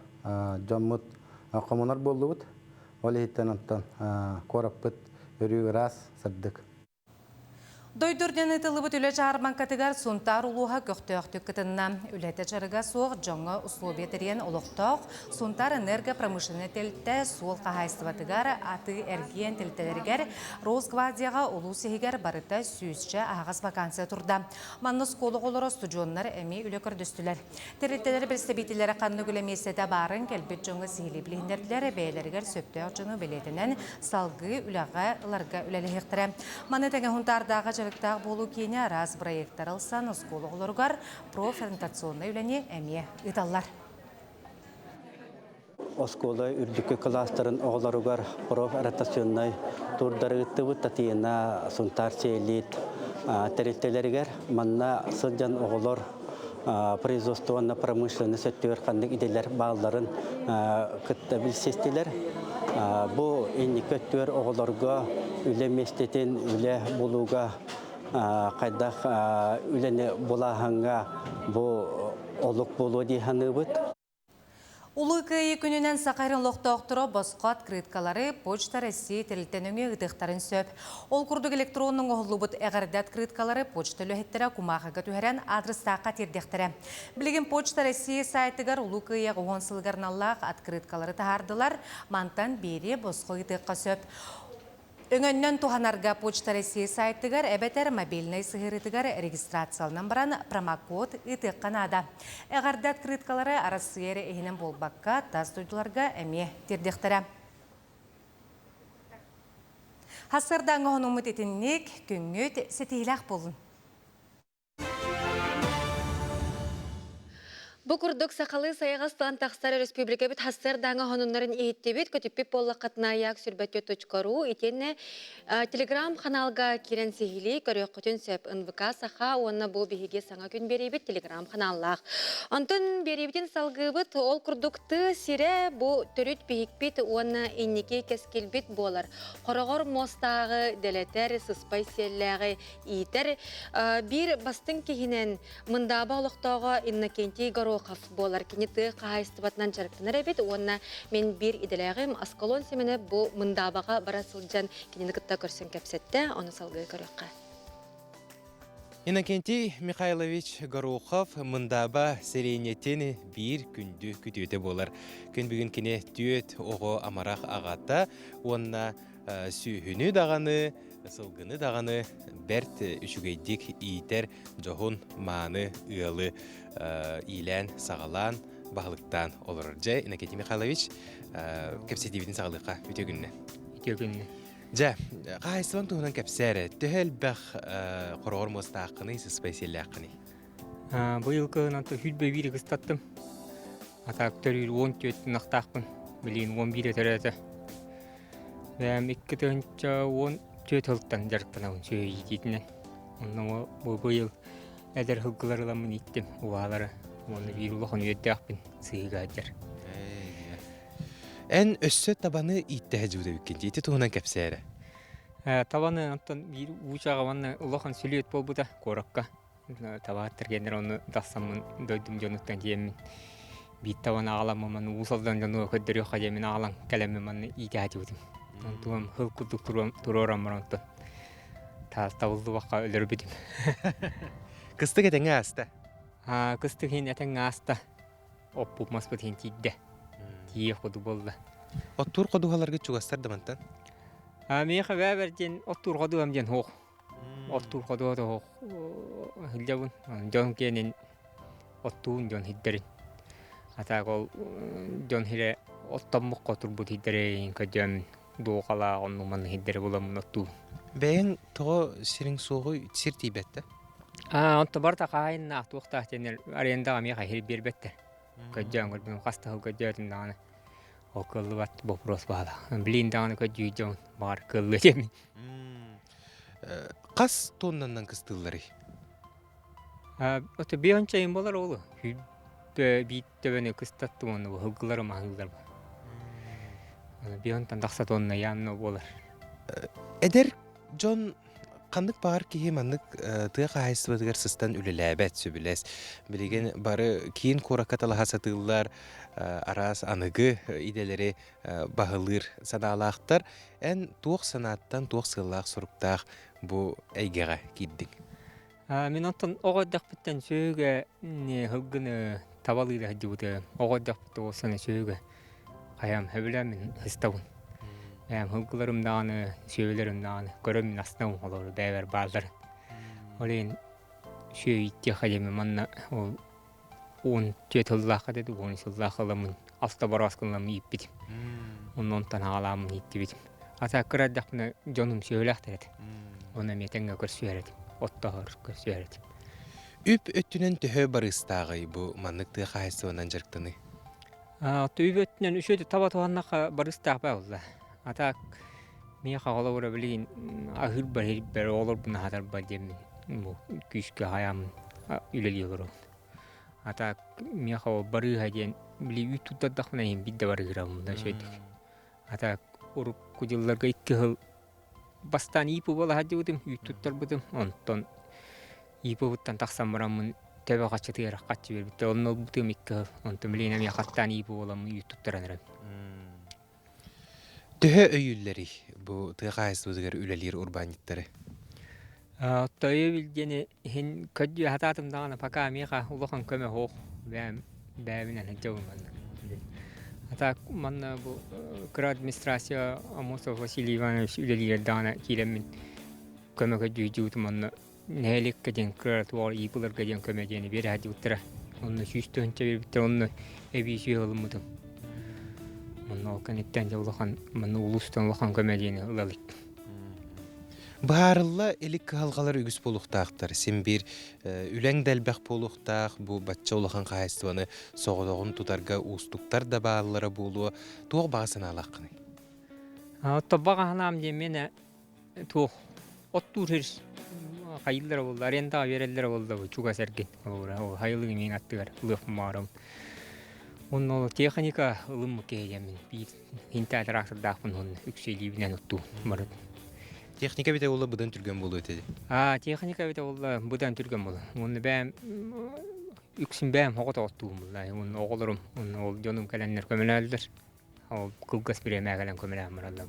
дьоммут хомунар буоллубут. Ол иһиттэн онтон куораппыт өрүү ыраас, сырдык. Дойду үрдүнэн ыытыллыбыт үлэ дьаарбаҥкатыгар Сунтаар улууһа көхтөөхтүк кытынна. Үлэтэ дьарыга суох дьоҥҥо условия тэрийэн олохтоох Сунтаар энергопромышленнай тэрилтэ суол хаһаайыстыбатыгар, атыы-эргиэн тэрилтэлэригэр, Росгвардияҕа улуус иһигэр барыта сүүсчэ аһаҕас вакансия турда. Манна оскуола оҕолоро, устудьуоннар эмиэ үлэ көрдөстүлэр. Тэрилтэлэр бэрэстэбиитэллэрэ ханнык үлэ миэстэтэ баарын кэлбит дьоҥҥо сиһилии билиһиннэрдилэр, бэйэлэригэр сөптөөх дьону бэлиэтэнэн салгыы үлэҕэ ыларга үлэлэһиэхтэрэ. Маны тэҥэ Сунтаардааҕы дьарыктаах буолуу киинэ араас бырайыактары ылсан оскуола оҕолоругар профориентационнай үлэни эмиэ ыыталлар. Оскуола үрдүкү кылаастарын оҕолоругар профротационнай туурдары ыыттыбыт Татьяна Сунтаар Элит тэрилтэлэригэр. Манна сылдьан оҕолор производство уонна промышленность өттүгэр ханнык идэлэр баалларын кытта билсистилэр. Бу инники өттүгэр оҕолорго үлэ миэстэтин, үлэ булууга хайдах үлэни булааһыҥҥа бу олук буолуо дии саныыбыт. Улуу Кыайыы күнүнэн Саха сирин олохтоохторо босхо открыткалары Почта России тэрилтэ нөҥүө ыытыахтарын сөп. Ол курдук электронно оҥоһуллубут эҕэрдэ открыткалары почта үлэһиттэрэ кумааҕыга түһэрэн аадырыстаахха тиэрдиэхтэрэ. Билигин Почта России сайтыгар Улуу Кыайыы 10 сылыгар аналлаах открыткалары таһаардылар. Мантан биэри босхо ыытыахха сөп. Өҥөннөн туһанарга Почта России сайтыгар эбэтэр мобильнай сыһыарыытыгар регистрацияланан баран промокод ыытыахха наада. Эҕэрдэ открыткалары Арассыыйа эрэ иһинэн буолбакка, тас дойдуларга эмиэ тиэрдиэхтэрэ. Сарсыардааҥҥы хонууммут итинник, күҥҥүт ситиһиилээх буоллун! Бу курдук сахалыы сайаҕастаан тахсар өрөспүүбүлүкэбит хассыардааҥы хонуннарын иһиттибит, көтүппүт буоллаххытына аяк сүрбөтүө.ру итиэннэ телеграм-ханаалга киирэн сиһилии көрүөххүтүн сөп. НВК Саха уонна бу биһиги саҥа күн биэриибит телеграм-ханааллаах. Онтон биэриибитин салгыыбыт. Ол курдук тыа сирэ бу төрүт биһикпит уонна инники кэскилбит буолар. Хороҕор муостааҕы дэлэтэр, сыспай сиэллээҕи иитэр. Биир бастыҥ киһинэн Мындааба олохтооҕо Иннокентий Горохов буолар. Кини тыа хаһаайыстыбатынан дьарыктанар эбит уонна мин биир идэлээҕим Аскалон Семенов бу Мындаабаҕа бара сылдьан кинини кытта көрсөн кэпсэттэ. Ону салгыы көрүөххэ. Иннокентий Михайлович Горохов Мындааба сэлиэнньэтин биир күндү күтүөтэ буолар. Күн бүгүн кини түөт оҕо амарах аҕата уонна сүөһүнү даҕаны, сылгыны даҕаны бэрт үчүгэйдик иитэр дьоһун мааны ыалы иилээн-саҕалаан, баһылыктаан олорор. Дьэ, Иннокентий Михайлович, кэпсэтиибитин саҕалыахха үтүө күннэ. Үтүө күннэ. Дьэ, хаһаайыстыбаҥ туһунан кэпсээ эрэ. Төһө элбэх хороҕор муостааххыный, сыспай сиэллээххиний? Быйыл кыһын сүүрбэ биир ыкыстаттым. Атаак төрүүр 14 ынахтаахпын. Билигин 11 төрөөтө. Бэйэм 2014 сылтан дьарыктанабын сүөһү иитиитинэн. Онно бу быйыл Эдэр сылгылары ыламмын ииттим убаһалары уонна биир улахан үөрдээхпин сыһыыга сылдьар. Эн өссө табаны ииттэһэ дьыбыт эбиккин ити туһунан кэпсээ эрэ. Табаны онтон биир уучаҕа уонна улахан сүлүөт буолбута куоракка. Табааттар кэннэр ону тахсаммын дойдум дьонуттан тиэммин биир табаны аҕаламмын манна уус алдан дьонугар көрдөрүөххэ диэммин аҕалан кэлэммин манна иитэ сатыыбытым. Онтуом хыл курдук туруоран баран онтон табыллыбакка өлөрбүтүм. Кыстык этэҥҥэ ааста? Кыстык иһин этэҥҥэ ааста. Оппут маспыт иһин тиийдэ. Тиийиэх курдук буолла. Оттуур ходуһаларгыт чугастар да мантан? Миэхэ бэбэр диэн оттуур ходуһам диэн суох. Оттуур ходуһа суох сылдьабын. Дьон киэнин оттуун дьон сирдэрин. А так ол дьон сирэ оттоммукка турбут сирдэрин көрдөөн дуоҕалаах оннук-маннык сирдэри буламмын оттуубун. Бэйэҥ тоҕо сириҥ суоҕуй сир тиийбэт да? Аа, онто барыта хаһаайыннаах туохтаах диэннэр арендаҕа миэхэ сир биэрбэттэр. Көрдөөн көрбүтүм хас да сыл көрдөөтүм даҕаны ол кыаллыбат вопрос баала. Билигин даҕаны көрдүү дьон баҕар кыаллыа диэммин. Хас тоннаннан кыстыылларый? Ото биончайын болар олу. Биит төбөнү кыстаттым уонна бу сылгыларым аһыыллар. Бионтан тахса тонна явно буолар. Эдэр дьон ханнык баҕар киһи маннык тыа хаһаайыстыбатыгар сыстан үлэлээбэт сөбүлэс. Билигин бары киин куоракка талаһа сатыыллар, араас аныгы идэлэри баһылыыр санаалаахтар. Эн туох санааттан, туох сыаллаах-соруктаах бу эйгэҕэ киирдиҥ? Мин онтон оҕо эрдэхпиттэн сүөһүгэ сылгыны табалыыра сылдьыбытым. Оҕо эрдэхпиттэн уопсайынан сүөһүгэ хайаан сөбүлээн мин сыстабын. Бэйэм сылгыларым даҕаны, сүөһүлэрим даҕаны көрөммүн астынабын олору бэйэбэр бааллар. Ол иһин сүөһү ииттиэххэ диэммин манна ол 14 сыллаахха деді, 10 сыллаах ыламмын алта борооскун ыламмын ииппитим. Онно онтон аҕалааммын ииттибитим. Ата кыра эрдэхпинэ дьонум сүөһүлээхтэр этэ. Оны эмиэ тэҥҥэ көрсүһэр этим. Оттоһор көрсүһэр этим. Үп өттүнэн төһө барыыстааҕый бу маннык тыа хаһаайыстыбанан дьарыктаныы? Үп өттүнэн үчүгэй таба туһаннахха барыстаах буолла. А так миэхэ холобура билигин аһыырбар иһирбэр оҕолорбун аһатарбар диэммин бу күүскэ хайааммын үлэлии олоробун. А так миэхэ ол барыыһа диэн били үүт туттардахпына иһин биирдэ барыыһырабын да үчүгэйдик. А так урукку дьылларга икки сыл бастаан иипу буола сылдьыбытым, үүт туттарбытым. Онтон иипубуттан тахсан бараммын төбө хаччытыгар хаччы биэрбиттэр. Онно ылбытым икки сыл. Онтон билигин эмиэ хаттаан иипу буоламмын үүт туттаран эрэбин. Төһө өйүүллэрий бу тыа хаһаайыстыбатыгар үлэлиир урбаанньыттары? Тойу диэни иһин көрдүү сатаатым даҕаны пока миэхэ улахан көмө суох. Бэйэм бэйэбинэн сылдьабын манна. А так манна бу кыра администрация Амосов Василий Иванович үлэлиир даҕаны киирэммин көмө көрдүү манна нэһилиэккэ диэн кыра туох иипыларга диэн көмө диэни биэрэ сылдьыбыттара. Онно 100 тыһыынча биэрбиттэр, онно эбии сүөһү ылыммытым. Онно ол кэнниттэн дьэ улахан манна улуустан улахан көмө диэни ыла илик. Быһаарылла илик кыһалҕалар үгүс буолуохтаахтар. Син биир үлэҥ да элбэх буолуохтаах, бу бачча улахан хаһаайыстыбаны соҕотоҕун тутарга уустуктар да бааллара буолуо. Туох баҕа санаалааххыный? Оттон баҕа санаам диэн миэнэ туох оттуур сир хайыыллара буолла, арендаҕа биэрэллэрэ буолла бу чугас эргин. Ол хайылыгы миин аттыгар ылыах баарым. Онно ол техника ылыммыт киһи диэммин биир хинтаа трактордаахпын уонна үксэ илиибинэн оттуу барыт. Техника эбитэ буолла быдан түргэн буолуо этэ. Аа, техника эбитэ буолла быдан түргэн буолла. Уонна бэйэм үксүн бэйэм оҕото оттуум буолла. Уонна оҕолорум, уонна ол дьонум кэлэннэр көмөлөөллөр. Ол кылгас бириэмэ кэлэн көмөлөөн бараллар.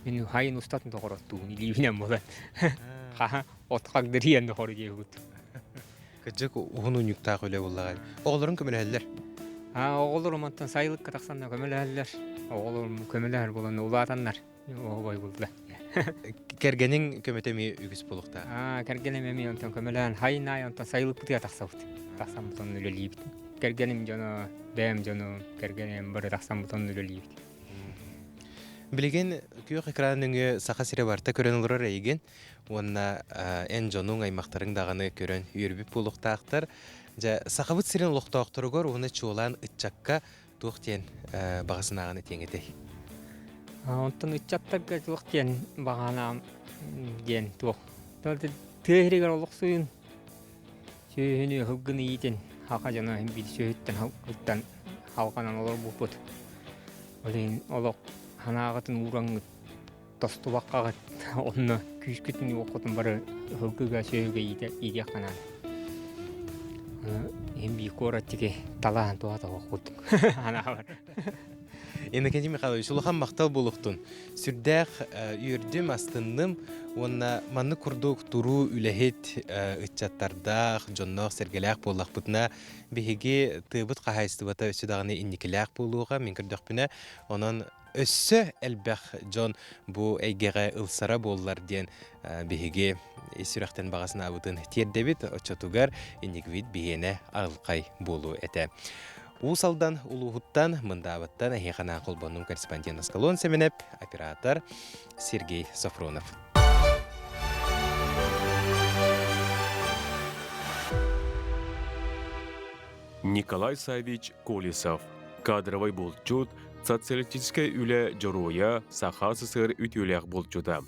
Мин хайын устатын тоҕор оттуун илиибинэн буолан. Хаха от хагдырыйан дохор диэбит. Кырдьык уһун унньуктаах үлэ буоллаҕа. Оҕолорун көмөлөһөллөр. Аа, оҕолорум онтон сайылыкка тахсанна көмөлөһөллөр. Оҕолорум көмөлөһөр буолан улаатаннар. Оҕобой булла. Кэргэниҥ көмөтө эмиэ үгүс буолуохтаах. Аа, кэргэним эмиэ онтон көмөлөөн, хайын аайы онтон сайылыкпытыгар тахсабыт. Тахсаммыт онно үлэлиибит. Кэргэним дьоно, бэйэм дьоно, кэргэним бары тахсаммыт онно үлэлиибит. Билигин күөх экран нөҥүө Саха сирэ барыта көрөн олорор эйигин уонна эн дьонуҥ, аймахтарыҥ даҕаны көрөн үөрбүт буолуохтаахтар. Дьэ, Сахабыт сирин олохтоохторугар уонна чуолаан ыччакка туох диэн баҕа санааҕын этиэҥ этэй? Онтон ыччаттарга туох диэн баҕанаам диэн туох. Тыа сиригэр олохсуйун. Сүөһүнү һылгыны иитин хака дьоно иһин биир сүөһүттэн һылгыттан халҕанан олорбуппут. Ол иһин олох санааҕытын уураҥҥыт тостубаккаҕыт онно күүскүтүн уоххутун бары һылгыга сүөһүгэ иитиэх наада. Иһин биир куорат тики талаан туһа тоһоххут анаабар. Иннокентий Михайлович, улахан махтал буолуохтун. Сүрдээх үөрдүм, астынным уонна маннык курдук туруу үлэһит ыччаттардаах, дьонноох-сэргэлээх буоллахпытына, биһиги тыабыт хаһаайыстыбата өссө даҕаны инникилээх буолуоҕа, мин көрдөхпүнэ. Онон өссө элбэх дьон бу эйгэҕэ ылсара буоллар диэн биһиги ис сүрэхтэн баҕа санаабытын тиэрдэбит. Оччотугар инникибит биһиэнэ арылхай буолуо этэ. Уус Алдан улууһуттан, Мындаабаттан эһиэхэ анаан холбоннум корреспондент Аскалон Сэмэнэп, оператор Сергей Софронов. Николай Савич Колесов, кадровай булчут, социалистическай үлэ дьоруойа, Саха СССР үтүөлээх булчута.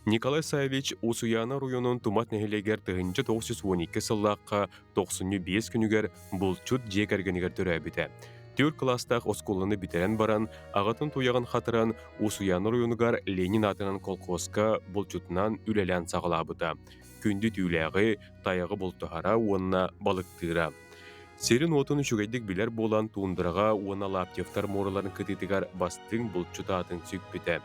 Николай Савич Усуйаана оройуонун Тумат нэһилиэгэр 1912 сыллаахха тохсунньу биэс күнүгэр булчут дьиэ кэргэнигэр төрөөбүтэ. Түөрт кылаастаах оскуоланы бүтэрэн баран, аҕатын туйаҕын хатаран, Усуйаана оройуонугар Ленин аатынан колхозка булчутунан үлэлээн саҕалаабыта. Күндү түүлээҕи, тайаҕы бултаһара уонна балыктыыра. Сирин-уотун үчүгэйдик билэр буолан, туундараҕа уонна Лаптевтар муораларын кытыытыгар бастыҥ булчут аатын сүкпүтэ.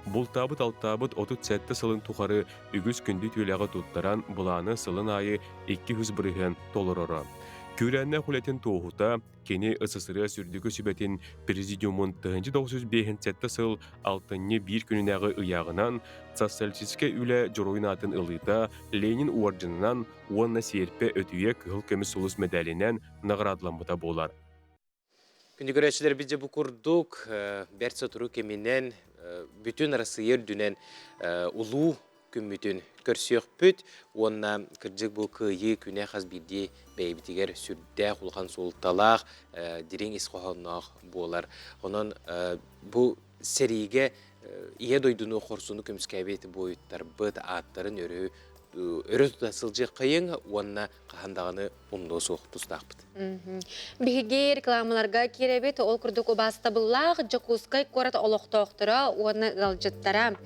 Бултаабыт-алтаабыт 37 сылын тухары үгүс күндү түүлээҕи туттаран, былааны сылын аайы 200% толороро. Күүрээннээх үлэтин туоһута, кини СССР Үрдүкү Сүбэтин Президиумун 1957 сыл алтынньы биир күнүнээҕи ыйааҕынан социалистическай үлэ дьоруойун аатын ылыыта Ленин уордьанынан уонна сиэрпэ өтүйэ кыһыл көмүс сулус мэдээлинэн наҕараадаламмыта буолар. Күндү көрөөччүлэрбит дьэ бу курдук бэрт сотору кэминэн бүтүн Арассыыйа үрдүнэн улуу күммүтүн көрсүөхпүт уонна кырдьык бу кыайыы күнэ хас биирдии бэйэбитигэр сүрдээх улахан суолталаах, дириҥ ис хоһоонноох буолар. Онон бу сэриигэ Ийэ дойдуну хорсуну көмүскээбит буойуттарбыт ааттарын өрө өрө тута сылдьыаххайыҥ уонна хаһан даҕаны умнуо суох тустаахпыт. Биһиги рекламаларга киирэбит, ол курдук убаастабыллаах Дьокуускай куорат олохтоохторо уонна ыалдьыттара.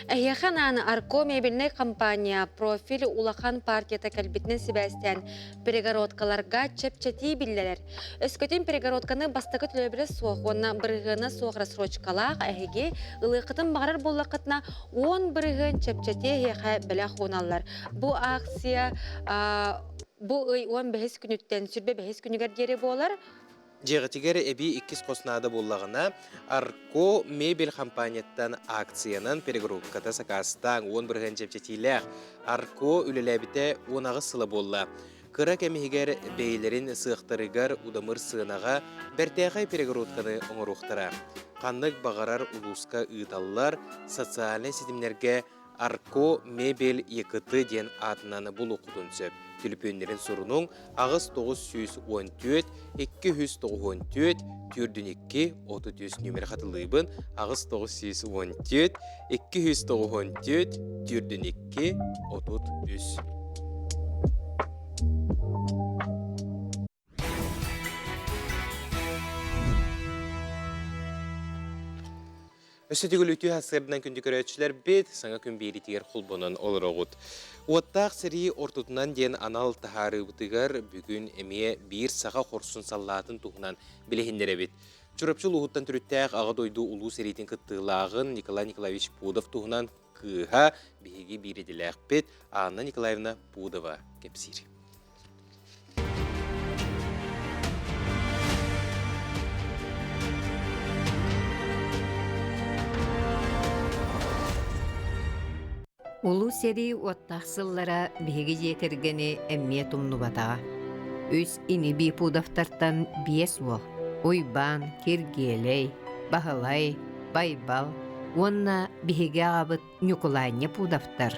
Эһиэхэ анаан Арко мебельнай компания профиль улахан партията кэлбитинэн сибээстээн перегородкаларга чэпчэтии биллэрэр. Өскөтүн перегородканы бастакы төлөбүрэ суох уонна бырыһыана суох рассрочкалаах эһиги ылыаххытын баҕарар буоллаххытына 10% чэпчэтии эһиэхэ бэлэх ууналлар. Бу акция бу ый 15 күнүттэн сүрбэ бэһис күнүгэр диэри буолар. Дьиэҕитигэр эбии иккис хос наада буоллаҕына, Арко мебель компанияттан акциянан перегруппката сакаастааҥ 10% чэпчэтиилээх. Арко үлэлээбитэ 18 сыла буолла. Кыра кэм иһигэр бэйэлэрин сыахтарыгар удамыр сыанаҕа бэртээхэй перегородканы оҥоруохтара. Ханнык баҕарар улууска ыыталлар, социальнай ситимнэргэ Арко мебель ЕКТ диэн аатынан булуоххутун сөп. Түлүпүөннэрин сурунуҥ 8914 294 42 33 нүөмэри хатылыыбын 8914 294 42 33. Өссө төгүл үтүө сарсыарданан күндү көрөөччүлэрбит, саҥа күн биэриитигэр холбонон олороҕут. Уоттаах сэрии ортотунан диэн анал таһаарыыбытыгар бүгүн эмиэ биир саха хорсун саллаатын туһунан билиһиннэрэбит. Чурапчы улууһуттан төрүттээх Аҕа дойду Улуу сэриитин кыттыылааҕын Николай Николаевич Пудов туһунан кыыһа биһиги биир идэлээхпит Анна Николаевна Пудова кэпсиир. Улуу сэрии уоттаах сыллара биһиги дьиэ кэргэни эмиэ тумнубатаҕа. Үс ини-бии Пудовтартан биэс уол Уйбаан, Киргиэлэй, Баһылай, Байбал уонна биһиги аҕабыт Ньукулаанньа Пудовтар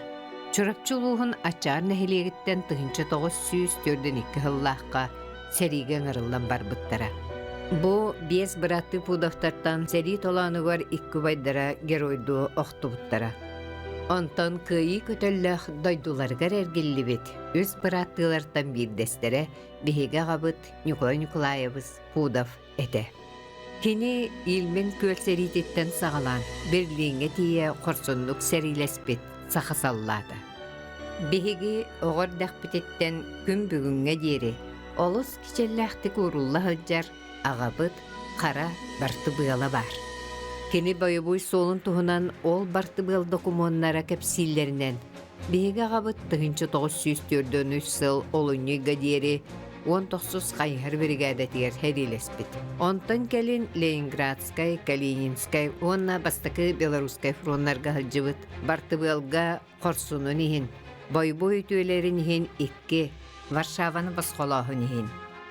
Чурапчы улууһун Ачаар нэһилиэгиттэн 1942 сыллаахха сэриигэ ыҥырыллан барбыттара. Бу биэс бырааттыы Пудовтартан сэрии толоонугар икки убайдара геройдуу охтубуттара. Онтон кыайыы көтөллөөх дойдуларыгар эргиллибит үс бырааттыылартан биирдэстэрэ биһиги аҕабыт Ньукулай Ньукулаайабыс Пудов этэ. Кини Ильмень күөл сэриититтэн саҕалаан Берлиҥҥэ тиийэ хорсуннук сэриилэспит саха саллаата. Биһиги оҕо эрдэхпититтэн күн бүгүҥҥэ диэри олус кичэллээхтик уурулла сылдьар аҕабыт хара бартыбыала баар. Кини бойобуой суолун туһунан ол бартыбыал докумуоннара кэпсииллэринэн, биһиги аҕабыт 1943 сыл олунньуйга диэри 19 хайыһар биригээдэтигэр сэриилэспит. Онтон кэлин Ленинградскай, Калининскай уонна Бастакы Белорусскай фроннарга сылдьыбыт. Бартыбыалга хорсунун иһин, бойобуой үтүөлэрин иһин икки, Варшаваны босхолооһун иһин,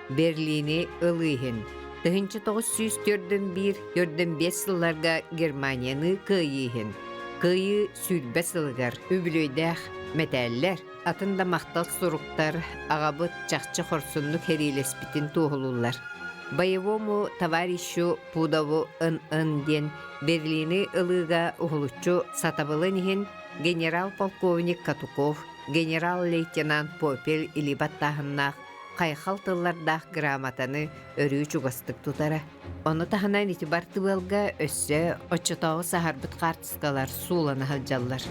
Берлини ылыы иһин, 1941-45 сылларга Германияны кыайыы иһин, Кыайыы 20 сылыгар үбүлүөйдээх мэтээллэр, атын да махтал суруктар аҕабыт чахчы хорсуннук сэриилэспитин туоһулууллар. Боевому товарищу Пудову НН диэн Берлини ылыыга уһулуччу сатабылын иһин генерал-полковник Катуков, генерал-лейтенант Попель илии баттааһыннаах хайхал тыллардаах грамотаны өрүү чугастык тутара. Ону таһынан ити бартыбыалга өссө оччотооҕу саһарбыт хаартыскалар суулана сылдьаллар.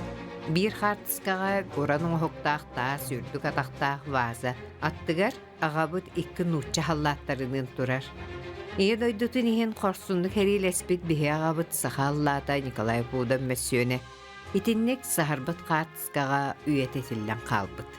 Биир хаартыскаҕа уран оҥоһуктаах таас үрдүк атахтаах ваза аттыгар аҕабыт икки нуучча халлааттарыныын турар. Ийэ дойдутун иһин хорсуннук сэриилэспит биһи аҕабыт саха аллаата Николай Пудов мөссүөнэ итинник саһарбыт хаартыскаҕа үйэтитиллэн хаалбыт.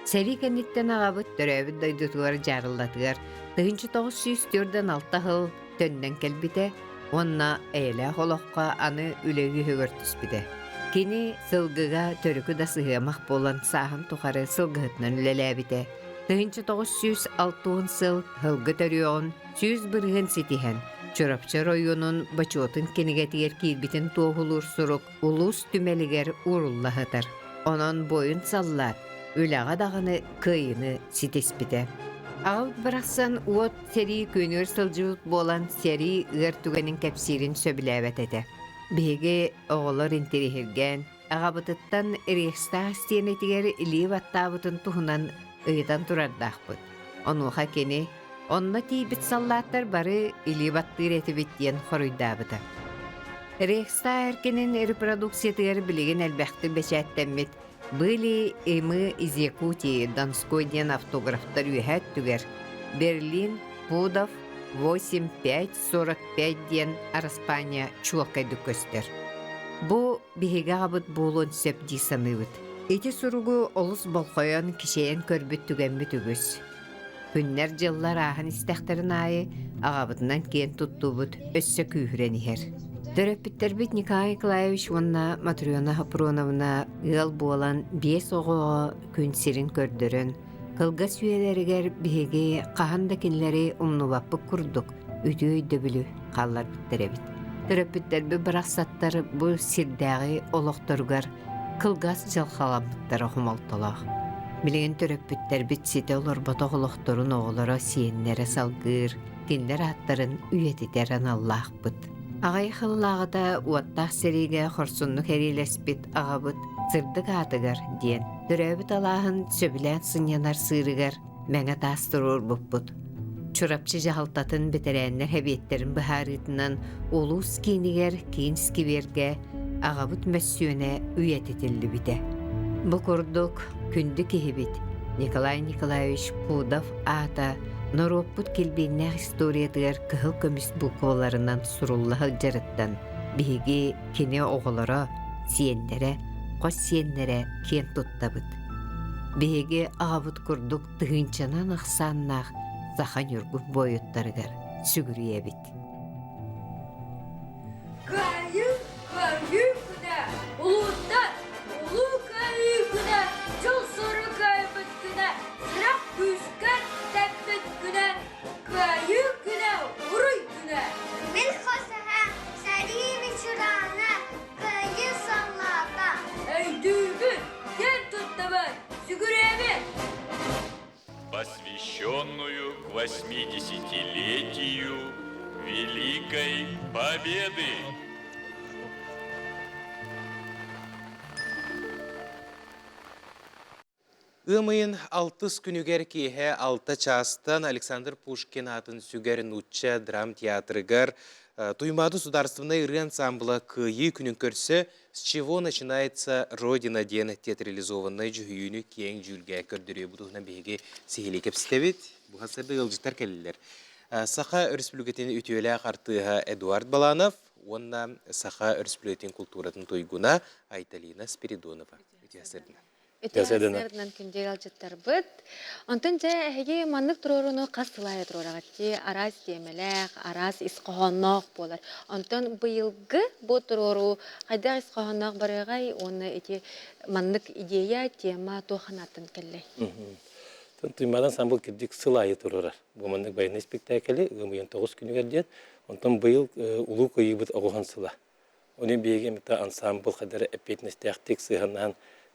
Сэрии кэнниттэн аҕабыт төрөөбүт дойдутугар Дьаарыллатыгар 1946 сыл төннөн кэлбитэ уонна эйэлээх олоххо аны үлэ үөһүгэр түспүтэ. Кини сылгыга төрүкү да сыһыамах буолан сааһын тухары сылгыһытынан үлэлээбитэ. 1960 сыл сылгы төрүөҕүн 100% ситиһэн, Чурапчы оройуонун Бочуотун кинигэтигэр киирбитин туоһулуур сурук улуус түмэлигэр уурулла сытар. Онон буойун саллаат үлэҕэ даҕаны кыайыыны ситиспитэ. Аҕабыт барахсан уот сэрии күөнүгэр сылдьыбыт буолан сэрии ыар түгэнин кэпсиирин сөбүлээбэт этэ. Биһиги оҕолор интириэһиргээн аҕабытыттан Рейхстаг истиэнэтигэр илии баттаабытын туһунан ыйытан турардаахпыт. Онуоха кини онно тиийбит саллааттар бары илии баттыыр этибит диэн хоруйдаабыта. Рейхстаг эркинин репродукциятыгар билигин элбэхтик бэчээттэммит «Были и мы из Якутии» Донской диэн автографтар үөһээ өттүгэр Берлин, Пудов, 8-5-45 диэн араспаанньа чуолкайдык көстөр. Бу биһиги аҕабыт буолуон сөп дии саныыбыт. Ити суругу олус болҕойон, кичэйэн көрбүт түгэммит үгүс. Күннэр-дьыллар ааһан истэхтэрин аайы аҕабытынан киэн туттуубут өссө күүһүрэн иһэр. Төрөппүттэрбит Николай Николаевич уонна Матрена Хопроновна ыал буолан биэс оҕоҕо күн сирин көрдөрөн, кылгас үйэлэригэр биһиги хаһан да кинилэри умнубаппыт курдук үтүө өйдөбүлү хаалларбыттар эбит. Төрөппүттэрбит барахсаттар бу сирдээҕи олохторугар кылгас дьылҕаламмыттара хомолтолоох. Билигин төрөппүттэрбит ситэ олорботох олохторун оҕолоро сиэннэрэ салгыыр, кинилэр ааттарын үйэтитэр аналлаахпыт. Аҕыйах сыллааҕыта уоттаах сэриигэ хорсуннук сэриилэспит аҕабыт сырдык аатыгар диэн төрөөбүт алааһын сөбүлээн сынньанар сыырыгар мэҥэ таас туруорбуппут. Чурапчы дьаһалтатын бэтэрээннэр сэбиэттэрин быһаарыытынан улуус киинигэр киин сквергэ аҕабыт мөссүөнэ үйэтитиллибитэ. Бу курдук күндү киһибит Николай Николаевич Пудов аата норуоппут килбиэннээх историятыгар кыһыл көмүс букваларынан сурулла сылдьарыттан биһиги кини оҕолоро, сиэннэрэ, хос сиэннэрэ киэн туттабыт. Биһиги аҕабыт курдук тыһыынчанан ахсааннаах саха ньургун буойуттарыгар сүгүрүйэбит. Кыайыы, кыайыы күнэ, улуустар, улуу кыайыы күнэ, дьол-сору кыайбыт күнэ, сүрэх күүскэ тэппит күнэ, кыайыы күнэ, уруй күнэ! Мин хос эһэм сэрии ветерана Кыайыы саллаата! Өйдүүбүт, киэн туттабыт, сүгүрүйэбит! Посвященную к 80-летию Великой Победы! Ыам ыйын алтыс күнүгэр киэһэ алта чаастан Александр Пушкин аатын сүгэр нуучча драмтеатрыгар Туймаада судаарыстыбаннай ырыа ансаамбыла Кыайыы күнүн көрсө «С чего начинается Родина» диэн театрализованнай дьүһүйүүнү киэҥ дьүүлгэ көрдөрүө. Бу туһунан биһиги сиһилии кэпсэтэбит. Бу сарсыарда ыалдьыттар кэллилэр. Саха Өрөспүүбүлүкэтин үтүөлээх артыыһа Эдуард Баланов уонна Саха Өрөспүүбүлүкэтин култууратын туйгуна Айталина Спиридонова. Үтүө сарсыарда. Үтүө сарсыарданан күндү ыалдьыттарбыт. Онтон дьэ эһиги маннык туруорууну хас сыл аайы туруораҕыт дии? Араас тиэмэлээх, араас ис хоһоонноох буолар. Онтон быйылгы бу туруоруу хайдах ис хоһоонноох барыаҕай уонна ити маннык идея, тема туох санааттан кэллэй? Туймадан самбыл кирдик сыл аайы туруорар. Бу маннык военный спектакль ыам 9 күнүгэр диэн. Онтон быйыл Улуу Кыайыыбыт оҕуһун сыла. Онон биһиги эмитэ ансаамбыл хадара эппиэтинэстээхтик сыһыаннаһан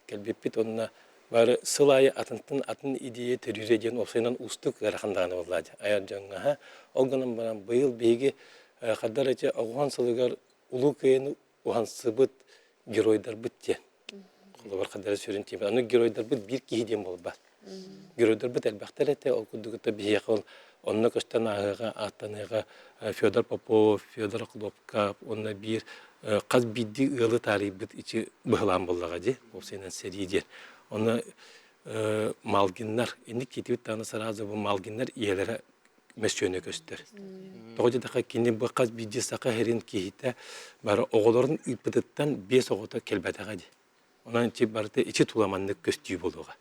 кэлбиппит уонна бары сыл аайы атынтан атын идея төрүүрэ диэн уопсайынан уустук ыарахан даҕаны буоллаа дии айар дьоҥҥо Ол гынан баран быйыл биһиги хаддар эти оҕуһан сылыгар Улуу Кыайыны уһансыбыт геройдарбыт диэн. Холобур хадара сүрүн тиэмэ. Аны геройдарбыт биир киһи диэн буолбат. Геройдарбыт элбэхтэр этэ, ол курдук биһиэхэ ол онно көстөн ааһыаҕа, ааттаныаҕа Федор Попов, Федор Хлопков уонна биир хас биирдии ыалы таарыйбыт ичи быһылаан буоллаҕа дии, уопсайынан сэрии диэн. Онно Малгиннар, инник киитибит даҕаны сразу бу Малгиннар ийэлэрэ мөссүөнэ көстөр. Тоҕо диэтэххэ кини бу хас биирдии саха сирин киһитэ бары оҕолорун ыыппытыттан биэс оҕото кэлбэтэҕэ дии. Онон ити барыта ичи тула маннык көстүү буолуоҕа.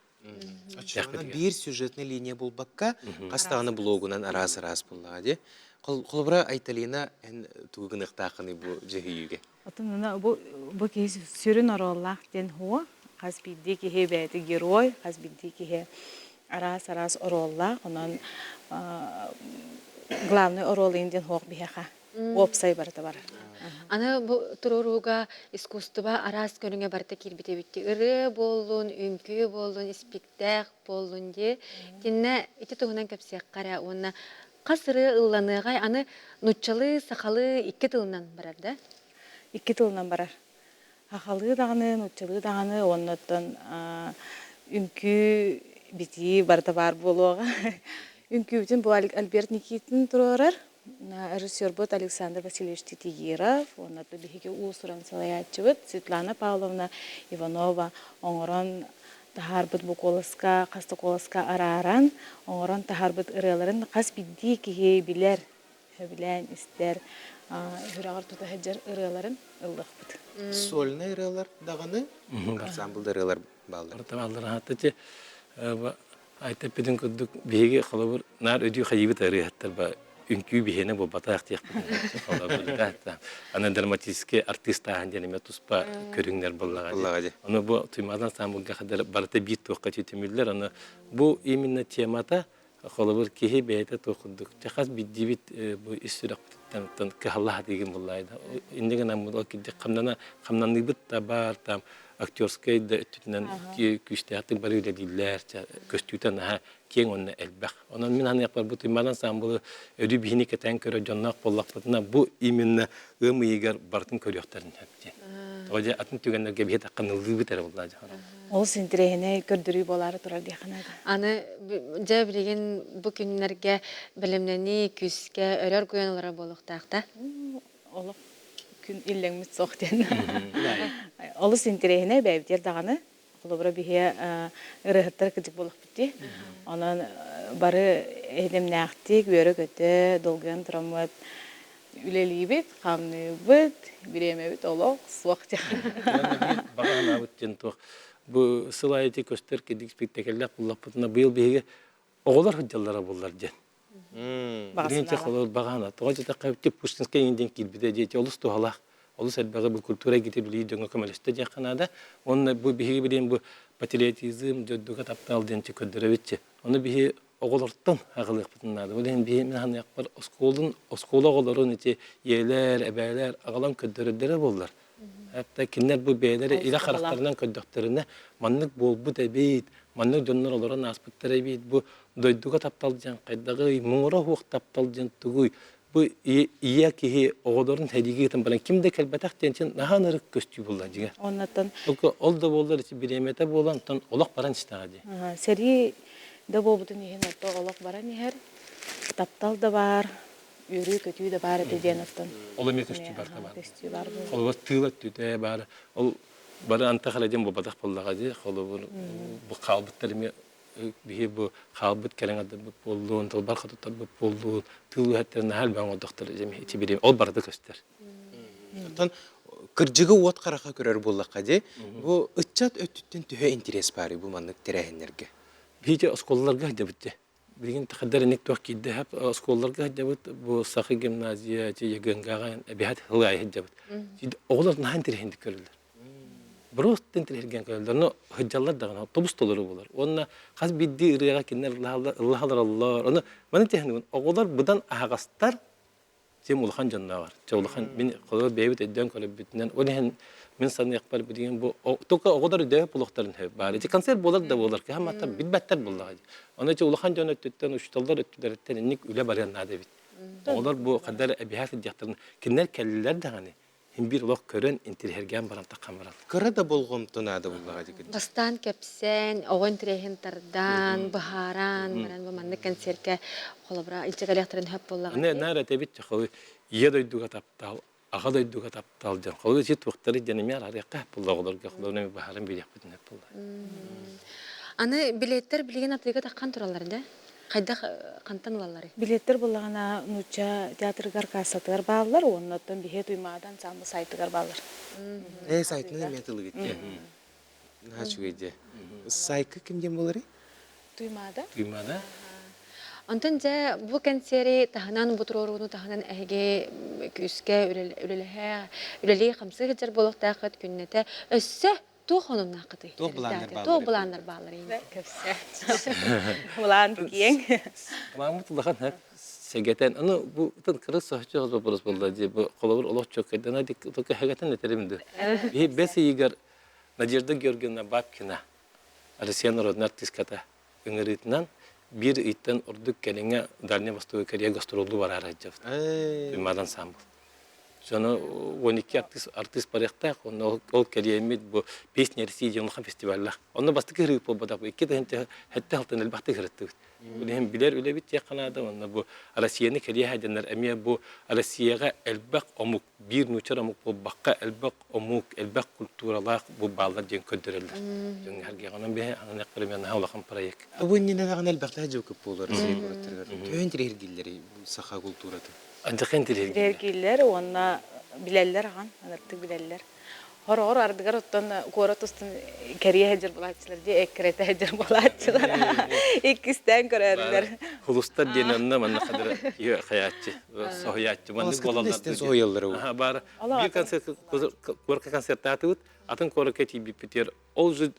Оччоҕуна биир сюжетный линия булбакка, хас даҕаны блогунан араас-араас буллаҕа дии. Холобура, Айталина, эн тугу гыныахтааххыный бу дьүһүйүүгэ? Отон бу бу киһи сүрүн оруоллаах диэн хуо хас биирдии киһи бэйэтэ герой, хас биирдии киһи араас-араас оруоллаах. Онон главный оруол диэн хуох биһиэхэ уопсай барыта барар. Аны бу туруорууга искусство араас көрүҥэ барыта киирбит эбит. Ырыа буоллун, үҥкүү буоллун, испиктээх буоллун дии. Итиннэ ити туһунан кэпсиэххэ эрэ уонна хас ырыа ылланыаҕай аны нуччалыы, сахалыы икки тылынан барар да? Икки тылынан барар. Сахалыы даҕаны, нууччалыы даҕаны уонна оттон үҥкүү битии барыта баар буолуоҕа. Үҥкүүбүтүн бу Альберт Никитин туруорар. Режиссербут Александр Васильевич Титигиров уонна биһиги уус-уран салайааччыбыт Светлана Павловна Иванова оҥорон таһаарбыт бу куоласка, хас да куоласка арааран оҥорон таһаарбыт ырыаларын хас биирдии киһи билэр, сөбүлээн истэр, сүрэҕэр тута сылдьар ырыаларын ыллыахпыт. Сольнай ырыалар даҕаны, ансамблда ырыалар бааллар. Бааллар. Айтаппытын курдук биһиги холобур наар өдүү хайыыбыт ырыаһыттар ба үҥкүү биһиэнэ буолбатах диэхпит холобур аны драматический артыыстааһын диэн эмиэ туспа көрүҥнэр буоллаҕа дии. Ону бу Туймаада ансамблга хадары барыта биир туохха түмүллэр. Аны бу именно темата холобур киһи бэйэтэ туох курдук хас биирдиибит бу ис сүрэхпититтэн кыһаллаах диигин буоллаайда. Инньэ гынан ол кирдик хамнана хамнаныыбыт да баар там актерскай да өттүтүнэн күүстээхтик бары үлэлииллэр, көстүүтэ наһаа киэҥ уонна элбэх. Онон мин саныахпар бу Туймаада ансаамбылы өрүү биһини кэтээн көрөр дьонноох буоллахпытына, бу именно ыам ыйыгар барытын көрүөхтэрин сөп диэн. Тоҕо дьэ атын түгэннэргэ биһи таххан ыллыыбыт эрэ буоллаа дьэ. Олус интэриэһинэй көрдөрүү буолаары турар диэххэ наада. Аны дьэ билигин бу күннэргэ бэлэмнэнии күүскэ өрө оргуйан олорор буолуохтаах да? Олох күн иллэҥмит суох диэн. Олус интэриэһинэй бэйэбитигэр даҕаны. Холобура биһиэ ырыаһыттар кыдьык буолуохпут дии. Онон бары эһидэмнээхтик үөрэ-көтө, долгуйан тураммыт үлэлиибит, хамныыбыт, бириэмэбит олох суох диэн. Баҕа санаабыт диэн туох бу сыл аайы көстөр кидик спектакльлээх буллахпытына быйыл биһиги оҕолор сылдьаллара буоллар диэн. Билигин холобур баҕана тоҕо диэтэххэ Пушкинскай иҥин диэн киирбитэ диэти олус туһалаах олус элбэҕи бу культура эйгэтэ билии дьоҥҥо көмөлөстө диэххэ наада. Уонна бу биһиги билигин бу патриотизм, дойдуга таптал диэн көрдөрөбүт Ону биһи оҕолортон аҕалыахпытын наада. Ол иһин биһи мин саныахпар оскуолун оскуола оҕолорун ити ийэлэр, эбээлэр аҕалан көрдөрөрдөрө буоллар. Хатта кинилэр бу бэйэлэрэ илэ харахтарынан көрдөхтөрүнэ маннык буолбут эбит, маннык дьоннор олорон ааспыттар эбит, бу дойдуга таптал диэн хайдаҕый, муҥура суох таптал диэн тугуй? Бу ийэ киһи оҕолорун сэриигэ ыытан баран ким да кэлбэтэх диэн чин наһаа ынырык көстүү буолла дьиҥэ. Оннуттан Ол да буоллар ити бириэмэтэ буолан оттон олох баран истэҕэ дии. Сэрии да буолбутун иһин орто олох баран иһэр. Таптал да баар, үөрүү-көтүү да баар этэ диэн оттон. Ол эмиэ көстүү бар да баар. Көстүү баар буолла. Холобур тыыл өттүтэ баар. Ол бары антах эрэ диэн буолбатах буоллаҕа дии. Холобур бу хаалбыттар эмиэ биһи бу хаалбыт кэлэн адырбыт буоллун, тылбар хотуттарбыт буоллун, тыыл үһэттэрин наһаа элбэх оҥордохтор ити бириэмэ ол барыта көстөр. Оттон кырдьыгы уот харахха көрөр буоллахха дии, бу ыччат өттүттэн төһө интерес баарый бу маннык тэрээһиннэргэ? Биһиги оскуолаларга сылдьабыт дии. Билигин тахаддар инник туох киирдэ хап оскуолаларга сылдьабыт, бу Саха гимназия, ЕГНГ-ҕа эбиһат сыл аайы сылдьабыт. Оҕолор наһаа интэриэһинник көрөллөр. Просто интэриэһиргээн көрөллөр, но сылдьаллар даҕаны автобус толору буолар. Уонна хас биирдии ырыаҕа кинилэр ыллаһалар Ону маны тэһинибин оҕолор быдан аһаҕастар тем улахан дьоннооҕор. Чэ улахан мин холобур бэйэбит өйдөөн көрөрбүтүнэн ол иһин мин саныахпар билигин бу только оҕолор өйдөөбөт буолуохтарын сөп баар. Ити концерт буолар да буолар кыһам аттар билбэттэр буоллаҕа дии. Ону ити улахан дьон өттүттэн учууталлар өттүлэриттэн инник үлэ барыан наада эбит. Оҕолор бу ханна эрэ эбиһээ сылдьыахтарын кинилэр кэллилэр даҕаны Син биир олох көрөн, интириэһиргээн баран таххан баран. Кыра да болҕомто наада буллаҕа дии Бастаан кэпсээн, оҕо интириэһин тардан, быһааран, баран бу маннык концерткэ холобура илдьэ кэлиэхтэрин сөп буоллаҕа Аны наар этэбит холу ийэ дойдуга таптал, аҕа дойдуга таптал диэн. Холу ити туохтары диэн эмиэ араарыахха буолла оҕолорго холобура эмиэ быһааран биэриэхпитин сөп буолла. Аны билеттер билигин атыыга таххан тураллар да? Хайдах хантан ылалларый? Билеттер буллаҕына нуучча театрыгар кассатыгар бааллар уонна оттон биһиэ Туймаада ансамбл сайтыгар бааллар. Ээ сайтынан эмиэ тылыгыт дии. Наһаа үчүгэй дии. Сайка ким диэн буоларый? Туймаада. Туймаада. Онтон дьэ бу кэнсиэри таһынан бу туруорууну таһынан эһиги күүскэ үлэлэһэ үлэлии хамсыы сылдьар буолуохтааххыт күннэтэ өссө Туох онуннааххытый? Туох былааннар бааллар? Туох былааннар бааллар? Көпсө. Былаан киэҥ. Былааммыт улахан һэп сэгэтэн, аны бу кыра соһуччу вопрос буолла дии. Бу холобур олох чөккөйдөнө только сэгэтэн этерим ду. Биһи бэс ыйыгар Надежда Георгиевна Бабкина Россия народная артистката ыҥырыытынан биир ыйтан ордук кэриҥэ Дальний Восток Корея гастроллуу бараары сылдьабыт. Туймаада ансамбл. Дьоно 12 артист, артист барыахтаах, онно ол кэлиэммит бу «Песня России» диэн улахан фестиваллаах. Онно бастакы ырыып буолбатах, икки тыһыынча сэттэ сылтан элбэхтик ырыттыбыт. Билигин билэр үлэбит диэххэ наада, онно бу Россияны кэлиэхэ диэннэр эмиэ бу Россияҕа элбэх омук, биир нуучча омук буолбакка, элбэх омук, элбэх культуралаах бу бааллар диэн көрдөрөллөр. Дьоҥҥо сэргээх. Онон биһи аныахпар эмиэ наһаа улахан проект. Бу иннинэ даҕаны элбэхтэ дьыл көп буолар Россия куораттарыгар. Төһө интириэһиргииллэрий саха култууратын? Антихан Интириэһиргииллэр уонна билэллэр ахан, ыныртык билэллэр. Хороҕор ардыгар оттон куорат устун кэрийэ сылдьар буолааччылар дии, эккирэтэ сылдьар буолааччылар. Иккистээн көрөөрүлэр. Хулустар диэн онно манна хадыр хайааччы, соһуйааччы маннык буолаллар. Истэн соһуйаллар. Баар биир концерт куоракка концертаатыбыт, атын куоракка тиийбиппитигэр ол же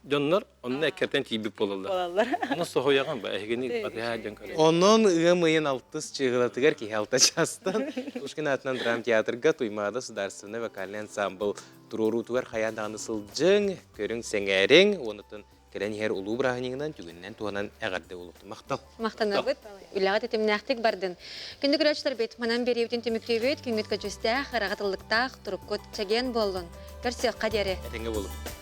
дьоннор онно эккиртэн тиийбит буолаллар. Буолаллар. Онно соһуйаҕын ба эһигини батыһа дьон көрөр. Онон ыам ыйын алтыс чыыһылатыгар киһи алта чаастан Пушкин аатынан драмтеатрга Туймаада государственный вокальный ансамбл туруоруутугар хайаан даҕаны сылдьыҥ, көрүҥ, сэҥээриҥ, уонуттан кэлэн иһэр улуу бырааһынньыгынан түгэнинэн туһанан эҕэрдэ буолуохтун. Махтал. Махтанабыт. Үлэҕит тэтимнээхтик бардын. Күндү көрөөччүлэрбит, манан биэриибитин түмүктүүбүт. Күҥҥүт көдьүүстээх, ыраҕа тыллыктаах, туруккут чэгиэн буоллун. Көрсүөххэ диэри. Этэҥҥэ буолуҥ.